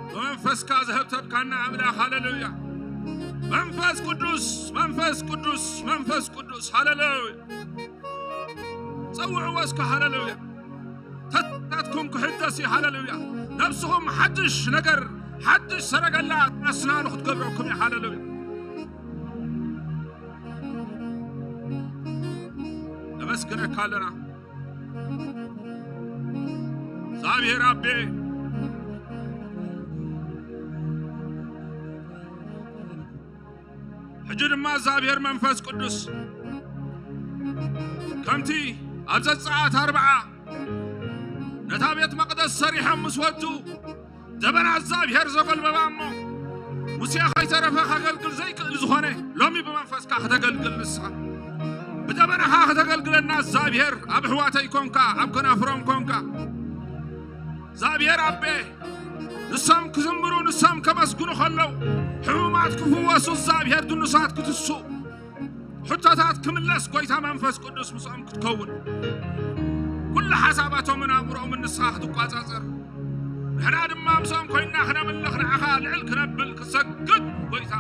ብመንፈስካ ዘህብተብካና ኣምላኽ፣ ሃሌሉያ። መንፈስ ቅዱስ፣ መንፈስ ቅዱስ፣ መንፈስ ቅዱስ፣ ሃሌሉያ። ጸውዕዎ እስከ፣ ሃሌሉያ። ተታትኩም ክሕደስ እዩ፣ ሃሌሉያ። ነብስኹም ሓድሽ ነገር፣ ሓድሽ ሰረገላ ኣስናኑ ክትገብረኩም እዩ፣ ሃሌሉያ። ነመስግነካ ኣለና። እግዚኣብሔር ኣቤ፣ ሕጂ ድማ እግዚኣብሔር መንፈስ ቅዱስ ከምቲ ኣብ ዘጸኣት ኣርብዓ ነታ ቤት መቕደስ ሰሪሖም ምስ ወዱ ደበና እግዚኣብሔር ዘጎልበባ እሞ ሙሴ ከይተረፈ ከገልግል ዘይክእል ዝኾነ ሎሚ ብመንፈስካ ከተገልግል ንስኻ ብደበናኻ ከተገልግለና እግዚኣብሔር ኣብ ኣሕዋተይ ኮንካ ኣብ ከናፍሮም ኮንካ እግዚኣብሔር ኣቤ ንሶም ክዝምሩ ንሶም ከመስግኑ ከለዉ ሕሙማት ክፍወሱ እግዚኣብሔር ድኑሳት ክትሱ ሕቶታት ክምለስ ጎይታ መንፈስ ቅዱስ ምስኦም ክትከውን ኩሉ ሓሳባቶምን ኣእምሮኦምን ንስኻ ክትቋጻጸር ንሕና ድማ ምስኦም ኮይንና ክነምልኽ ንዓኻ ልዕል ክነብል ክሰግድ ጎይታ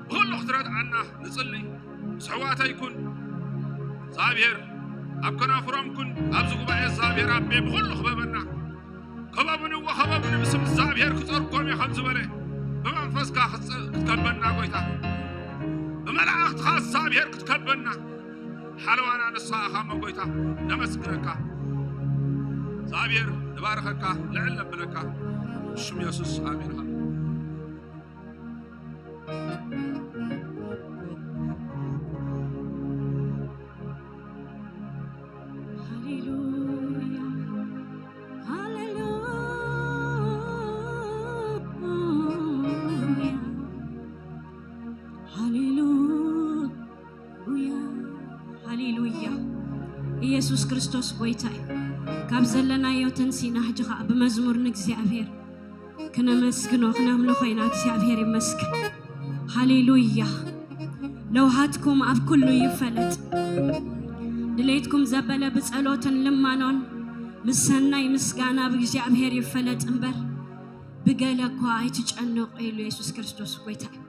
ብኹሉ ክትረድኣና ንጽሊ። ምስ ኣሕዋተይ ኩን እግዚኣብሔር ኣብ ከናፍሮም ኩን ኣብዚ ጉባኤ እግዚኣብሔር ኣቤ ብኹሉ ክበበና ከበብኒ ወኸበብኒ ብስም እግዚኣብሔር ክጸርጎም እየ ከም ዝበለ ብመንፈስካ ክትጸ- ክትከበና ጎይታ ብመላእኽትኻ እግዚኣብሔር ክትከበና ሓለዋና ንስኻ ኢኻ እሞ ጎይታ ነመስግነካ እግዚኣብሔር ንባርኸካ ልዕል ነብለካ ብሽም የሱስ ኣሜን ሃሌሉያ ሃሌሉያ፣ ሃሌሉያ፣ ሃሌሉያ፣ ሃሌሉያ። ኢየሱስ ክርስቶስ ጎይታ እዩ። ካብ ዘለናዮ ተንሲና ሕጂ ኸዓ ብመዝሙር ንእግዚኣብሔር ክነመስግኖ ክነምልኾ ኢና። እግዚኣብሔር ይመስገን። ሃሌሉያ። ለውሃትኩም ኣብ ኩሉ ይፈለጥ። ድሌትኩም ዘበለ ብጸሎትን ልማኖን ምስ ሰናይ ምስጋና ብእግዚኣብሔር ይፈለጥ እምበር ብገለ እኳ ኣይትጨነቑ ኢሉ የሱስ ክርስቶስ ጎይታ እዩ።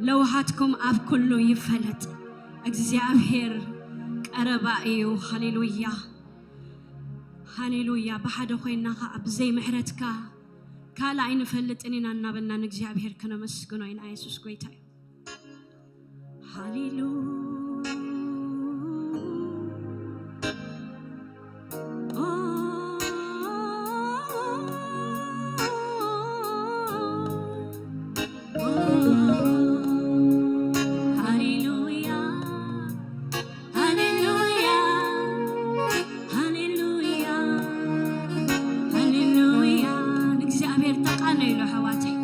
ለውሃትኩም ኣብ ኩሉ ይፈለጥ። እግዚኣብሔር ቀረባ እዩ። ሃሌሉያ። ሃሌሉያ። ብሓደ ኮይንና ኸዓ ብዘይ ምሕረትካ ካልእ ኣይንፈልጥን ኢና እናበልና ንእግዚኣብሔር ከነመስግኖ ኢና። የሱስ ጎይታ እዩ። ሃሌሉያ። ሃሌሉያ፣ ሃሌሉያ፣ ሃሌሉያ፣ ሃሌሉያ። ንእግዚኣብሔር ተቃነይሉ ኣሕዋተይ።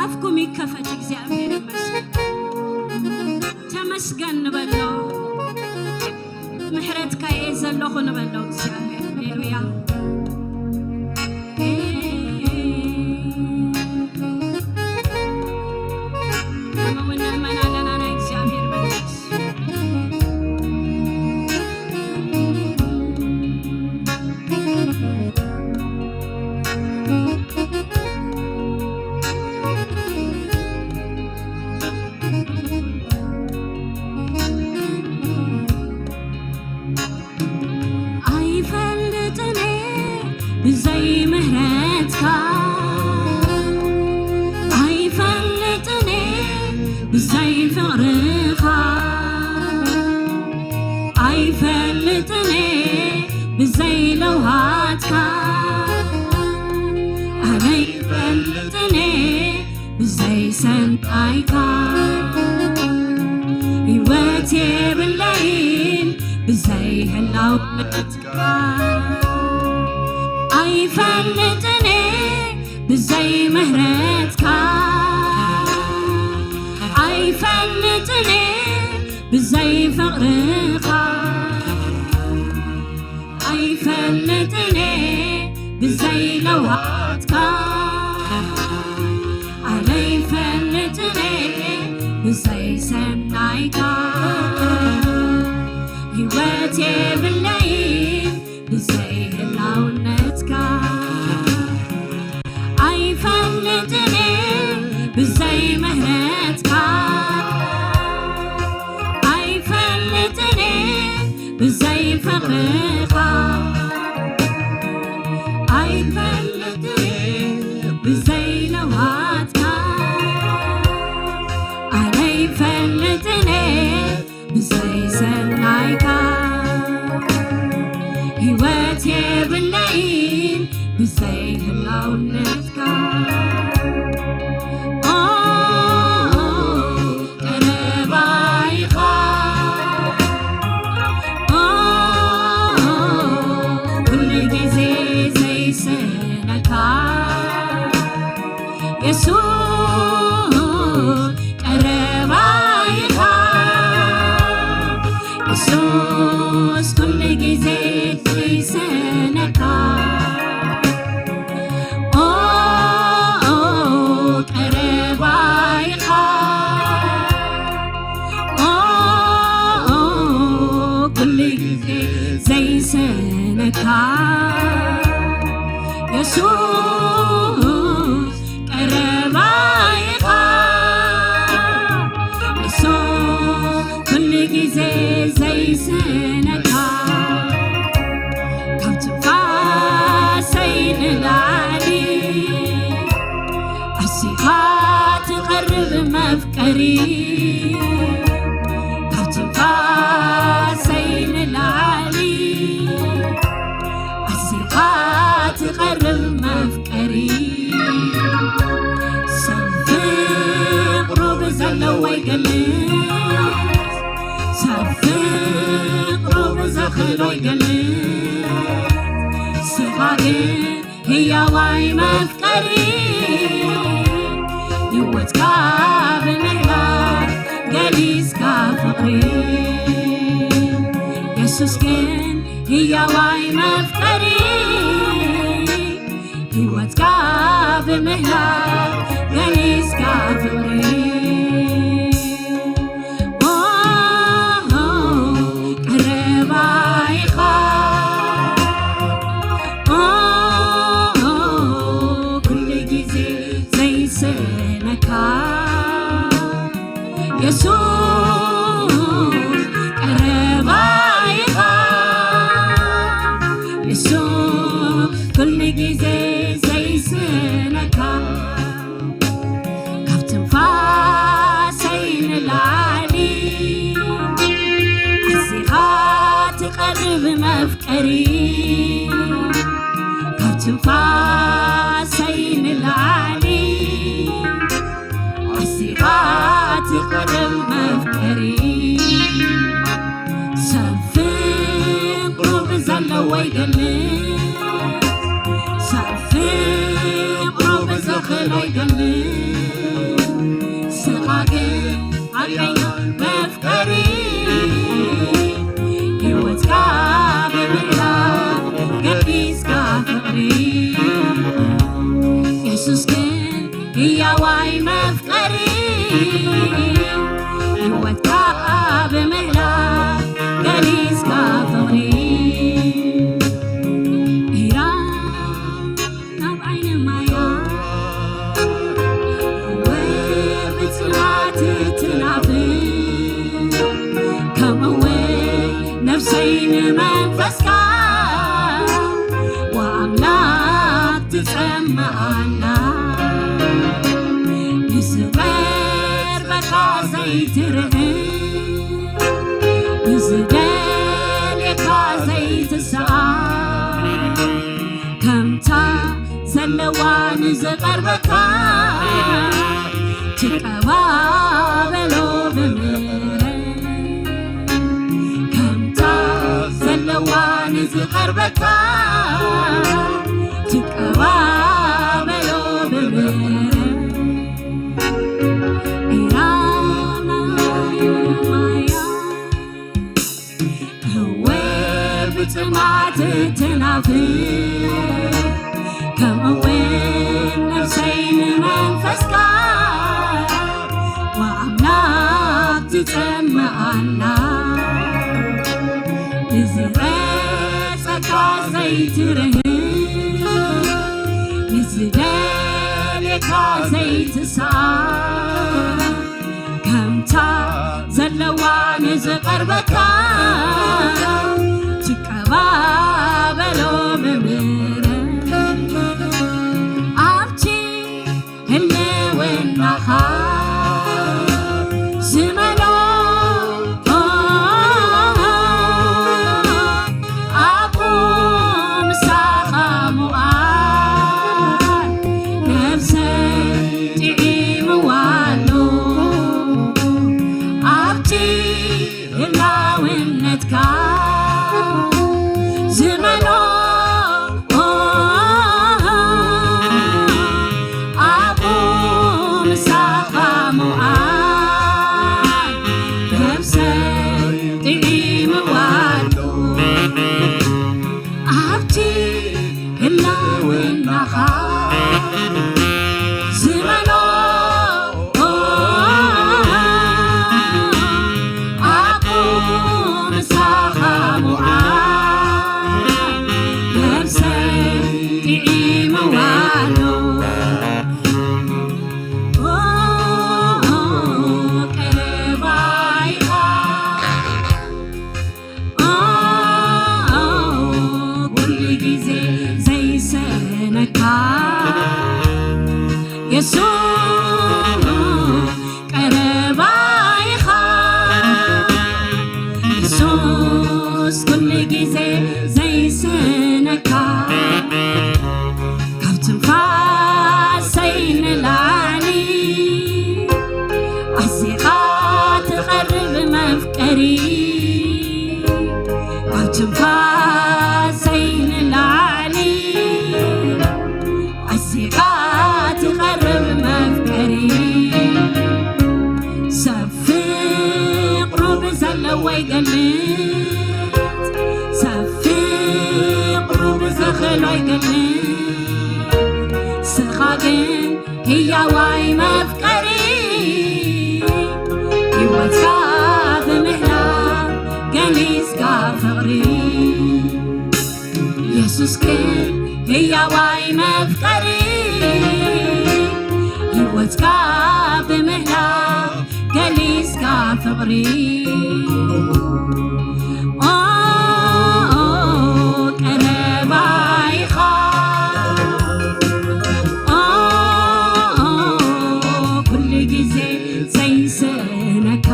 ኣፍኩም ይከፈት፣ እግዚኣብሔር ይመስገን። ተመስገን ንበሎ። ምሕረትካ እየ ዘለኹ ንበሎ እግዚኣብሔር። ሃሌሉያ። ከምኡ እውን ንእመን ኣለና ናይ እግዚኣብሔር መንፈስ። ኣይፈልጥን እየ ብዘይ ምህረትካ፣ ኣይፈልጥን እየ ብዘይ ፍቕርኻ፣ ኣይፈልጥን እየ ብዘይ ለውሃትካ፣ ኣነ ኣይፈልጥን እየ ብዘይ ሰናይካ ህይወት የብለይን ብዘይ ህላውነትካ። ኣይፈልጥን እየ ብዘይ ምህረትካ፣ ኣይፈልጥን እየ ብዘይ ፍቕርኻ፣ ኣይፈልጥን እየ ብዘይ ለውሃትካ፣ ኣነ ኣይፈልጥን እየ ብዘይ ሰናይካ፣ ህይወት የብለይን ብዘይ ህላውነትካ። ኣይፈልጥን እየ ብዘይ ምህረትካ፣ ኣይፈልጥን እየ ብዘይ ፍቕርኻ፣ ኣይፈልጥን እየ ብዘይ ለውሃትካ፣ ኣነ ኣይፈልጥን እየ ብዘይ ሰናይካ፣ ህይወት የብለይን ብዘይ ህላውነትካ። ኦ፣ ቀረባ ኢኻ። ኦ፣ ኩሉ ግዜ ዘይስእነካ። የሱስ ቀረባ ኢኻ። የሱስ ኩሉ ግዜ ዘይስእነካ። ኦ፣ ኦ፣ ቀረባ ኢኻ። ኦ፣ ኦ፣ ኩሉ ግዜ ዘይስእነካ። የሱስ ቀረባ ኢኻ። የሱስ ኩሉ ግዜ ዘይስእነካ። ካብ ትንፋሰይ ንላዕሊ ኣዚኻ ትቐርብ መፍቀሪ። ካብ ትንፋሰይ ንላዕሊ ኣዚኻ ትቐርብ መፍቀሪ። ሰብ ፍቕሩ ብዘለዎ ይገልጽ፣ ሰብ ፍቕሩ ብዘኽእሎ ይገልጽ። ንስኻ ግን ህያዋይ መፍቀሪ፣ ህይወትካ ብምህላው ገሊጽካ ፍቕሪ። የሱስ ግን ህያዋይ መፍቀሪ፣ ህይወትካ ብምህላው ገሊጽካ ፍቕሪ። ኦ፣ ቀረባ ኢኻ። ኦ፣ ኩሉ ግዜ ዘይስእነካ። የሱስ ቀረባ ኢኻ። የሱስ ኩሉ ግዜ ዘይስእነካ። ካብ ትንፋሰይ ንላዕሊ ኣዚኻ ትቐርብ መፍቀሪ። ካብ ትንፋሰይ ንላዕሊ ኣዚኻ ትቐርብ መፍቀሪ። ሰብ ፍቕሩ ብዘለዎ ይገልጽ፣ ሰብ ፍቕሩ ብዘኽእሎ ይገልጽ። ንስኻ ግን ሓቀኛ መፍቀሪ፣ ህይወትካ ብምህላው ገሊጽካ ፍቕሪ። የሱስ ግን ህያዋይ መፍቀሪ፣ ህይወትካ ብምህላው ገሊጽካ ፍቕሪ። ኢራን ናብ ዓይኒ ማያ፣ እወ ብጽናት ትናፍቅ፣ ከምኡ እውን ነፍሰይ ንመንፈስካ ወኣምላኽ ትጸምኣና። ንዝቐርበካ ዘይትርህቕ፣ ንዝደልየካ ዘይትስኣን፣ ከምታ ዘለዋ ንዝቐርበካ ትቀባበሎ ብምህረት። ከምታ ዘለዋ ንዝቐርበካ ትቀባበሎ ብምህረት። ኢራና ማያ እወ ጽማት ትናፍቅ፣ ከምኡ እውን ነፍሰይ ንመንፈስካ ወኣምላኽ ትጸምኣና። ንዝረጸካ ዘይትርህቅ፣ ንዝደልየካ ዘይትስኣን፣ ከምታ ዘለዋ ንዝቐርበካ ትቀባበሎ ብምህረት። ኣብቲ ህልውናኻ ዝመኖ ኣብኡ ምሳኻ ምውዓል ነፍሰይ ጥዒምዋ ኣሎ። ኣብቲ ህላውነትካ ዝመኖ ኣብኡ ምሳኻ ምውዓል ነፍሰይ ጥዒምዋ ኣሎ። ኣብቲ ህላውናኻ ዝመኖ ኣብኡ ምሳኻ ምውዓል ነፍሰይ ጥዒምዋ ኣሎ። ቀረባ ኢኻ ኩሉ ግዜ ዘይሰነካ የሱስ ቀረባ ኢኻ። የሱስ ኩሉ ግዜ ዘይሰነካ ካብ ትንፋሰይ ንላዕሊ ኣዚኻ ትቐርብ መፍቀሪ ካብ ትንፋሰይ ንላዕሊ ኣዚኻ ትቐርብ መፍቀሪ ሰብ ፍቕሩ ብዘለዎ ይገልጽ ሰብ ፍቕሩ ብዘኽእሎ ይገልጽ ስኻ ግን ህያዋይ መፍቀሪ ህይወትካ ብምህላው ገሊጽካ ፍቕሪ የሱስ ግን ህያዋይ መፍቀሪ ህይወትካ ብምህላው ገሊጽካ ፍቕሪ ኦ ቀረባ ኢኻ ኩሉ ግዜ ዘይስእነካ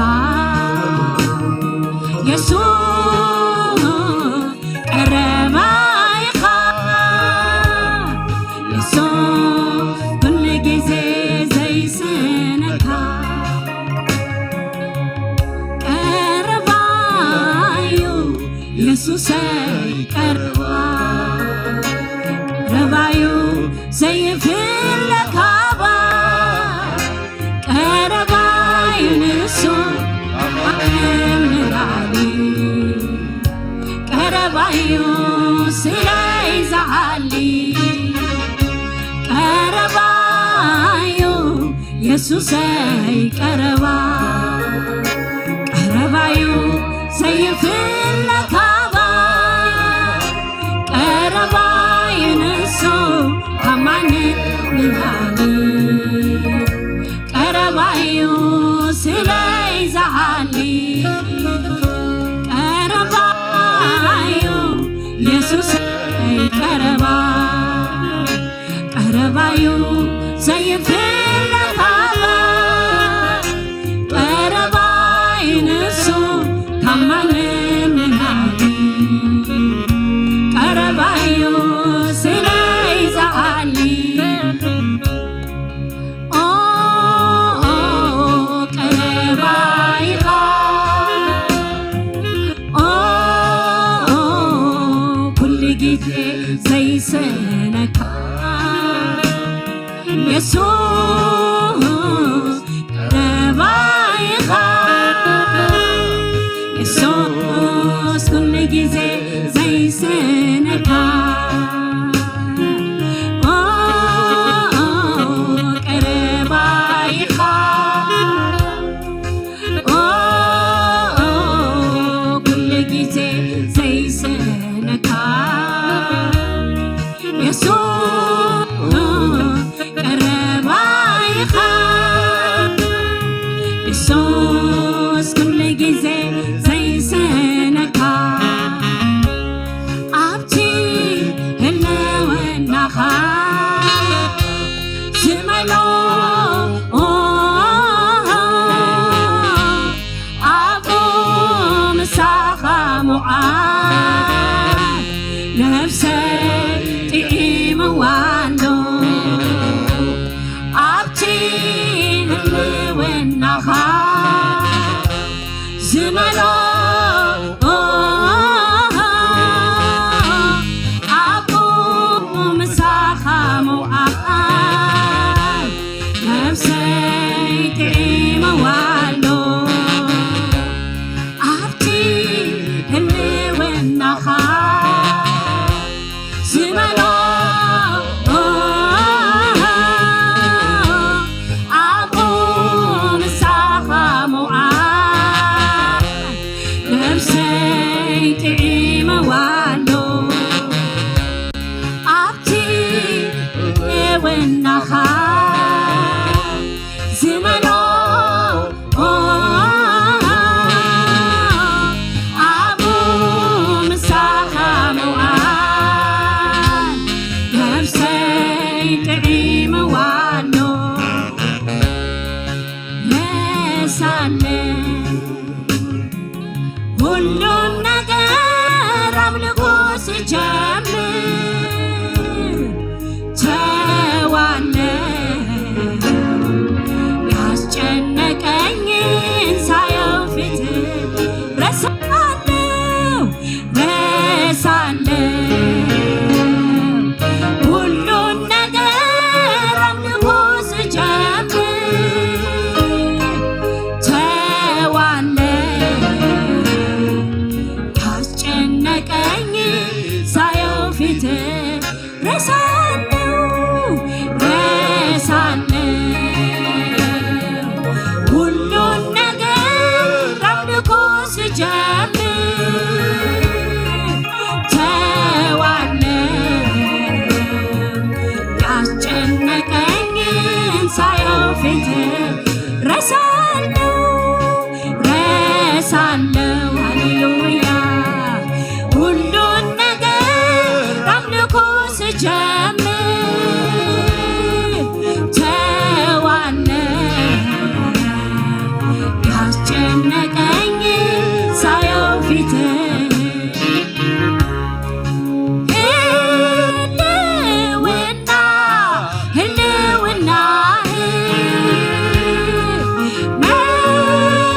የሱስ ቀረባ ኢኻ የሱስ ኩሉ ግዜ ዘይስእነካ ቀረባ እዩ የሱሰይ ቀረባ ቀረባ እዩ ዘይፍለካባ ቀረባ እዩ ንሱ ኣምላኽ ንላዕሊ ቀረባ እዩ ስለይ ዝዓሊ ቀረባ እዩ የሱሰይ ቀረባ ቀረባ እዩ ዘይፍለካባ ቀረባ እዩ ንሱ ካብ ማንም ንላዕሊ ቀረባ እዩ ስለይ ዝዓሊ ቀረባ እዩ የሱሰይ ቀረባ ቀረባ እዩ ዘይፍለካባ ቀረባ እዩ ንሱ ካብ ማንም ንላዕሊ ቀረባ እዩ ስለይ ዝዓሊ ኦ ቀረባ ኢኻ ኦ ኩሉ ግዜ ዘይሰነካ የሱስ ቀረባ ኢኻ የሱስ ኩሉ ግዜ ዘይ ስነካ ኦ ቀረባ ኢኻ ኦ ኩሉ ግዜ ዘይስነካ የሱስ ቀረባ ኢኻ የሱስ ኩሉ ግዜ ዘይስነካ ኣብቲ ህልውናኻ ዝመሎ ኣብኡ ምሳኻ ምውዓል ነፍሰይ ጥዒምዋ ኣሎ ኣብቲ ህልውናኻ ዝመሎ ኣብኡ ምሳኻ ምውዓል ነፍሰይ ጥዒምዋ ኣሎ ኣብቲ ህልውናኻ ዝመሎ ኣብኡ ምሳኻ ምውዓል ነፍሰይ ጥዒምዋ ኣሎ ኣብቲ ህልውናኻ ዝመሎ ኣብኡ ምሳኻ ምውዓል ነፍሰይ ጥዒምዋ ኣሎ ረሳነ ሁሉን ነገር ኣምልኮ ስጀምር ተዋለ ያስጨነቀኝን ሳየው ፊት ረሳለው ረሳለው ሁሉን ነገር አምልኮ ስጀምር ተዋለ ያስጨነቀኝ ሳየው ፊት ረሳለው ረሳለው ሁሉን ነገር አምልኮ ስጀምር ተዋለው ያስጨነቀኝን ሳየው ፊት ረሳለው ረሳለው ሃሌሉያ ሁሉን ነገር አምልኮ ስጀምር ተዋለ ያስጨነቀኝ ሳየው ፊት ህልውና ህልውና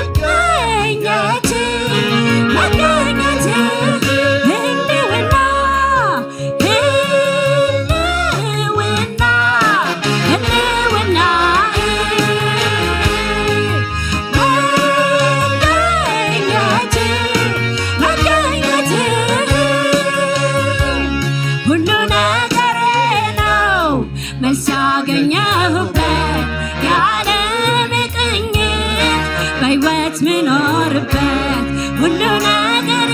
መገኘት መገኘት ህልውና ህልውና ህልውና መገኘት መገኘት ሁሉ ነገሬ ነው። መልስ ያገኘሁበት የዓለም ቅኝት በሕይወት ምኖርበት ሁሉ ነገሬ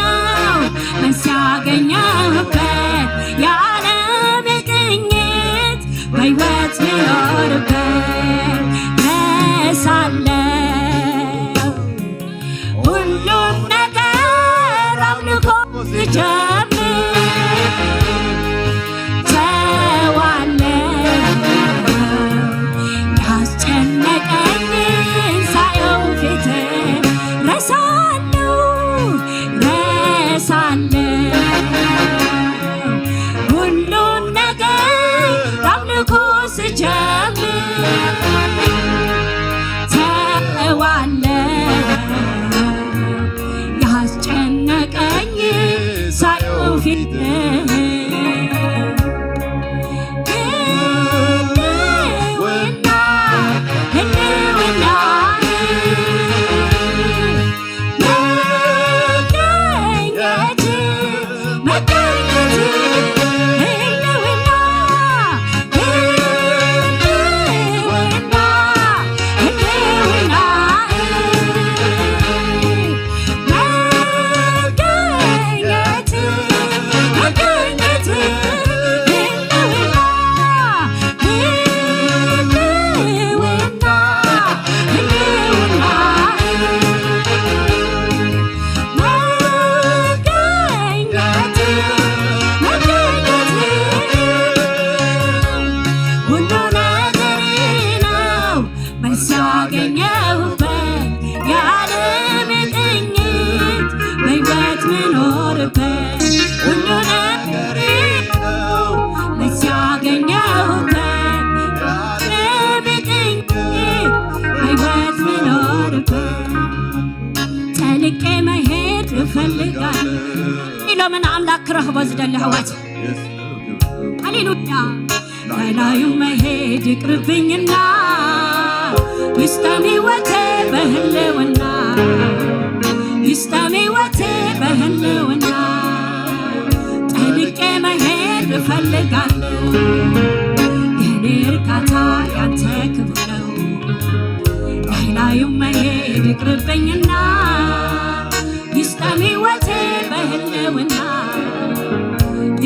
ነው። መልስ ያገኘሁበት የዓለም ቅኝት በሕይወት ምኖርበት ረሳለው ሁሉን ነገር አምልኮ ስጀምር ተዋለ ያስጨነቀኝን ሳየው ፊት ረሳለው ረሳለው ሁሉን ነገር አምልኮ ስጀምር ተዋለ ያስጨነቀኝ ሳየው ፊት ህልውና ህልውና መገኘት መገኘት መሳገኘሁበት የዓለም ቅኝት በሕይወት ምኖርበት ሁሉ ነገሬ ነው። መሳገኘሁበት የዓለም ቅኝት በሕይወት ምኖርበት ጠልቄ መሄድ እፈልጋለሁ ኢሎም ንኣምላኽ ክረኽቦ ዝደሊ ኣሕዋት። ሃሌሉያ። ላይላዩ መሄድ ይቅርብኝና ይስጠም ሕይወቴ በህልውና ይስጠም ሕይወቴ በህልውና ጠልቄ መሄድ እፈልጋለሁ። የኔ እርካታ ያንተ ክብር ነው። ላይላዩ መሄድ ይቅርብኝና ይስጠም ሕይወቴ በህልውና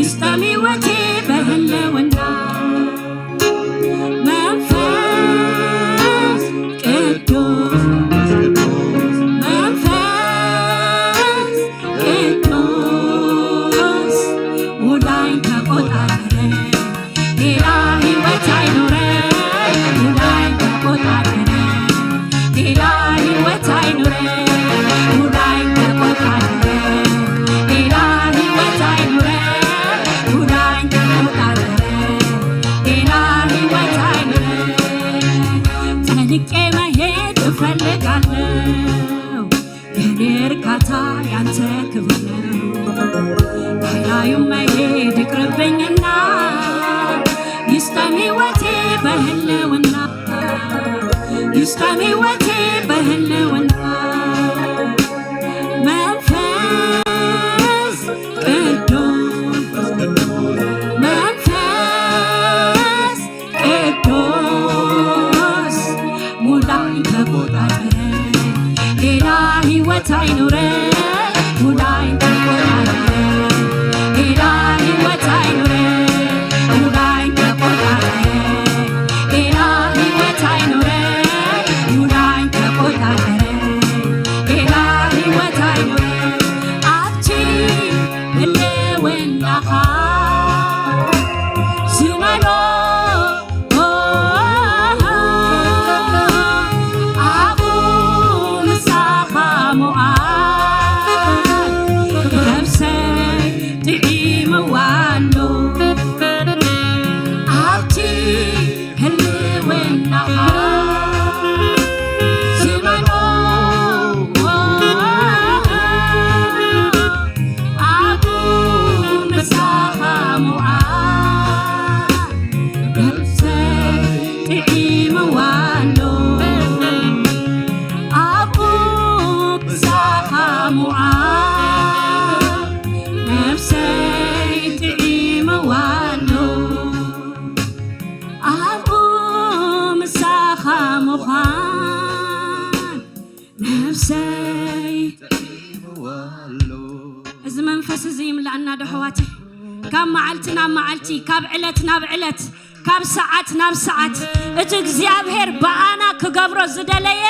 ይስጠም ሕይወቴ በህልውና መንፈስ ቅዱስ መንፈስ ቅዱስ ሙላኝ ተቆጣጠረኝ ሌላ ሕይወት አይኑረኝ ሙላኝ ተቆጣጠረኝ ሌላ ሕይወት አይኑረኝ ሙላኝ ተቆጣጠረኝ ሌላ ሕይወት አይኑረኝ ሙላኝ ተቆጣጠረኝ ሌላ ሕይወት አይኑረኝ ጠልቄ መሄድ እፈልጋለሁ የኔ እርካታ ያንተ ክብር ነው። ላይላዩ መሄድ ይቅርብኝና ይስጠም ሕይወቴ በህልውና ይስጠም ሕይወቴ በህልውና መንፈስ ቅዱስ መንፈስ ቅዱስ ሙላኝ ተቆጣጠረኝ ሌላ ሕይወት አይኑረኝ ሙላኝ ተቆጣጠረኝ ሌላ ሕይወት አይኑረኝ ሙላኝ ተቆጣጠረኝ ሌላ ሕይወት አይኑረኝ ሙላኝ ተቆጣጠረኝ ሌላ ሕይወት አይኑረኝ ኣብቲ ህልውናኻ ዝመሎ ኣብኡ ምሳኻ ምውዓል ነብሰይ ጥዒምዋ ኣሎ ኣብቲ ህልውናኻ ዝመኖ ኣብኡ ምሳኻ ምውዓል ነብሰይ ጥዒምዋ ኣሎ ኣብኡ ምሳኻ ምውዓል ነብሰይ ጥዒምዋ ኣሎ ኣብኡ ምሳኻ ምዃን ነብሰይ እዚ መንፈስ እዚ ይምላእና ዶ ኣሕዋተይ ካብ መዓልቲ ናብ መዓልቲ ካብ ዕለት ናብ ዕለት ካብ ሰዓት ናብ ሰዓት እቲ እግዚኣብሔር ብኣና ክገብሮ ዝደለየ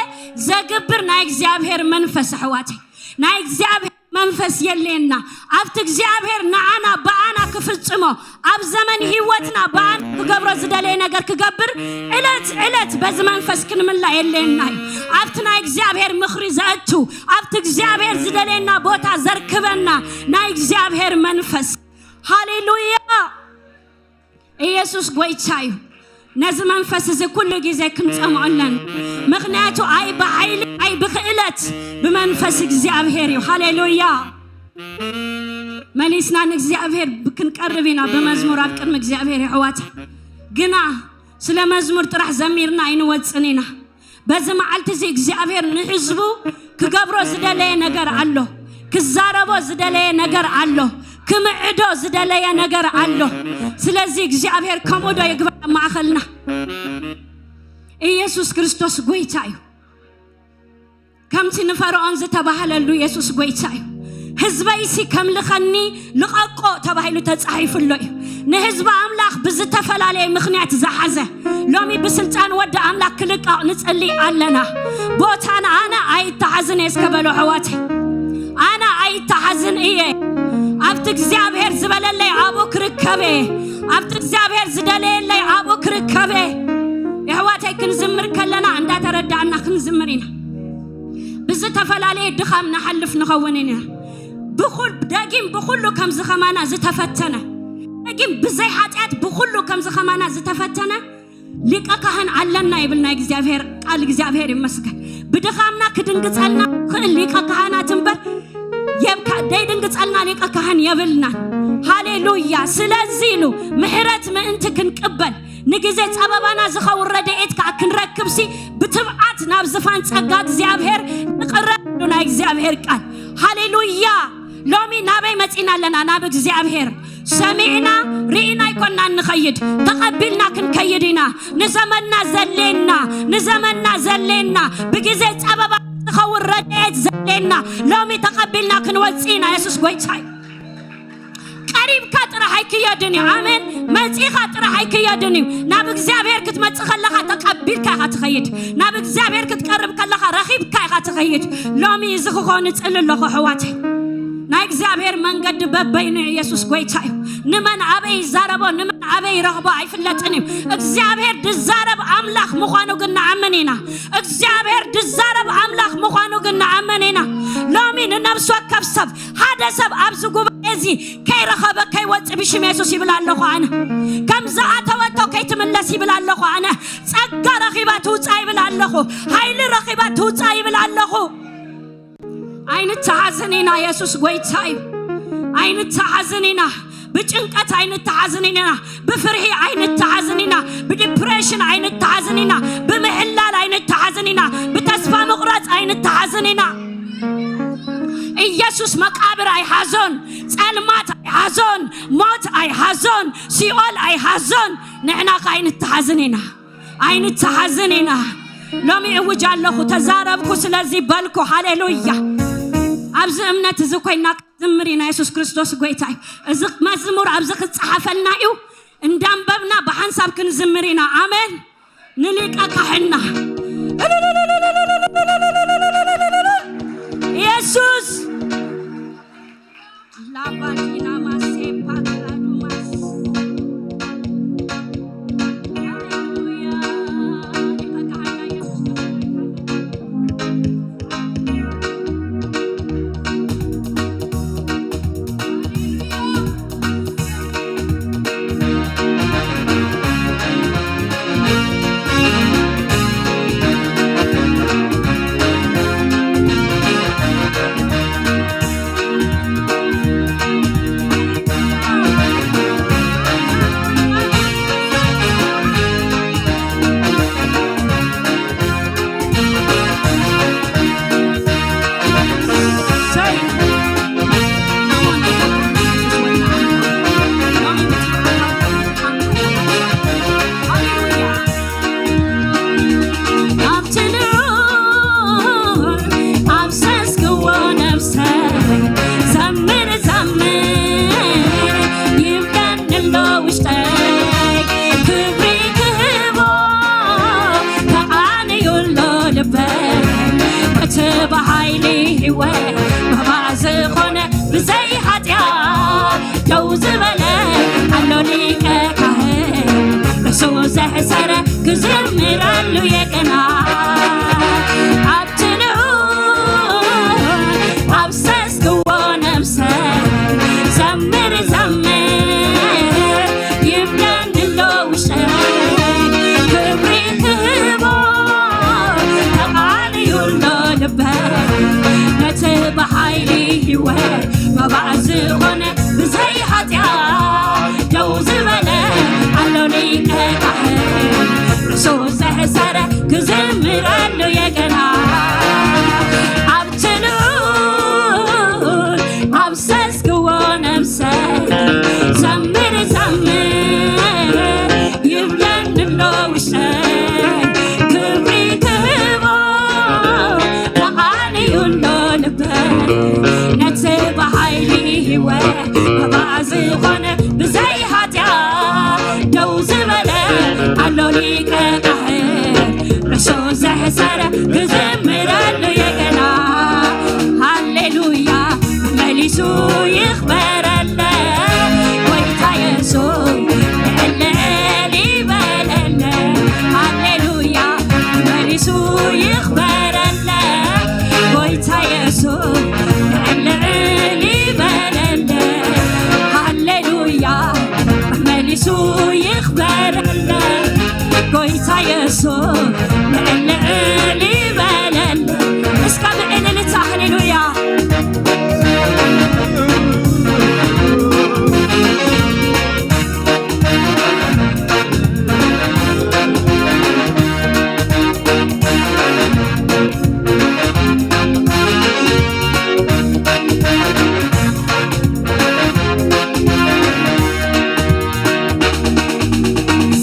ዘግብር ናይ እግዚኣብሔር መንፈስ ኣሕዋተይ ናይ እግዚኣብሔር መንፈስ የለየና ኣብቲ እግዚኣብሔር ንዓና ብኣና ክፍጽሞ ኣብ ዘመን ህይወትና ብኣና ክገብሮ ዝደለየ ነገር ክገብር ዕለት ዕለት በዚ መንፈስ ክንምላ የለየና እዩ ኣብቲ ናይ እግዚኣብሔር ምኽሪ ዘእቱ ኣብቲ እግዚኣብሔር ዝደለየና ቦታ ዘርክበና ናይ እግዚኣብሔር መንፈስ ሃሌሉያ ኢየሱስ ጎይታ እዩ ነዚ መንፈስ እዚ ኩሉ ግዜ ክንጸምዖ ኣለና ምኽንያቱ ኣይ ብሓይሊ ኣይ ብክእለት ብመንፈስ እግዚኣብሔር እዩ ሃሌሉያ መሊስና ንእግዚኣብሔር ክንቀርብ ኢና ብመዝሙር ኣብ ቅድሚ እግዚኣብሔር ይሕዋት ግና ስለ መዝሙር ጥራሕ ዘሚርና ኣይንወፅን ኢና በዚ መዓልቲ እዚ እግዚኣብሔር ንህዝቡ ክገብሮ ዝደለየ ነገር ኣሎ ክዛረቦ ዝደለየ ነገር ኣሎ ክምዕዶ ዝደለየ ነገር ኣሎ። ስለዚ እግዚኣብሔር ከምኡ ዶ ይግበር ኣብ ማእኸልና። ኢየሱስ ክርስቶስ ጎይታ እዩ። ከምቲ ንፈርዖን ዝተባህለሉ ኢየሱስ ጎይታ እዩ። ህዝበይሲ ከምልኸኒ ልቐቆ ተባሂሉ ተጻሒፉ ኣሎ እዩ። ንህዝቢ ኣምላኽ ብዝተፈላለየ ምኽንያት ዝሓዘ ሎሚ ብስልጣን ወዲ ኣምላኽ ክልቀቕ ንጽሊ ኣለና። ቦታን ኣነ ኣይተሓዝን እየ እስከ በሎ ኣሕዋተይ። ኣነ ኣይተሓዝን እየ። ኣብቲ እግዚኣብሔር ዝበለለይ ኣብኡ ክርከበ፣ ኣብቲ እግዚኣብሔር ዝደለየለይ ኣብኡ ክርከበ። የሕዋተይ ክንዝምር ከለና እንዳተረዳእና ክንዝምር ኢና። ብዝተፈላለየ ድኻም ንሓልፍ ንኸውን ኢና። ብኹል-፣ ደጊም ብኹሉ ከምዚ ከማና ዝተፈተነ፣ ደጊም ብዘይ ሓጢኣት ብኹሉ ከምዚ ከማና ዝተፈተነ ሊቀ ካህን ኣለና ይብል ናይ እግዚኣብሔር ቃል። እግዚኣብሔር ይመስገን። ብድኻምና ክድንግጸልና ክእል ሊቀ ካህናት እምበር የብካ-፣ ደይድንግጸልና ሊቀ ካህን የብልናን። ሃሌሉያ። ስለዚ ኢሉ ምሕረት ምእንቲ ክንቅበል ንግዜ ጸበባና ዝኸውን ረድኤት ከኣ ክንረክብሲ ብትብዓት ናብ ዝፋን ጸጋ እግዚኣብሔር ንቕረብ ኢሉ ናይ እግዚኣብሔር ቃል። ሃሌሉያ። ሎሚ ናበይ መጺና ኣለና? ናብ እግዚኣብሔር። ሰሚዕና ርኢና ኣይኮንና እንኸይድ፣ ተቐቢልና ክንከይድ ኢና። ንዘመንና ዘሌና፣ ንዘመንና ዘሌና፣ ብግዜ ጸበባ ዝኸውን ረድኤት ዘሌና ሎሚ ተቐቢልና ክንወጽእ ኢና። የሱስ ጎይታ እዩ። ቀሪብካ ጥራሕ ኣይክየድን እዩ። ኣሜን። መጺኻ ጥራሕ ኣይክየድን እዩ። ናብ እግዚኣብሔር ክትመጽእ ከለኻ ተቐቢልካ ኢኻ ትኸይድ። ናብ እግዚኣብሔር ክትቀርብ ከለኻ ረኺብካ ኢኻ ትኸይድ። ሎሚ እዚ ክኾን እጽሊ ኣለኹ ኣሕዋተይ። ናይ እግዚኣብሔር መንገዲ በበይኑ እዩ። የሱስ ጎይታ እዩ። ንመን ኣበይ ይዛረቦ፣ ንመን ኣበይ ይረኽቦ ኣይፍለጥን እዩ። እግዚኣብሔር ድዛረብ ኣምላኽ ምዃኑ ግን ንኣምን ኢና። እግዚኣብሔር ድዛረብ ኣምላኽ ምዃኑ ግን ንኣምን ኢና። ሎሚ ንነፍሲ ወከፍ ሰብ፣ ሓደ ሰብ ኣብዚ ጉባኤ እዚ ከይረኸበ ከይወጽእ ብሽም የሱስ ይብል ኣለኹ ኣነ። ከም ዝኣተወቶ ከይትምለስ ይብል ኣለኹ ኣነ። ጸጋ ረኺባ ትውጻእ ይብል ኣለኹ። ሓይሊ ረኺባ ትውጻእ ይብል ኣለኹ። ኣይንተሓዝን ኢና። የሱስ ጎይታ እዩ። ኣይንተሓዝን ኢና። ብጭንቀት ኣይንተሓዝን ኢና። ብፍርሂ ኣይንተሓዝን ኢና። ብዲፕሬሽን ኣይንተሓዝን ኢና። ብምሕላል ኣይንተሓዝን ኢና። ብተስፋ ምቑራጽ ኣይንተሓዝን ኢና። ኢየሱስ መቃብር ኣይሓዞን፣ ጸልማት ኣይሓዞን፣ ሞት ኣይሓዞን፣ ሲኦል ኣይሓዞን። ንሕና ከ ኣይንተሓዝን ኢና። ኣይንተሓዝን ኢና። ሎሚ እውጅ ኣለኹ፣ ተዛረብኩ፣ ስለዚ በልኩ። ሃሌሉያ። ኣብዚ እምነት እዚ ኮይና ክንዝምር ኢና። የሱስ ክርስቶስ ጎይታ እዩ። እዚ መዝሙር ኣብዚ ክጸሓፈልና እዩ። እንዳንበብና ብሓንሳብ ክንዝምር ኢና። ኣሜን። ንሊቀ ካህንና የሱስ ላባዲና ማሴፓ ክራዱማስ። ሃሌሉያ። ሊቀ ካህንና ኢየሱስ። ኣብቲ ልዑል ኣፍሰስክዎ ነፍሰይ፣ ዘምር ዘምር ይብለኒ ኣሎ ውሽጠይ። ክብሪ ክህቦ ተቓንዩ ኣሎ ልበይ፣ እቲ ብሓይሊ ህይወት መባእ ዝኾነ ብዘይ ሓጢኣት ደው ዝበለ ኣሎ ሊቀ ካህን፣ ርእሱ ዘሕሰረ ክዝምረሉ የቀና። ኣብቲ ልዑል ኣፍሰስክዎ ነፍሰይ፣ ዘምር ዘምር ይብለኒ ኣሎ ውሽጠይ። ክብሪ ክህቦ ተቓንዩ ኣሎ ልበይ፣ ነቲ ብሓይሊ ህይወት መባእ ዝኾነ ብዘይ ሓጢኣት ደው ዝበለ ኣሎ ሊቀ ካህን፣ ርእሱ ዘሕሰረ ክዝምረሉ የቀና። ኣብቲ ልዑል ኣፍሰስክዎ ነፍሰይ፣ ኣባኣ ዝኾነ ብዘይ ሓጢኣት ደው ዝበለ ኣሎ ሊቀ ካህን፣ ርእሱ ዘሕሰረ ክዝምረሉ የገና። ሃሌሉያ መሊሱ ይኽበረለ ጎይታ የሱስ፣ ልዕል ልዕል ይበለለ። ሃሌሉያ መሊሱ ይኽበረለ ጎይታ የሱስ፣ ልዕል ልዕል ይበለለ። ሃሌሉያ መሊሱ ይኽበረለ ጎይታ የሱስ፣ ልዕል ልዕል ይበለለ። እስከ ብእልልታ ሃሌሉያ።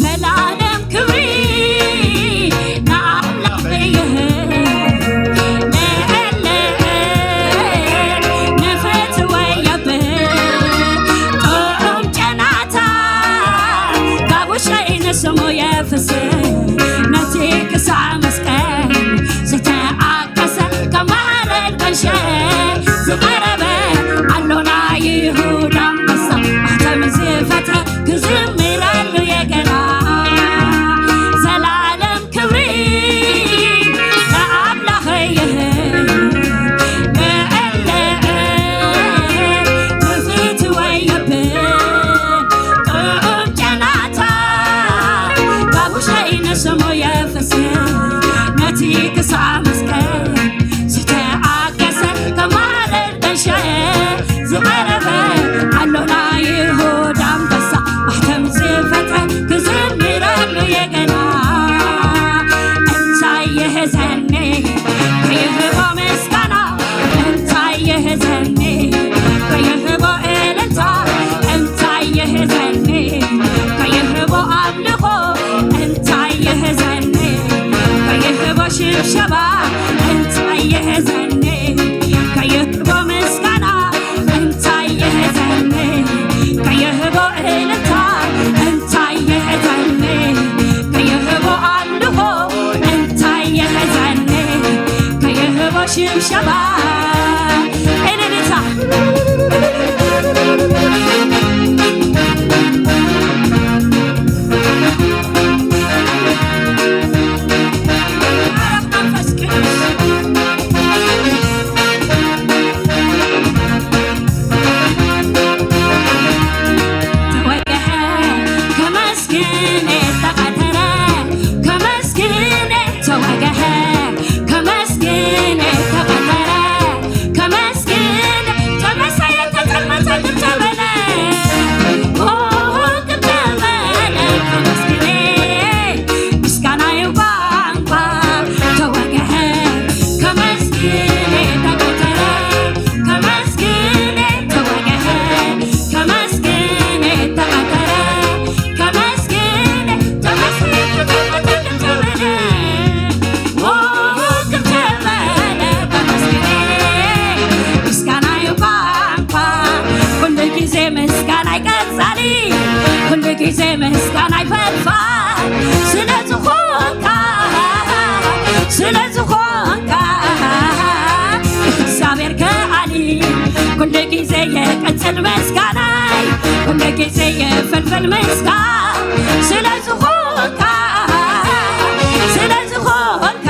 ዘላለም ክብሪ ንኣምላኽ ይሁን፣ ንእልል ንፍትወይ የብል፣ ጥዑም ጨናታ ካብ ውሽጠይ ንስሙ የፍስስ፣ ነቲ ክሳዕ መስቀል ዝተኣ ከሰ ከማረድ ቀንሸ ዝቐረበ ኣሎና ይሁዳ ኣንበሳ፣ ማሕተም ዝፈትሐ ክዝምረሉ የገና። ዘላለም ክብሪ ንኣምላኽ ይሁን፣ ንእልል ንፍትወይ የብል፣ ጥዑም ጨናታ ካብ ውሽጠይ ንስሙ የፍስስ፣ ነቲ ክሳዕ መስቀል ዝተኣገሰ ከማረር ቀንሸ ዝቐረበ ኣሎና ይሁዳ ኣንበሳ፣ ማሕተም ዝፈትሐ ክዝምረሉ የገና። እንታይ ይሕዘኒ ከይህቦ ምስጋና፣ እንታይ ይሕዘኒ ከይህቦ እልልታ፣ እንታይ ይሕዘኒ ከይህቦ ኣምልኾ፣ እንታይ ይሕዘኒ ከይህቦ ሽብሸባ፣ እንታይ ይሕዘኒ ከይህቦ ምስጋና፣ እንታይ ይሕዘኒ ከይህቦ እልልታ፣ እንታይ ይሕዘኒ ከይህቦ ኣምልኾ፣ እንታይ ይሕዘኒ ከይህቦ ሽብሸባ። እልልታ። መንፈስ ቅዱስ። ተወግሐ ከመስግን ተቐተረ፣ ከመስግን ተወግሐ፣ ከመስግን ተቐተረ፣ ከመስግን ተመሰየ፣ ተጠመተ፣ ክብር ተበለ። ኦ፣ ክብር ተበለ፣ ከመስግን ምስጋናዩ ቋንቋ ተወግሐ፣ ከመስግን ተቐተረ፣ ከመስግን ተወግሐ፣ ከመስግን ተቐተረ፣ ከመስግን ተመስገን ተመስገን ተበለ። ኦ፣ ክብር ተበለ፣ ከመስግን ምስጋናዩ ቋንቋ፣ ኩሉ ግዜ ምስጋናይ ቀጻሊ፣ ኩሉ ግዜ ምስጋናይ ፈርፋር ስለ ዝኾንካ፣ ስለ ዝኾንካ እግዚኣብሔር ከኣሊ፣ ኩሉ ግዜ ይቕጽል ምስጋናይ፣ ኩሉ ግዜ ይፍልፍል ምስጋና ስለ ዝኾንካ፣ ስለ ዝኾንካ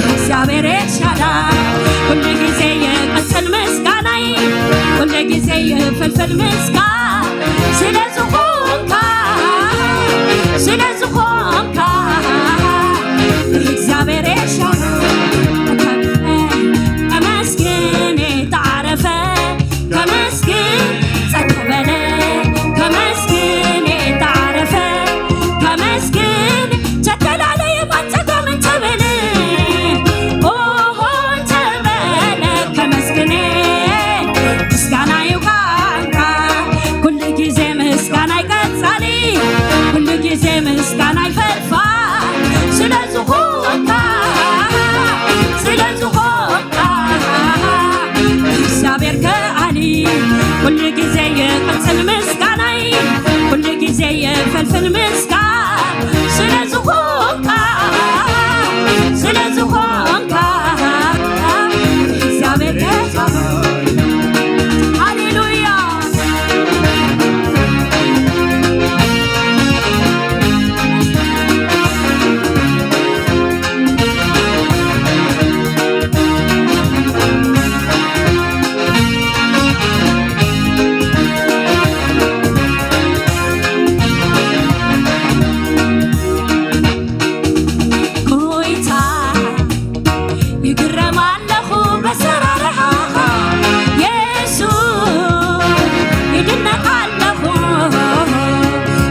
እግዚኣብሔር ኤልሻዳይ፣ ኩሉ ግዜ ይቕጽል ምስጋናይ፣ ኩሉ ግዜ ይፍልፍል ምስጋና ስለ ዝኾንካ፣ ስለ ዝኾንካ እግዚኣብሔር ኤልሻዳይ፣ ተመስገን ተዓረፈ፣ ከመስግን ጸጥ በለ፣ ከመስግን ተዓረፈ፣ ከመስግን ተተላለየ ማንጸጋ ምን ተበለ። ኦሆ ተበለ፣ ከመስግን ምስጋና ይውጋንካ፣ ኩሉ ግዜ ምስጋና ይቀጻሊ፣ ኩሉ ግዜ ምስጋና ይፈ ኩሉ ግዜ ይቕጽል ምስጋናይ፣ ኩሉ ግዜ ይፈልፍል ምስጋና ስለ ዝኾንካ፣ ስለ ዝኾንካ እግዚኣብሔር ሃሌሉያ። ጎይታ ይግረም ኣለኹ በሰራርሓኻ፣ የሱስ ይድነቕ ኣለኹ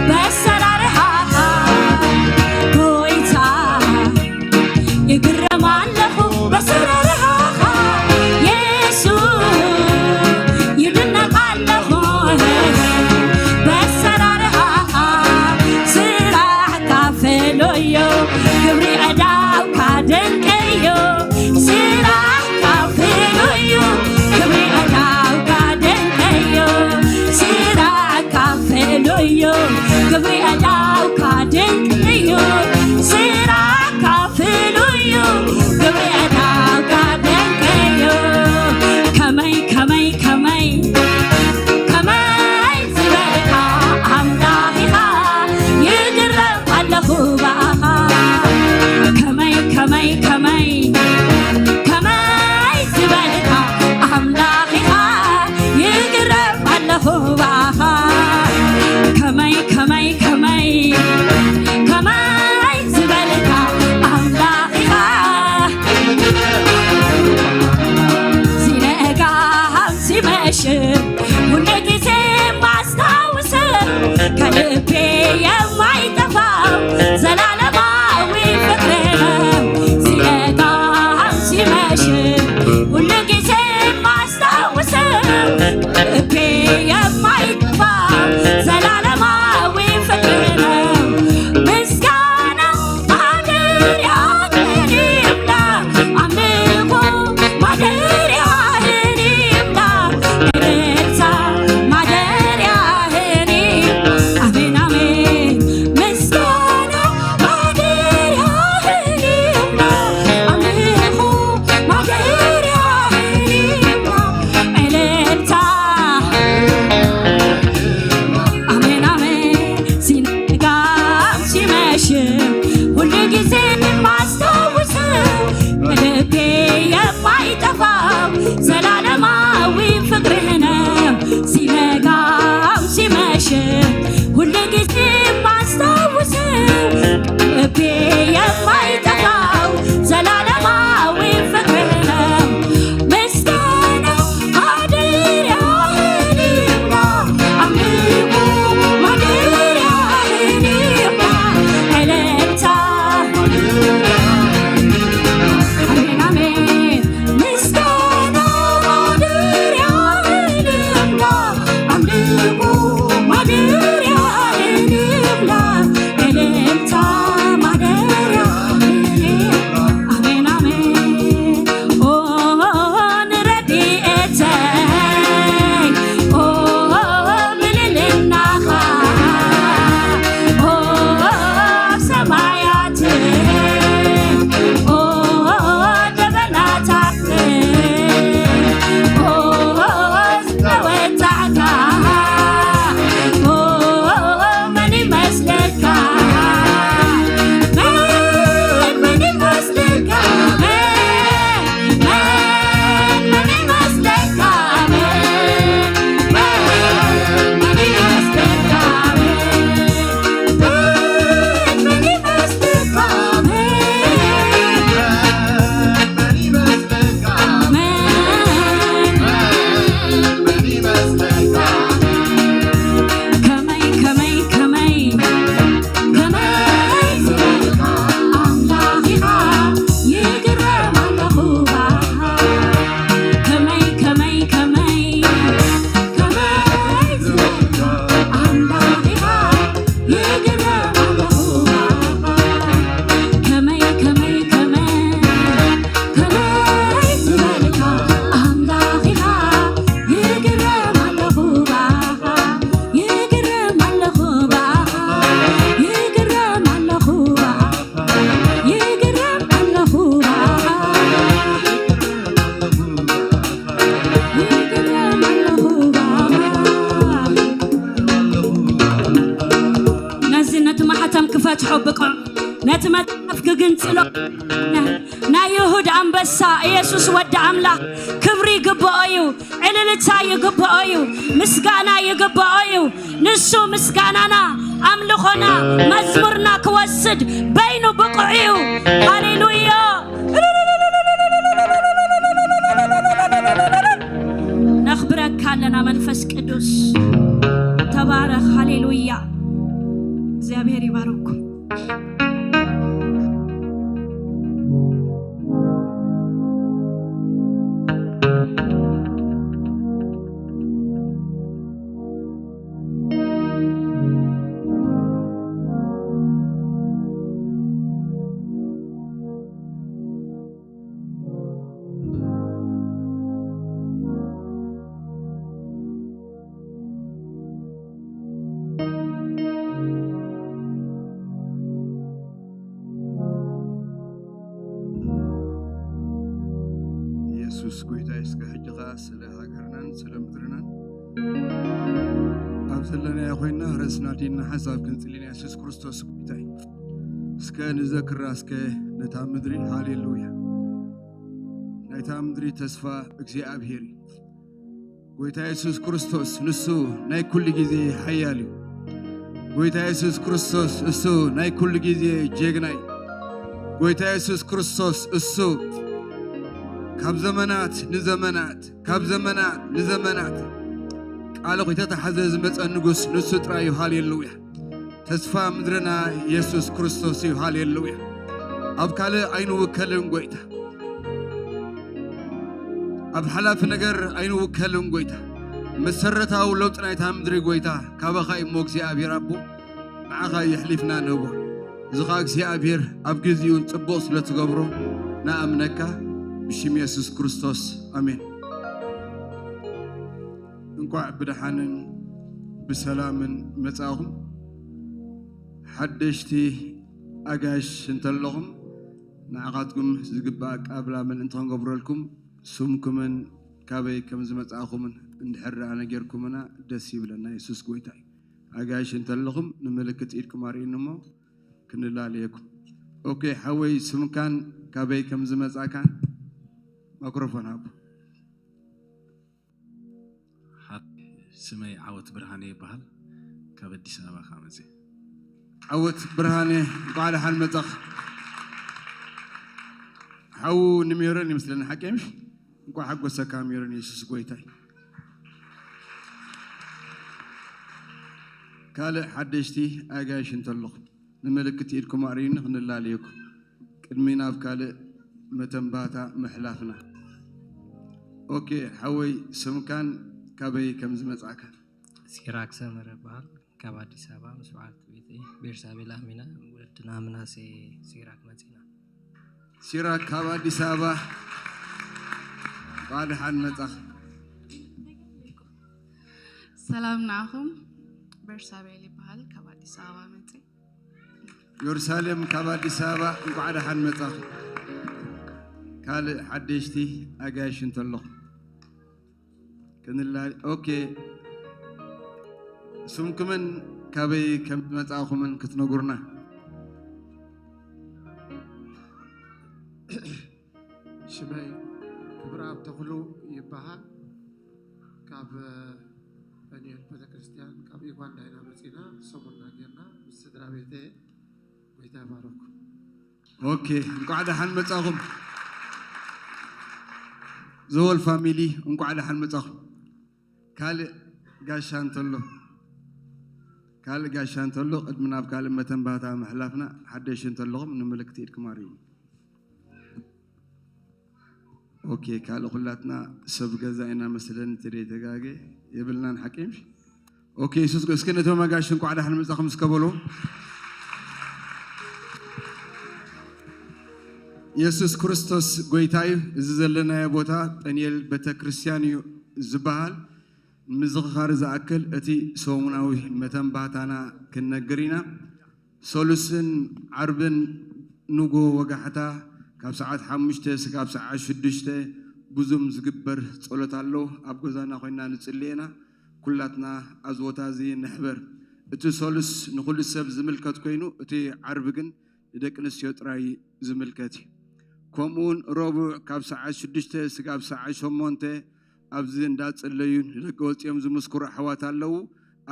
በሰራርሓኻ፣ ጎይታ ይግረም ኣለኹ በሰራርሓኻ፣ የሱስ ይድነቕ ኣለኹ በሰራርሓኻ፣ ስራሕካ ፍሉይ እዩ፣ ክብሪ ኣእዳውካ ድንቂ እዩ። ስራሕካ ፍሉይ እዩ፣ ክብሪ ኣእዳውካ ድንቂ እዩ። ስራሕካ ፍሉይ እዩ፣ ክብሪ ኣእዳውካ ድንቂ እዩ። ስራሕካ ፍሉይ እዩ፣ ክብሪ ኣእዳውካ ድንቂ እዩ። ከመይ፣ ከመይ፣ ከመይ፣ ከመይ ዝበልካ ኣምላኽ ኢኻ፣ ይግረም ኣለኹ ብኣኻ። ከመይ፣ ከመይ፣ ከመይ፣ ከመይ ዝበልካ ኣምላኽ ኢኻ፣ ይግረም ኣለኹ ብኣኻ። ከመይ፣ ከመይ፣ ከመይ፣ ከመይ ዝበልካ ኣምላኽ ኢኻ። ሲነጋ ሲመሽም ሁል ጊዜ ማስታውሰው ከልቤ የማይጠፋው ዘላለማዊ ፍቅርህ ነው። ሲነጋ ሲመሽም ሁል ጊዜ ማስታውሰው ከልቤ የማይጠፋው ዘላለማዊ ፍቅርህ ነው። ምስጋና ማደሪያህን ይምላ፣ አምልኮ ማደሪያህን ይምላ፣ እልልታ ማደሪያህን ይምላ። አሜን፣ አሜን። ምስጋና ማደሪያህን ይምላ፣ አምልኮ ማደሪያህን ይምላ፣ እልልታ አሜን፣ አሜን። ሲነጋ ሲመሽም ሁል ጊዜ የማስታውሰው ከልቤ የማይጠፋው ዘላለማዊ ፍቅርህ ነው። ሲነጋም ሲመሽም ሁል ጊዜ የማስታውሰው ከልቤ የማይጠፋው ዘላለማዊ ፍቅርህ ነው። ምስጋና ማደሪያህን ይምላ፣ አምልኮ ማደሪያህን ይምላ፣ እልልታ አሜን፣ አሜን። ምስጋና ማደሪያህን ይምላ፣ አምልኮ ማደሪያህን ይምላ፣ እልልታ ማደሪያህን ይምላ። አሜን፣ አሜን። ኦ ንረድኤተይ፣ ኦ ብልልናኻ፣ ኦ ሰማያት፣ ኦ ደበናታት፣ ኦ ዝተወጣዕካ፣ ኦ መን ይመስለካ? መን፣ መን ይመስለካ? መን፣ መን፣ መን ይመስለካ? መን፣ መን፣ መን ይመስለካ? መን፣ መን ይመስለካ? መን፣ መን ይመስለካ? መን፣ መን፣ መን ይመስለካ? ነቲ ብቕዕ ነቲ መጽሓፍ ክግንጽሎ ናይ ይሁድ ኣንበሳ ኢየሱስ ወዲ ኣምላኽ ክብሪ ይግብኦ እዩ፣ ዕልልታ ይግብኦ እዩ፣ ምስጋና ይግብኦ እዩ። ንሱ ምስጋናና፣ ኣምልኾና፣ መዝሙርና ክወስድ በይኑ ብቑዕ እዩ። ሃሌሉያ! ነኽብረካ ኣለና መንፈስ ቅዱስ። ተባረኽ። ሃሌሉያ! እግዚኣብሔር ይባርኩም። ኢየሱስ ጎይታ እዩ። እስከ ሕጂ ኸኣ ስለ ሃገርናን ስለ ምድርናን ኣብ ዘለናዮ ኮይንና ርእስና ዲና ሓሳብ ክንጽሊ ኢና። ኢየሱስ ክርስቶስ ጎይታ እዩ። እስከ ንዘክራ እስከ ነታ ምድሪ። ሃሌሉያ። ናይታ ምድሪ ተስፋ እግዚኣብሔር እዩ። ጎይታ የሱስ ክርስቶስ ንሱ ናይ ኩሉ ግዜ ሓያል እዩ። ጎይታ የሱስ ክርስቶስ እሱ ናይ ኩሉ ግዜ ጀግና እዩ። ጎይታ የሱስ ክርስቶስ እሱ ካብ ዘመናት ንዘመናት ካብ ዘመናት ንዘመናት ቃሉ ከይተታሕዘ ዝመጸ ንጉስ ንሱ ጥራይ እዩ። ሃሌሉያ። ተስፋ ምድርና የሱስ ክርስቶስ እዩ። ሃሌሉያ። ኣብ ካልእ ኣይንውከልን ጎይታ። ኣብ ሓላፊ ነገር ኣይንውከልን ጎይታ። መሰረታዊ ለውጢ ናይታ ምድሪ ጎይታ ካባኻ እዩ እሞ እግዚኣብሔር ኣቦ ንዓኻ እዩ ኣሕሊፍና ንህቦ። እዚ ኸኣ እግዚኣብሔር ኣብ ግዚኡን ጽቡቕ ስለ ትገብሮ ንኣምነካ ብሽም የሱስ ክርስቶስ ኣሜን። እንቋዕ ብደሓንን ብሰላምን መጻእኹም። ሓደሽቲ ኣጋይሽ እንተለኹም ንዓኻትኩም ዝግባእ ኣቀባብላ ምእንቲ ክንገብረልኩም ስምኩምን ካበይ ከም ዝመጻእኹምን እንድሕር ደኣ ነጊርኩምና ደስ ይብለና። የሱስ ጎይታ እዩ። ኣጋይሽ እንተለኹም ንምልክት ኢድኩም ኣርእዩኒ እሞ ክንላለየኩም። ኦኬ ሓወይ ስምካን ካበይ ከም ዝመጻእካን ማይክሮፎን ሃቡ። ሓ- ስመይ ዓወት ብርሃነ ይበሃል። ካብ ኣዲስ ኣበባ ካብ መፅእ። ዓወት ብርሃነ እንኳዕ ደሓን መጻኽ። ሓዉ ንሜሮን ይመስለኒ ሓቂ ምሽ? እንኳዕ ሓጎሰካ ሜሮን የሱስ ጎይታይ። ካልእ ሓደሽቲ ኣጋይሽ እንተለኹም ንምልክት ኢድኩም ኣርእዩኒ ክንላለየኩም ቅድሚ ናብ ካልእ መተንባታ ምሕላፍና። ኦኬ ሓወይ ስምካን ካበይ ከም ዝመጻእካ? ሲራክ ሰመረ በሃል ካብ ኣዲስ ኣበባ ምስ በዓልቲ ቤተይ ቤርሳቤ ላሚና ወድና ምናሴ ሲራክ መጺና። ሲራክ ካብ ኣዲስ ኣበባ እንኳዕ ደሓን መጻኽ። ሰላም ንዓኹም። ቤርሳቤል ይበሃል ካብ ኣዲስ ኣበባ መጺ። ዮርሳሌም ካብ ኣዲስ ኣበባ እንኳዕ ደሓን መጻኹ። ካልእ ሓደሽቲ ኣጋይሽ እንተለኹም ክንላ ኦኬ ስምኩምን ካበይ ከም ዝመጻእኹምን ክትነግሩና። ሽመይ ክብረኣብ ተኽሉ ይበሃል። ካብ ዳንኤል ቤተክርስትያን ካብ ዩጋንዳ ኢና መፂና። ሰሙንና ጌርና ምስ ስድራ ቤተ ጎይታ ይባረኩም። ኦኬ እንኳዕ ደሓን መጻኹም። ዘወል ፋሚሊ እንኳዕ ደሓን መጻኹም። ካልእ ጋሻ እንተሎ ካልእ ጋሻ እንተሎ ቅድሚ ናብ ካልእ መተንባህታ ምሕላፍና ሓደሽ እንተለኹም ንምልክት ኢድኩም ኣርእዩ። ኦኬ ካልእ ኩላትና ሰብ ገዛ ኢና መስለኒ ተደይ ተጋገ የብልናን ሓቂ ምሽ? ኦኬ የሱስ እስከ ነቶም ኣጋሽ እንኳዕ ደሓን መጻኹም እስከ በሉ። የሱስ ክርስቶስ ጎይታ እዩ። እዚ ዘለናዮ ቦታ ጴንኤል ቤተክርስትያን እዩ ዝበሃል። ንምዝኽኻር ዝኣክል እቲ ሰሙናዊ መተንባህታና ክንነግር ኢና። ሰሉስን ዓርብን ንጎ ወጋሕታ ካብ ሰዓት ሓሙሽተ ስጋብ ሰዓት ሽዱሽተ ብዙም ዝግበር ጸሎት ኣሎ። ኣብ ገዛና ኮይና ንጽሊ ኢና። ኩላትና ኣብዚ ቦታ እዚ ንሕበር። እቲ ሰሉስ ንኹሉ ሰብ ዝምልከት ኮይኑ፣ እቲ ዓርቢ ግን ንደቂ ኣንስትዮ ጥራይ ዝምልከት እዩ። ከምኡውን ረቡዕ ካብ ሰዓት ሽዱሽተ ስጋብ ሰዓት ሸሞንተ ኣብዚ እንዳጸለዩ ንደገ ወጺኦም ዝምስክሩ ኣሕዋት ኣለዉ።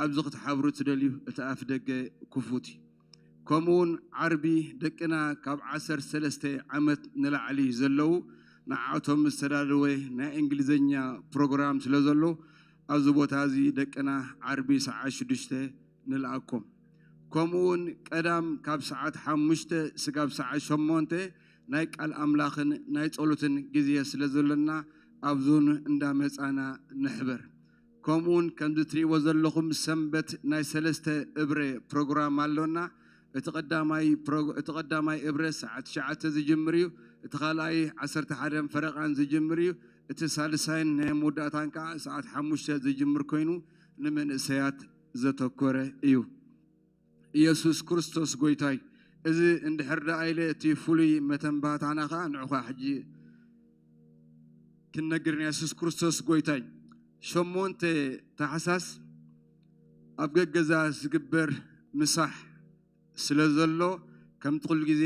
ኣብዚ ክትሓብሩ ትደልዩ፣ እቲ ኣፍ ደገ ክፉት እዩ። ከምኡውን ዓርቢ ደቅና ካብ ዓሰርተ ሰለስተ ዓመት ንላዕሊ ዘለዉ ንዓቶም ዝተዳለወ ናይ እንግሊዝኛ ፕሮግራም ስለ ዘሎ ኣብዚ ቦታ እዚ ደቅና ዓርቢ ሰዓት ሽዱሽተ ንልኣኮም። ከምኡውን ቀዳም ካብ ሰዓት ሓሙሽተ ስጋብ ሰዓት ሸሞንተ ናይ ቃል ኣምላኽን ናይ ጸሎትን ግዜ ስለ ዘሎና ኣብዙን እንዳመጻና ንሕበር። ከምኡውን ከምዚ ትርእይዎ ዘለኹም ሰንበት ናይ ሰለስተ እብረ ፕሮግራም ኣሎና። እቲ ቀዳማይ ፕሮ- እቲ ቀዳማይ እብረ ሰዓት ትሽዓተ ዝጅምር እዩ። እቲ ካልኣይ ዓሰርተ ሓደን ፈረቓን ዝጅምር እዩ። እቲ ሳልሳይን ናይ መወዳእታን ከዓ ሰዓት ሓሙሽተ ዝጅምር ኮይኑ ንመንእሰያት ዘተኮረ እዩ። ኢየሱስ ክርስቶስ ጎይታይ። እዚ እንድሕር ደኣ ኢለ እቲ ፍሉይ መተንባታና ከዓ ንዑኻ ሕጂ ክንነግር ኢና። ኢየሱስ ክርስቶስ ጎይታይ። ሸሞንተ ታሕሳስ ኣብ ገገዛ ዝግበር ምሳሕ ስለ ዘሎ ከምቲ ኩሉ ግዜ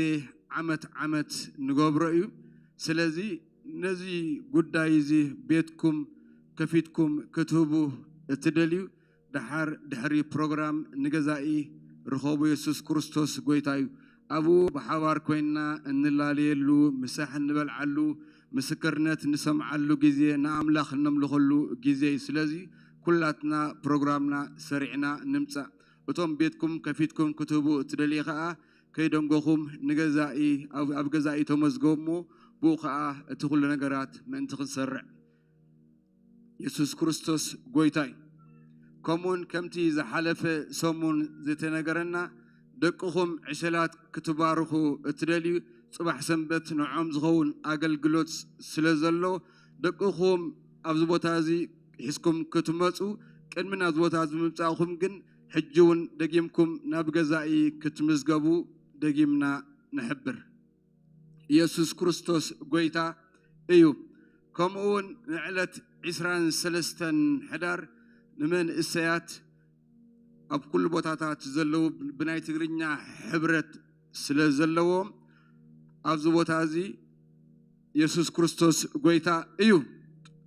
ዓመት ዓመት ንገብሮ እዩ። ስለዚ ነዚ ጉዳይ እዚ ቤትኩም ከፊትኩም ክትህቡ እትደልዩ ደሓር ድሕሪ ፕሮግራም ንገዛኢ ርኸቡ። የሱስ ክርስቶስ ጎይታ እዩ። ኣብኡ ብሓባር ኮይንና እንላለየሉ፣ ምሳሕ እንበልዓሉ፣ ምስክርነት እንሰምዓሉ ግዜ፣ ንኣምላኽ እነምልኸሉ ግዜ እዩ። ስለዚ ኩላትና ፕሮግራምና ሰሪዕና ንምጻእ። እቶም ቤትኩም ከፊትኩም ክትህቡ እትደልዩ ኸኣ ከይደንጎኹም ንገዛኢ ኣብ ኣብ ገዛኢ ተመዝገቡ እሞ ብኡ ኸኣ እቲ ኩሉ ነገራት ምእንቲ ክንሰርዕ። የሱስ ክርስቶስ ጎይታ እዩ። ከምኡውን ከምቲ ዝሓለፈ ሰሙን ዝተነገረና ደቅኹም ዕሸላት ክትባርኹ እትደልዩ ጽባሕ ሰንበት ንዖም ዝኸውን ኣገልግሎት ስለ ዘሎ ደቅኹም ኣብዚ ቦታ እዚ ሒዝኩም ክትመጹ ቅድሚ ናብዚ ቦታ እዚ ምምጻእኹም ግን ሕጂ እውን ደጊምኩም ናብ ገዛኢ ክትምዝገቡ ደጊምና ንሕብር። ኢየሱስ ክርስቶስ ጎይታ እዩ። ከምኡ እውን ንዕለት ዕስራን ሰለስተን ሕዳር ንመንእሰያት ኣብ ኩሉ ቦታታት ዘለዉ ብናይ ትግርኛ ሕብረት ስለ ዘለዎም ኣብዚ ቦታ እዚ የሱስ ክርስቶስ ጎይታ እዩ።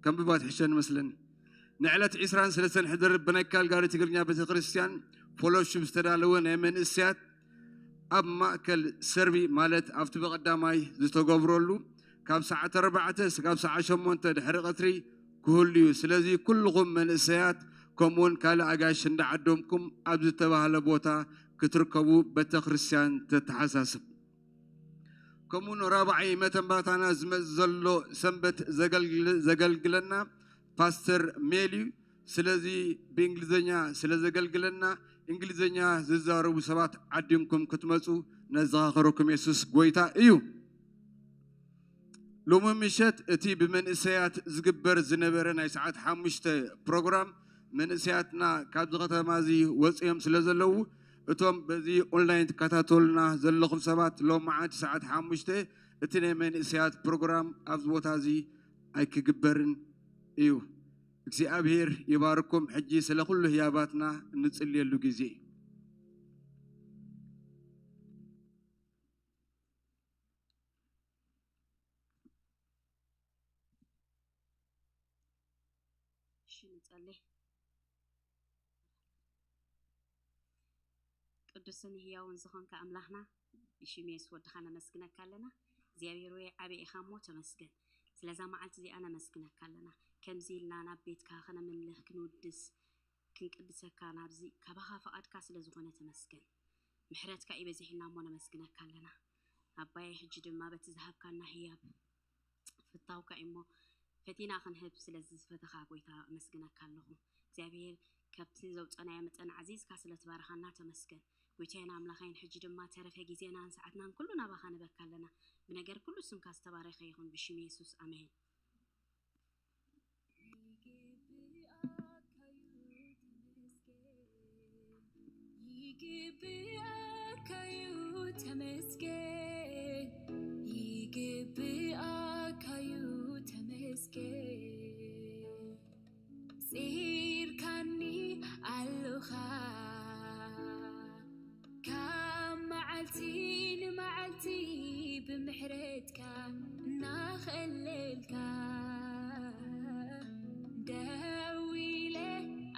ከንብባ ትሕሸኒ መስለኒ። ንዕለት ዕስራን ሰለስተን ሕዳር ብናይ ካልጋሪ ትግርኛ ቤተክርስትያን ፎሎሺፕ ዝተዳለወ ናይ መንእሰያት ኣብ ማእከል ሰርቢ ማለት ኣብቲ ብቐዳማይ ዝተገብረሉ ካብ ሰዓት ኣርባዕተ እስካብ ሰዓት ሸሞንተ ድሕሪ ቀትሪ ክህሉ እዩ። ስለዚ ኩልኹም መንእሰያት ከምኡውን ካልእ ኣጋይሽ እንዳዓደምኩም ኣብ ዝተባህለ ቦታ ክትርከቡ ቤተክርስትያን ተተሓሳስብ። ከምኡውን ራብዓይ መተንባታና ዝመጽእ ዘሎ ሰንበት ዘገልግል- ዘገልግለና ፓስተር ሜል እዩ። ስለዚ ብእንግሊዝኛ ስለ ዘገልግለና እንግሊዝኛ ዝዛረቡ ሰባት ዓዲምኩም ክትመጹ ነዘኻኽረኩም። የሱስ ጎይታ እዩ። ሎሚ ምሸት እቲ ብመንእሰያት ዝግበር ዝነበረ ናይ ሰዓት ሓሙሽተ ፕሮግራም መንእሰያትና ካብዚ ከተማ እዚ ወፂኦም ስለ ዘለዉ እቶም በዚ ኦንላይን ትከታተሉና ዘለኹም ሰባት ሎም መዓልቲ ሰዓት ሓሙሽተ እቲ ናይ መንእሰያት ፕሮግራም ኣብዚ ቦታ እዚ ኣይክግበርን እዩ። እግዚኣብሔር ይባርኩም። ሕጂ ስለ ኩሉ ህያባትና እንጽልየሉ ግዜ እዩ። እሺ ንጸሊ። ቅዱስን ህያውን ዝኾንካ ኣምላኽና ብሽም የሱስ ወድኻ ነመስግነካ ኣለና። እግዚኣብሔር ወይ ዓቢ ኢኻ እሞ ተመስገን። ስለዛ መዓልቲ እዚኣ ነመስግነካ ኣለና። ከምዚ ኢልና ናብ ቤትካ ከነምልኽ ክንውድስ ክንቅድሰካ ናብዚ ካባኻ ፍቓድካ ስለ ዝኾነ ተመስገን። ምሕረትካ እዩ በዚሕና እሞ ነመስግነካ ኣለና። ኣባየ ሕጂ ድማ በቲ ዝሃብካና ህያብ ፍታውካ እዩ እሞ ፈቲና ክንህብ ስለዚ ዝፈተኻ ጎይታ ኣመስግነካ ኣለኹ እግዚኣብሔር ካብቲ ዘውፀናዮ መጠን ዓዚዝካ ስለ ትባርኻና ተመስገን ጎይታዬን ኣምላኸይን ሕጂ ድማ ተረፈ ግዜናን ሰዓትናን ኩሉ ናባኻ ንበካ ኣለና ብነገር ኩሉ ስምካ ዝተባረኸ ይኹን ብሽም የሱስ ኣሜን ይግብኣካዩ ተመስገን ይግብኣካዩ ተመስገን ጺርካኒ ኣሎኻ እልልካ ደው ኢለ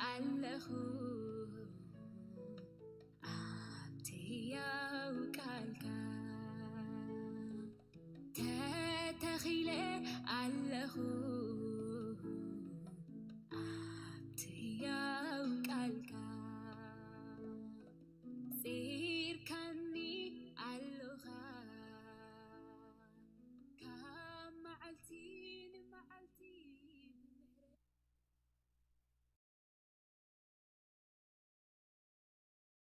ኣለኹ ኣብቲ ያው ቃልካ ተተኺለ ኣለኹ ኣብቲ ያው ቃልካ ጺርካኒ ኣለኻ ካብ መዓልቲ ንመዓልቲ ብምህረት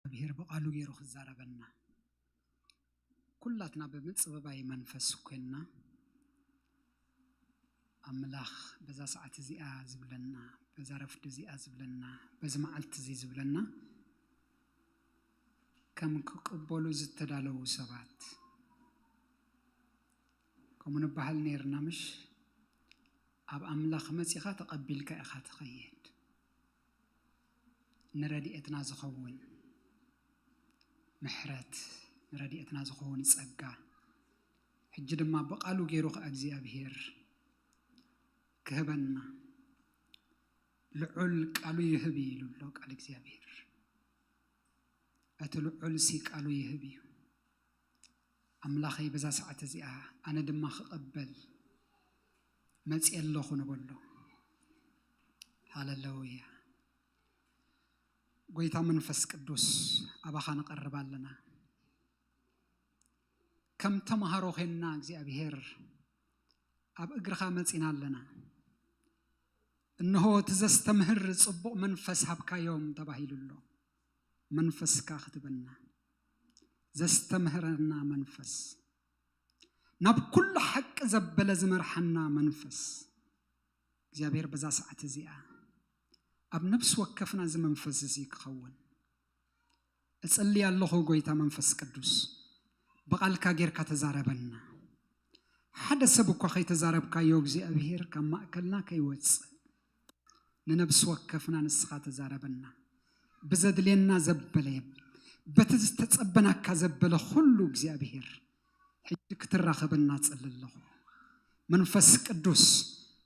እግዚኣብሔር ብቓሉ ገይሩ ክዛረበና ኩላትና ብምጽብባይ መንፈስ ኮይንና ኣምላኽ በዛ ሰዓት እዚኣ ዝብለና፣ በዛ ረፍዲ እዚኣ ዝብለና፣ በዚ መዓልቲ እዚ ዝብለና ከም ክቕበሉ ዝተዳለዉ ሰባት ከምኡ ንበሃል ነይርና ምሽ? ኣብ ኣምላኽ መጺኻ ተቐቢልካ ኢኻ ትኸይድ። ንረድኤትና ዝኸውን ምሕረት፣ ንረድኤትና ዝኸውን ጸጋ፣ ሕጂ ድማ ብቓሉ ገይሩ ኸኣ እግዚኣብሔር ክህበና ልዑል ቃሉ ይህብ እዩ ኢሉ ኣሎ ቃል እግዚኣብሔር። እቲ ልዑል ሲ ቃሉ ይህብ እዩ። ኣምላኸይ በዛ ሰዓት እዚኣ ኣነ ድማ ክቐበል መጽየ ኣለኹ ንበሎ። ሃለለውያ። ጎይታ መንፈስ ቅዱስ ኣባኻ ንቐርብ ኣለና። ከም ተምሃሮ ኾንና እግዚኣብሔር ኣብ እግርኻ መጺና ኣለና። እንሆ እቲ ዘስተምህር ጽቡቕ መንፈስ ሃብካዮም ተባሂሉ ኣሎ። መንፈስካ ክትበና ዘስተምህረና መንፈስ ናብ ኩሉ ሓቂ ዘበለ ዝመርሓና መንፈስ እግዚኣብሔር በዛ ሰዓት እዚኣ ኣብ ነፍሲ ወከፍና እዚ መንፈስ እዚ ክኸውን እጽሊ ኣለኹ። ጎይታ መንፈስ ቅዱስ ብቓልካ ጌርካ ተዛረበና። ሓደ ሰብ እኳ ከይተዛረብካዮ እግዚኣብሔር ካብ ማእከልና ከይወጽእ ንነብሲ ወከፍና ንስኻ ተዛረበና። ብዘድልየና ዘበለ በቲ ዝተጸበናካ ዘበለ ኩሉ እግዚኣብሔር ሕጂ ክትራኸበና ጸሊ ኣለኹ። መንፈስ ቅዱስ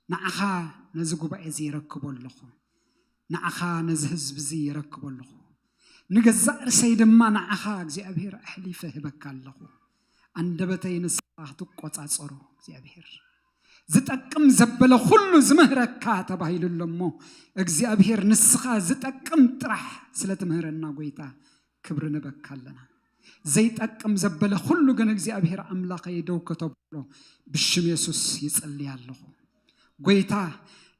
ንዓኻ ነዚ ጉባኤ እዚ ይረክቦ ኣለኹ። ንዓኻ ነዚ ህዝቢ እዚ ይረክቦ ኣለኹ። ንገዛእ ርእሰይ ድማ ንዓኻ እግዚኣብሔር ኣሕሊፈ ህበካ ኣለኹ። ኣንደበተይ ንስኻ ክትቆጻጸሮ እግዚኣብሔር ዝጠቅም ዘበለ ኩሉ ዝምህረካ ተባሂሉ ኣሎ እሞ እግዚኣብሔር ንስኻ ዝጠቅም ጥራሕ ስለ ትምህረና ጎይታ ክብሪ ንበካ ኣለና። ዘይጠቅም ዘበለ ኩሉ ግን እግዚኣብሔር ኣምላኸይ ደው ከተብሎ ብሽም የሱስ ይጸልይ ኣለኹ። ጎይታ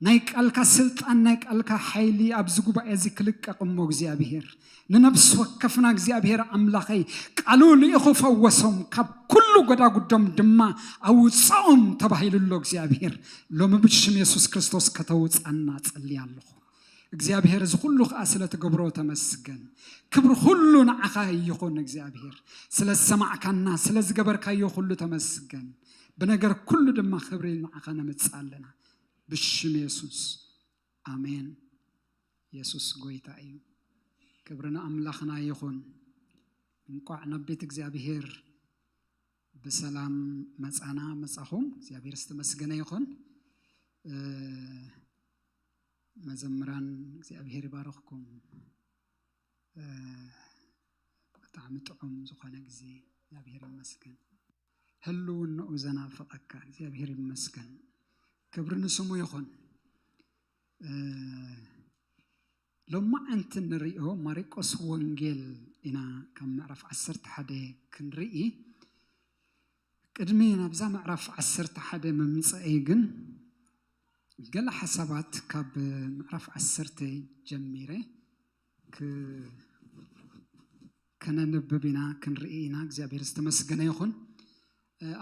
ናይ ቃልካ ስልጣን ናይ ቃልካ ሓይሊ ኣብዚ ጉባኤ እዚ ክልቀቕ እሞ እግዚኣብሔር ንነብሲ ወከፍና እግዚኣብሔር ኣምላኸይ ቃሉ ልኢኹ ፈወሶም ካብ ኩሉ ጎዳጉዶም ድማ ኣውፅኦም ተባሂሉ ኣሎ እግዚኣብሔር ሎሚ ብሽም የሱስ ክርስቶስ ከተውፃና ጸልይ ኣለኹ። እግዚኣብሔር እዚ ኩሉ ከዓ ስለ ትገብሮ ተመስገን። ክብሪ ኩሉ ንዓኻ ይኹን እግዚኣብሔር። ስለ ዝሰማዕካና ስለ ዝገበርካዮ ኩሉ ተመስገን። ብነገር ኩሉ ድማ ክብሪ ንዓኻ ነምጽእ ኣለና። ብሽም የሱስ ኣሜን። የሱስ ጎይታ እዩ። ክብሪ ንኣምላኽና ይኹን። እንቋዕ ናብ ቤት እግዚኣብሔር ብሰላም መጻና መጻኹም። እግዚኣብሔር ዝተመስገነ ይኹን። መዘምራን እግዚኣብሔር ይባርኽኩም። ብጣዕሚ ጥዑም ዝኾነ ግዜ እግዚኣብሔር ይመስገን። ህልውናኡ ዘናፍቐካ እግዚኣብሔር ይመስገን። ክብሪ ንስሙ ይኹን። ሎማዓንቲ ንሪኦ ማርቆስ ወንጌል ኢና ካብ ምዕራፍ ዓሰርተ ሓደ ክንርኢ። ቅድሚ ናብዛ ምዕራፍ ዓሰርተ ሓደ ምምፀአይ ግን ገለ ሓሳባት ካብ ምዕራፍ ዓሰርተ ጀሚረ ከነንብብ ኢና ክንርኢ ኢና። እግዚኣብሔር ዝተመስገነ ይኹን።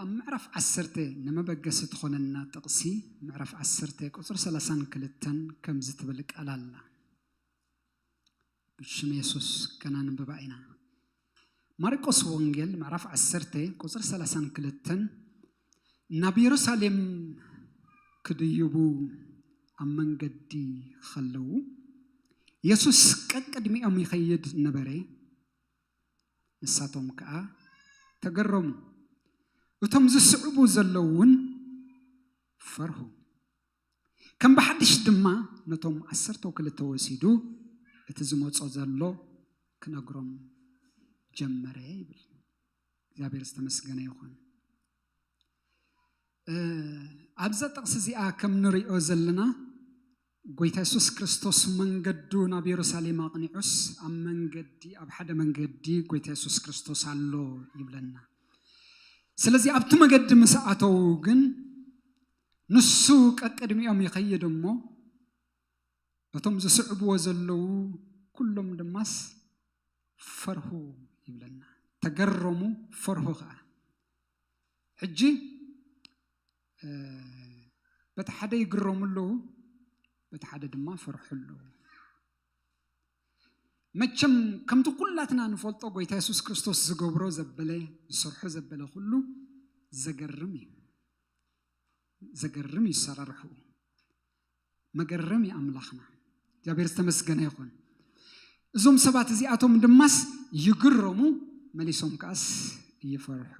ኣብ ምዕራፍ ዓሰርተ ንመበገሲ ትኾነና ጥቕሲ ምዕራፍ ዓሰርተ ቁፅሪ ሰላሳን ክልተን ከምዚ ትብል ቃል ኣላ። ብሽም የሱስ ከነንብባ ኢና። ማርቆስ ወንጌል ምዕራፍ ዓሰርተ ቁፅሪ ሰላሳን ክልተን ናብ የሩሳሌም ክድይቡ ኣብ መንገዲ ከለዉ የሱስ ቀቅድሚኦም ይኸይድ ነበረ። ንሳቶም ከኣ ተገረሙ። እቶም ዝስዕቡ ዘለዉ እውን ፈርሁ። ከም ብሓድሽ ድማ ነቶም ዓሰርተው ክልተ ወሲዱ እቲ ዝመጾ ዘሎ ክነግሮም ጀመረ ይብል። እግዚኣብሔር ዝተመስገነ ይኹን። ኣብዛ ጥቕሲ እዚኣ ከም ንሪኦ ዘለና ጎይታ የሱስ ክርስቶስ መንገዱ ናብ የሩሳሌም ኣቕኒዑስ ኣብ መንገዲ ኣብ ሓደ መንገዲ ጎይታ የሱስ ክርስቶስ ኣሎ ይብለና። ስለዚ ኣብቲ መገዲ ምስ ኣተዉ ግን ንሱ ቀቅድሚኦም ይኸይድ እሞ እቶም ዝስዕብዎ ዘለዉ ኩሎም ድማስ ፈርሁ ይብለና። ተገረሙ፣ ፈርሁ ከዓ። ሕጂ በቲ ሓደ ይግረሙ ኣለዉ፣ በቲ ሓደ ድማ ፈርሑ ኣለዉ። መቸም ከምቲ ኩላትና ንፈልጦ ጎይታ የሱስ ክርስቶስ ዝገብሮ ዘበለ ዝሰርሖ ዘበለ ኩሉ ዘገርም እዩ። ዘገርም እዩ ሰራርሑ። መገረም እዩ ኣምላኽና። እግዚኣብሔር ዝተመስገነ ይኹን። እዞም ሰባት እዚኣቶም ድማስ ይግረሙ፣ መሊሶም ከኣስ ይፈርሑ።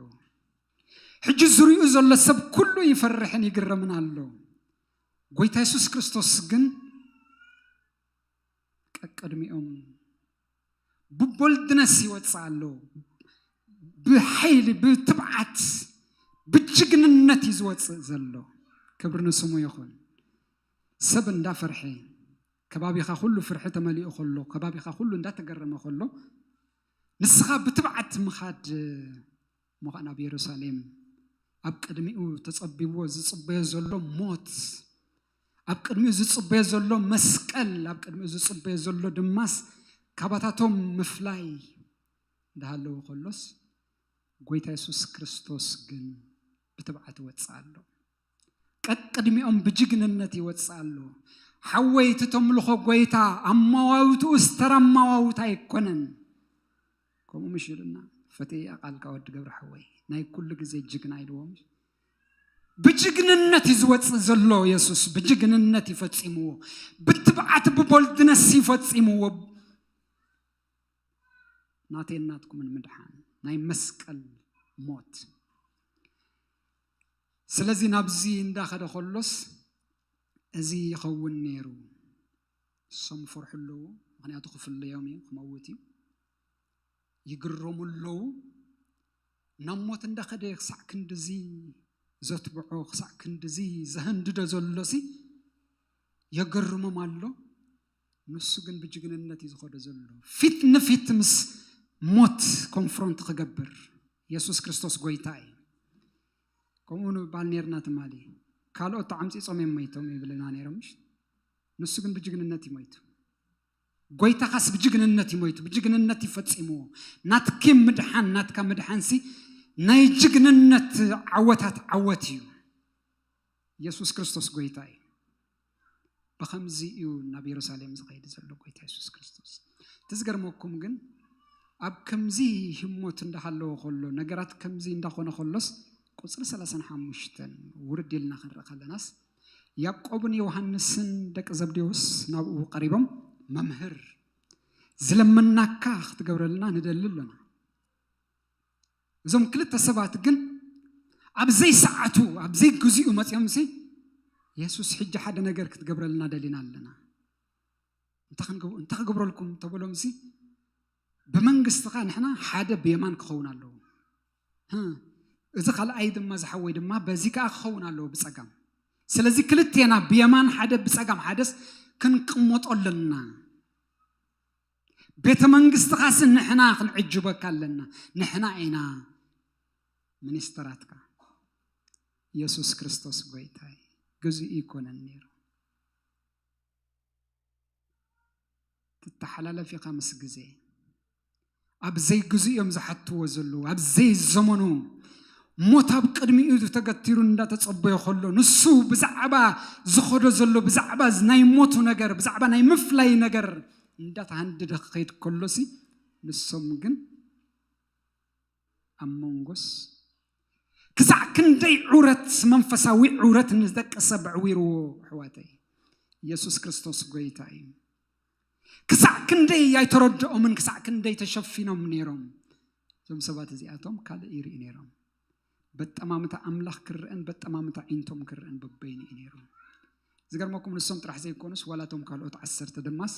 ሕጂ ዝሪኡ ዘሎ ሰብ ኩሉ ይፈርሕን ይግረምን ኣሎ። ጎይታ የሱስ ክርስቶስ ግን ቀቅድሚኦም ብቦልድነስ ይወፅእ ኣሎ። ብሓይሊ ብትብዓት ብጅግንነት እዩ ዝወፅእ ዘሎ። ክብሪ ንስሙ ይኹን። ሰብ እንዳፈርሐ ከባቢኻ ኩሉ ፍርሒ ተመሊኡ ከሎ ከባቢኻ ኩሉ እንዳተገረመ ከሎ ንስኻ ብትብዓት ምኻድ ምዃን ኣብ የሩሳሌም ኣብ ቅድሚኡ ተጸቢብዎ ዝጽበዮ ዘሎ ሞት ኣብ ቅድሚኡ ዝጽበዮ ዘሎ መስቀል ኣብ ቅድሚኡ ዝጽበዮ ዘሎ ድማስ ካባታቶም ምፍላይ እንዳሃለዎ ከሎስ ጎይታ የሱስ ክርስቶስ ግን ብትብዓት ይወጽእ ኣሎ። ቀቅድሚኦም ብጅግንነት ይወጽእ ኣሎ። ሓወይ እቲ ተምልኾ ጎይታ ኣማዋውትኡ ዝተራ ኣማዋውታ ኣይኮነን። ከምኡ ምሽ ኢሉና ፈትየ ቃልካ ወዲ ገብረ ሓወይ ናይ ኩሉ ግዜ ጅግና ኢልዎም። ብጅግንነት እዩ ዝወፅእ ዘሎ የሱስ ብጅግንነት ይፈፂምዎ። ብትብዓት ብቦልድነስ ይፈፂምዎ። ናተይ ናትኩምን ምድሓን ናይ መስቀል ሞት። ስለዚ ናብዚ እንዳኸደ ከሎስ እዚ ይኸውን ነይሩ። እሶም ይፈርሑ ኣለዉ፣ ምኽንያቱ ክፍለዮም እዩ፣ ክመውት እዩ። ይግረሙ ኣለዉ። ናብ ሞት እንዳኸደ ክሳዕ ክንድዚ ዘትብዖ ክሳዕ ክንድዚ ዘህንድዶ ዘሎሲ የገርሞም ኣሎ። ንሱ ግን ብጅግንነት እዩ ዝኸዶ ዘሎ ፊት ንፊት ምስ ሞት ኮንፍሮንት ክገብር። የሱስ ክርስቶስ ጎይታ እዩ። ከምኡ ንባል ነርና ትማሊ ካልኦት ተዓምፂፆም እዮም መይቶም ይብልና ነይሮም ምሽ? ንሱ ግን ብጅግንነት እዩ መይቱ። ጎይታኻስ ብጅግንነት እዩ መይቱ፣ ብጅግንነት እዩ ፈፂምዎ። ናትኪ ምድሓን ናትካ ምድሓንሲ ናይ ጅግንነት ዓወታት ዓወት እዩ። የሱስ ክርስቶስ ጎይታ እዩ። ብኸምዚ እዩ ናብ የሩሳሌም ዝኸይድ ዘሎ ጎይታ የሱስ ክርስቶስ። እቲ ዝገርመኩም ግን ኣብ ከምዚ ህሞት እንዳሃለወ ከሎ ነገራት ከምዚ እንዳኾነ ከሎስ ቁፅሪ ሰላሳን ሓሙሽተን ውርድ ኢልና ክንርኢ ከለናስ ያዕቆብን ዮሃንስን ደቂ ዘብዴዎስ ናብኡ ቀሪቦም መምህር ዝለመናካ ክትገብረልና ንደሊ ኣለና። እዞም ክልተ ሰባት ግን ኣብ ዘይሰዓቱ ኣብ ዘይግዚኡ መፅዮም ሲ የሱስ ሕጂ ሓደ ነገር ክትገብረልና ደሊና ኣለና። እንታይ ክገብረልኩም ተበሎም ሲ ብመንግስትኻ ንሕና ሓደ ብየማን ክኸውን ኣለዎ። እዚ ካልኣይ ድማ ዝሓወይ ድማ በዚ ከዓ ክኸውን ኣለዎ ብፀጋም። ስለዚ ክልቴና ብየማን ሓደ ብፀጋም ሓደስ ክንቅመጦ ኣለና። ቤተ መንግስትኻስ ንሕና ክንዕጅበካ ኣለና። ንሕና ኢና ሚኒስተራትካ። የሱስ ክርስቶስ ጎይታይ ግዜኡ ይኮነን ነይሩ። ትተሓላለፍ ኢኻ ምስ ግዜ። ኣብ ዘይግዜኡ እዮም ዝሓትዎ ዘለዉ ኣብ ዘይዘመኑ። ሞት ኣብ ቅድሚኡ ተገቲሩ እንዳተጸበዮ ከሎ ንሱ ብዛዕባ ዝኸዶ ዘሎ ብዛዕባ ናይ ሞቱ ነገር ብዛዕባ ናይ ምፍላይ ነገር እንዳተሃንደደ ክኸይድ ከሎሲ ንሶም ግን ኣብ መንጎስ ክሳዕ ክንደይ ዑረት መንፈሳዊ ዑረት ንደቂ ሰብ ኣዕዊርዎ ኣሕዋተይ። የሱስ ክርስቶስ ጎይታ እዩ። ክሳዕ ክንደይ ኣይተረድኦምን ክሳዕ ክንደይ ተሸፊኖም ነይሮም። እዞም ሰባት እዚኣቶም ካልእ ይርኢ ነይሮም። በጠማምታ ኣምላኽ ክርአን በጠማምታ ዒንቶም ክርአን በበይኑ እዩ ነይሩ። ዝገርመኩም ንሶም ጥራሕ ዘይኮኑስ ዋላቶም ካልኦት ዓሰርተ ድማስ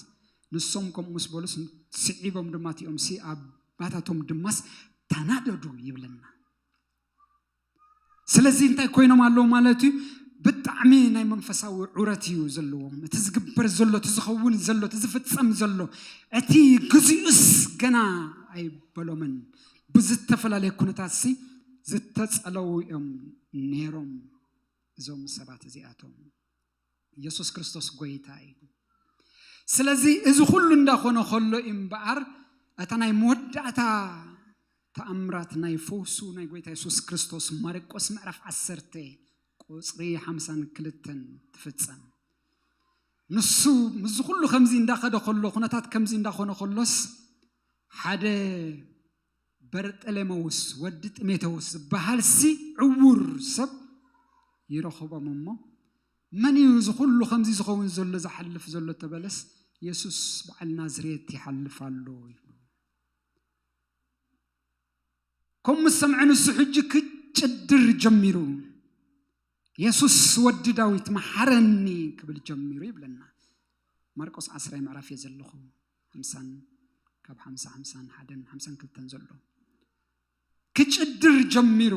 ንሶም ከምኡ ምስ በሉስ ስዒቦም ድማ እቲኦም ሲ ኣባታቶም ድማስ ተናደዱ ይብለና። ስለዚ እንታይ ኮይኖም ኣለዉ ማለት እዩ? ብጣዕሚ ናይ መንፈሳዊ ዑረት እዩ ዘለዎም። እቲ ዝግበር ዘሎ፣ እቲ ዝኸውን ዘሎ፣ እቲ ዝፍጸም ዘሎ፣ እቲ ግዚኡስ ገና ኣይበሎምን። ብዝተፈላለየ ኩነታት ሲ ዝተጸለዉ እዮም ነይሮም እዞም ሰባት እዚኣቶም። ኢየሱስ ክርስቶስ ጎይታ እዩ። ስለዚ እዚ ኩሉ እንዳኾነ ከሎ እዩ እምበኣር እታ ናይ መወዳእታ ተኣምራት ናይ ፈውሱ ናይ ጎይታ የሱስ ክርስቶስ ማርቆስ ምዕራፍ ዓሰርተ ቁጽሪ ሓምሳን ክልተን ትፍጸም። ንሱ ምስዚ ኩሉ ከምዚ እንዳኸደ ከሎ ኩነታት ከምዚ እንዳኾነ ከሎስ ሓደ በርጠሌመውስ ወዲ ጢሞቴዎስ ዝበሃል ሲ ዕውር ሰብ ይረኽቦም እሞ መን እዩ እዚ ኩሉ ከምዚ ዝኸውን ዘሎ ዝሓልፍ ዘሎ ተበለስ የሱስ በዓል ናዝሬት ይሓልፍ ኣሎ ይብሉ። ከም ምስ ሰምዐ ንሱ ሕጂ ክጭድር ጀሚሩ የሱስ ወዲ ዳዊት መሓረኒ ክብል ጀሚሩ ይብለና። ማርቆስ ዓስራይ ምዕራፍ እየ ዘለኹ። ሓምሳን ካብ ሓምሳ ሓምሳን ሓደን ሓምሳን ክልተን ዘሎ ክጭድር ጀሚሩ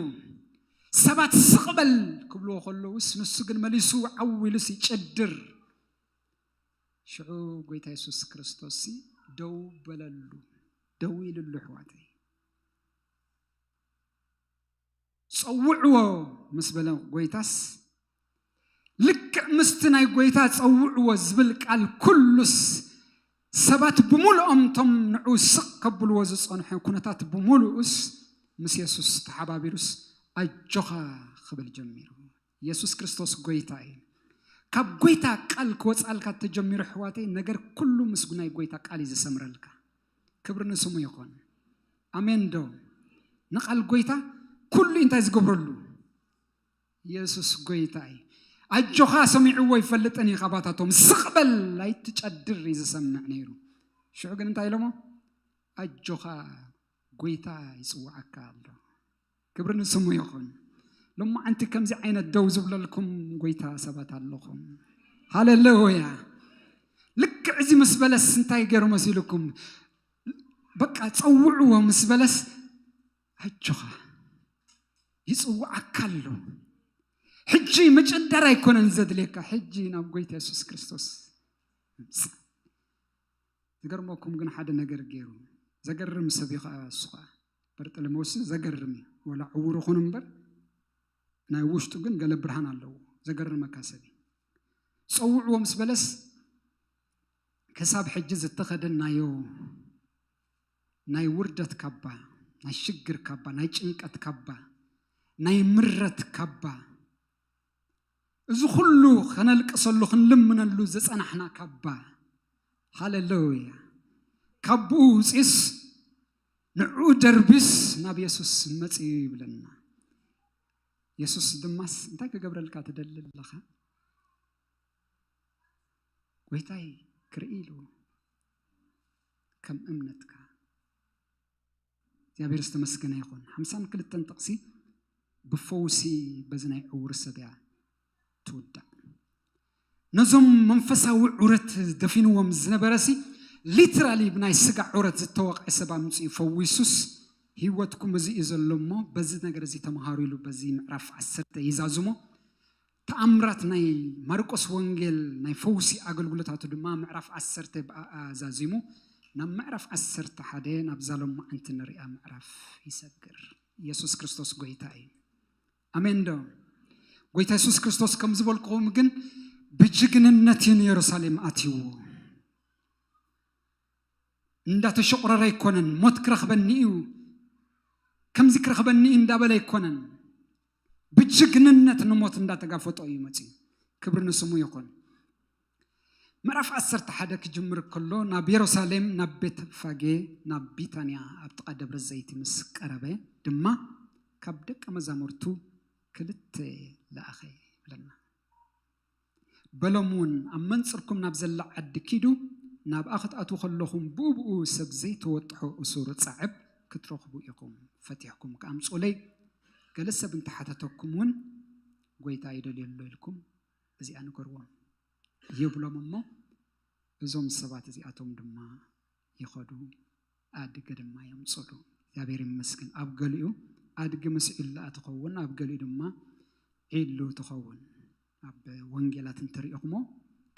ሰባት ስቕበል ክብልዎ ከለውስ ንሱ ግን መሊሱ ዓው ኢሉስ ይጭድር። ሽዑ ጎይታ የሱስ ክርስቶስ ደው በለሉ። ደው ኢልሉ ኣሕዋተይ። ጸውዕዎ ምስ በለ ጎይታስ ልክዕ ምስቲ ናይ ጎይታ ጸውዕዎ ዝብል ቃል ኩሉስ ሰባት ብምሉኦም እቶም ንዑ ስቕ ከብልዎ ዝጸንሑ ኩነታት ብምሉኡስ ምስ የሱስ ተሓባቢሩስ ኣጆኻ ክብል ጀሚሩ። የሱስ ክርስቶስ ጎይታ እዩ። ካብ ጎይታ ቃል ክወጻልካ ተጀሚሩ ኣሕዋተይ ነገር ኩሉ ምስ ናይ ጎይታ ቃል እዩ ዝሰምረልካ። ክብሪ ንስሙ ይኹን። ኣሜን ዶ? ንቓል ጎይታ ኩሉ እንታይ ዝገብረሉ? የሱስ ጎይታ እዩ። ኣጆኻ ሰሚዕዎ ይፈልጥን እዩ ካባታቶም ስቕበል ኣይትጨድር እዩ ዝሰምዕ ነይሩ። ሽዑ ግን እንታይ ኢሎሞ? ኣጆኻ ጎይታ ይጽውዓካ ኣሎ። ክብሪ ንስሙ ይኹን። ሎማዓንቲ ከምዚ ዓይነት ደው ዝብለልኩም ጎይታ ሰባት ኣለኹም። ሃሌሉያ። ልክዕ እዚ ምስ በለስ እንታይ ገይሩ መሲልኩም? በቃ ጸውዕዎ ምስ በለስ ኣጆኻ ይጽውዓካ ኣሎ። ሕጂ ምጭዳር ኣይኮነን ዘድልየካ። ሕጂ ናብ ጎይታ የሱስ ክርስቶስ ምምጻእ። ዝገርመኩም ግን ሓደ ነገር ገይሩ። ዘገርም ሰብ እዩ ኸዓ እሱ ኸዓ። በርጠለሜዎስ ዘገርም እዩ። ወላ ዕውር ይኹን እምበር ናይ ውሽጡ ግን ገለ ብርሃን ኣለዎ። ዘገርመካ ሰብ እዩ። ጸውዕዎ ምስ በለስ ክሳብ ሕጂ ዝተኸደናዮ ናይ ውርደት ካባ፣ ናይ ሽግር ካባ፣ ናይ ጭንቀት ካባ፣ ናይ ምረት ካባ፣ እዚ ኩሉ ከነልቅሰሉ ክንልምነሉ ዝጸናሕና ካባ፣ ሃሌሉያ፣ ካብኡ ውጺስ ንዕኡ ደርቢስ ናብ የሱስ መጽዩ ይብለና። የሱስ ድማስ እንታይ ክገብረልካ ትደሊ ኣለኻ? ጎይታይ ክርኢ ኢሉ ከም እምነትካ እግዚኣብሔር ዝተመስገነ ይኹን። ሓምሳን ክልተን ጥቕሲ ብፈውሲ በዚ ናይ ዕውር ሰብ እያ ትውዳእ። ነዞም መንፈሳዊ ዑረት ደፊንዎም ዝነበረሲ ሊትራሊ ብናይ ስጋ ዑረት ዝተወቕዐ ሰብ ኣምፅኡ ፈዊሱስ ህይወትኩም እዚ እዩ ዘሎ እሞ በዚ ነገር እዚ ተምሃሩ ኢሉ በዚ ምዕራፍ ዓሰርተ ይዛዝሞ። ተኣምራት ናይ ማርቆስ ወንጌል ናይ ፈውሲ ኣገልግሎታቱ ድማ ምዕራፍ ዓሰርተ ብኣኣ ዛዚሙ ናብ ምዕራፍ ዓሰርተ ሓደ ናብዛ ሎማዓንቲ ንሪኣ ምዕራፍ ይሰግር። ኢየሱስ ክርስቶስ ጎይታ እዩ። ኣሜን ዶ? ጎይታ የሱስ ክርስቶስ ከም ዝበልኩኹም ግን ብጅግንነት እዩ ንየሩሳሌም ኣትይዎ። እንዳተሸቑረረ ኣይኮነን። ሞት ክረኽበኒ እዩ፣ ከምዚ ክረኽበኒ እዩ እንዳበለ ኣይኮነን። ብጅግንነት ንሞት እንዳተጋፈጦ እዩ መፅዩ። ክብሪ ንስሙ ይኹን። ምዕራፍ ዓሰርተ ሓደ ክጅምር ከሎ ናብ የሩሳሌም፣ ናብ ቤትፋጌ፣ ናብ ቢታንያ ኣብ ጥቓ ደብረ ዘይቲ ምስ ቀረበ ድማ ካብ ደቀ መዛሙርቱ ክልተ ለኣኸ ይብለና። በሎም እውን፣ ኣብ መንጽርኩም ናብ ዘላ ዓዲ ኪዱ፣ ናብኣ ክትኣትዉ ከለኹም ብኡ ብኡ ሰብ ዘይተወጥሖ እሱር ጻዕብ ክትረኽቡ ኢኹም፣ ፈቲሕኩም ክኣምጹለይ፣ ገለ ሰብ እንተሓተተኩም እውን ጎይታ ይደልዮ ኣሎ ኢልኩም እዚኣ ንገርዎም ይብሎም እሞ እዞም ሰባት እዚኣቶም ድማ ይኸዱ ኣድጊ ድማ የምፅሉ። እግዚኣብሔር ይመስገን። ኣብ ገሊኡ ኣድጊ ምስ ዒሉ ትኸውን፣ ኣብ ገሊኡ ድማ ዒሉ ትኸውን። ኣብ ወንጌላት እንተሪእኹሞ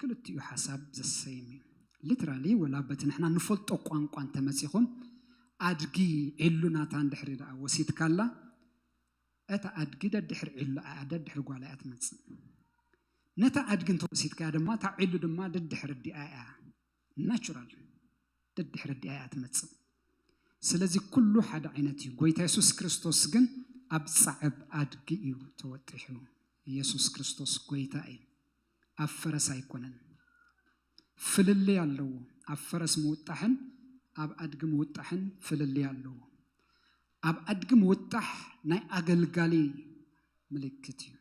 ክልቲኡ ሓሳብ ዘሰይም እዩ። ሊትራሊ ወላ በቲ ንሕና ንፈልጦ ቋንቋ እንተመፂኹም ኣድጊ ዒሉ ናታ እንድሕሪ ደኣ ወሲድካላ እታ ኣድጊ ደድሕሪ ዒሉ እያ፣ ደድሕሪ ጓላ እያ ትመፅእ። ነታ ኣድጊ እንተወሲድካያ ድማ እታ ዒሉ ድማ ደድሕሪ ኣዲኣ እያ ናቹራል ደድሕሪ ኣዲኣ እያ ትመፅእ። ስለዚ ኩሉ ሓደ ዓይነት እዩ። ጎይታ የሱስ ክርስቶስ ግን ኣብ ፃዕብ ኣድጊ እዩ ተወጢሑ። የሱስ ክርስቶስ ጎይታ እዩ። ኣብ ፈረስ ኣይኮነን። ፍልልይ ኣለዎ። ኣብ ፈረስ ምውጣሕን ኣብ ኣድጊ ምውጣሕን ፍልልይ ኣለዎ። ኣብ ኣድጊ ምውጣሕ ናይ ኣገልጋሊ ምልክት እዩ።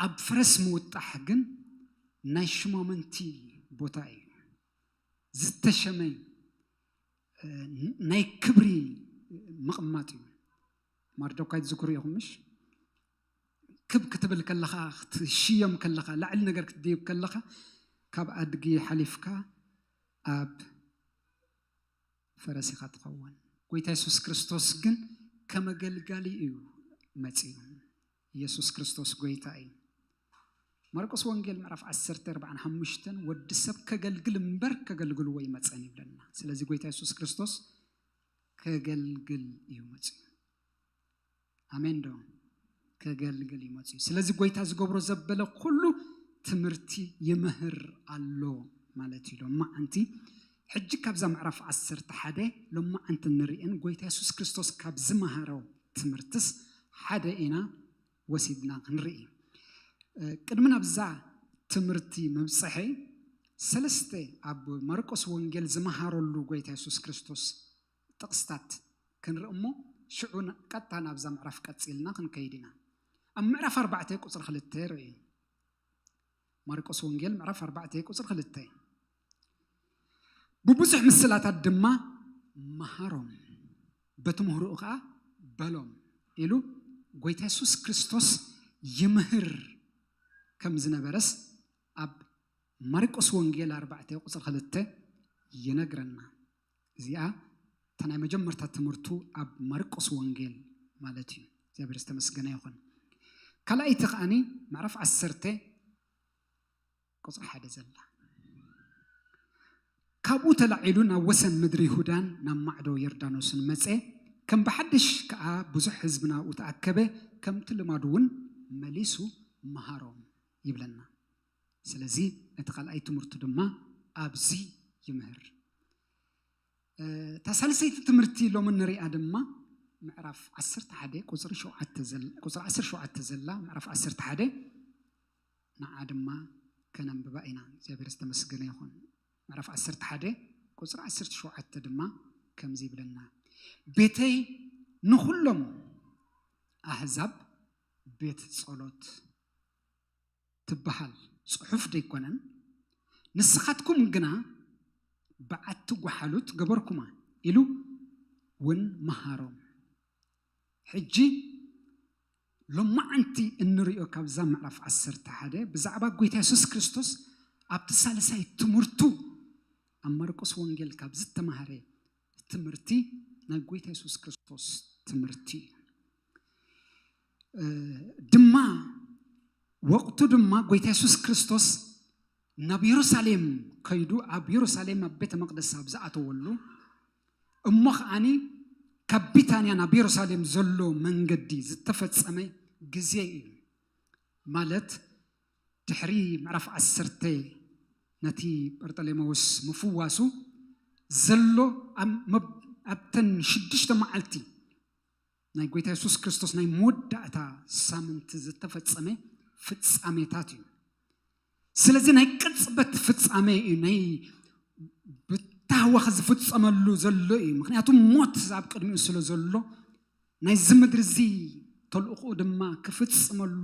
ኣብ ፈረስ ምውጣሕ ግን ናይ ሽማምንቲ ቦታ እዩ። ዝተሸመ ናይ ክብሪ ምቕማጥ እዩ። ማርዶካይ ትዝክሩ ኢኹም ምሽ? ክብ ክትብል ከለኻ፣ ክትሽየም ከለኻ፣ ላዕሊ ነገር ክትድይብ ከለኻ ካብ ኣድጊ ሓሊፍካ ኣብ ፈረስ ኢኻ ትኸውን። ጎይታ የሱስ ክርስቶስ ግን ከም ኣገልጋሊ እዩ መጺኡ። የሱስ ክርስቶስ ጎይታ እዩ። ማርቆስ ወንጌል ምዕራፍ ዓሰርተ ኣርባዓን ሓሙሽተን ወዲ ሰብ ከገልግል እምበር ከገልግልዎ ይመጸን ይብለና። ስለዚ ጎይታ የሱስ ክርስቶስ ከገልግል እዩ መጺኡ። ኣሜን ዶ? ከገልግል እዩ መጺኡ። ስለዚ ጎይታ ዝገብሮ ዘበለ ኩሉ ትምህርቲ ይምህር ኣሎ ማለት እዩ። ሎማዓንቲ ሕጂ ካብዛ ምዕራፍ ዓሰርተ ሓደ ሎማዓንቲ ንርእን ጎይታ የሱስ ክርስቶስ ካብ ዝመሃሮ ትምህርትስ ሓደ ኢና ወሲድና ክንርኢ። ቅድሚ ናብዛ ትምህርቲ ምብፅሐይ ሰለስተ ኣብ ማርቆስ ወንጌል ዝመሃረሉ ጎይታ የሱስ ክርስቶስ ጥቕስታት ክንርኢ እሞ ሽዑ ቀጥታ ናብዛ ምዕራፍ ቀፂልና ክንከይድ ኢና። ኣብ ምዕራፍ ኣርባዕተ ቁፅሪ ክልተ ርእዩ። ማርቆስ ወንጌል ምዕራፍ ኣርባዕተ ቁፅሪ ክልተ ብብዙሕ ምስላታት ድማ መሃሮም፣ በቲ ምህርኡ ከዓ በሎም ኢሉ ጎይታ የሱስ ክርስቶስ ይምህር ከም ዝነበረስ ኣብ ማርቆስ ወንጌል ኣርባዕተ ቁፅሪ ክልተ ይነግረና። እዚኣ እታ ናይ መጀመርታ ትምህርቱ ኣብ ማርቆስ ወንጌል ማለት እዩ። እግዚኣብሔር ዝተመስገነ ይኹን። ካልኣይቲ ከዓኒ ምዕራፍ ዓሰርተ ቁፅሪ ሓደ ዘላ። ካብኡ ተላዒሉ ናብ ወሰን ምድሪ ይሁዳን ናብ ማዕዶ ዮርዳኖስን መፀ። ከም ብሓድሽ ከዓ ብዙሕ ህዝቢ ናብኡ ተኣከበ፣ ከምቲ ልማዱ እውን መሊሱ መሃሮም ይብለና። ስለዚ ነቲ ካልኣይ ትምህርቱ ድማ ኣብዚ ይምህር። እታ ሳልሰይቲ ትምህርቲ ሎሚ ንሪኣ ድማ ምዕራፍ ዓሰርተ ሓደ ቁፅሪ ዓሰርተ ሸውዓተ ዘላ፣ ምዕራፍ ዓሰርተ ሓደ ንዓ ድማ ከነንብባ ኢና። እግዚኣብሔር ዝተመስገነ ይኹን። ምዕራፍ ዓሰርተ ሓደ ቁፅሪ ዓሰርተ ሸውዓተ ድማ ከምዚ ይብለና፣ ቤተይ ንኹሎም ኣህዛብ ቤት ጸሎት ትበሃል ጽሑፍ ደይኮነን፣ ንስኻትኩም ግና በዓቲ ጓሓሉት ገበርኩማ ኢሉ እውን መሃሮም። ሕጂ ሎማዓንቲ እንሪኦ ካብዛ ምዕራፍ ዓሰርተ ሓደ ብዛዕባ ጎይታ የሱስ ክርስቶስ ኣብቲ ሳልሳይ ትምህርቱ ኣብ ማርቆስ ወንጌል ካብ ዝተማሃረ ትምህርቲ ናይ ጎይታ የሱስ ክርስቶስ ትምህርቲ እዩ። ድማ ወቕቱ ድማ ጎይታ የሱስ ክርስቶስ ናብ የሩሳሌም ከይዱ ኣብ የሩሳሌም ኣብ ቤተ መቕደስ ኣብ ዝኣተወሉ እሞ ከዓኒ ካብ ቢታንያ ናብ የሩሳሌም ዘሎ መንገዲ ዝተፈጸመ ግዜ እዩ። ማለት ድሕሪ ምዕራፍ ዓሰርተ ነቲ በርጠሌማዎስ ምፍዋሱ ዘሎ ኣብተን ሽዱሽተ መዓልቲ ናይ ጎይታ የሱስ ክርስቶስ ናይ መወዳእታ ሳምንቲ ዝተፈጸመ ፍጻሜታት እዩ። ስለዚ ናይ ቅጽበት ፍጻሜ እዩ። ናይ ብታህዋኽ ዝፍጸመሉ ዘሎ እዩ። ምክንያቱ ሞት ኣብ ቅድሚኡ ስለ ዘሎ ናይዚ ምድሪ እዚ ተልእኽኡ ድማ ክፍጽመሉ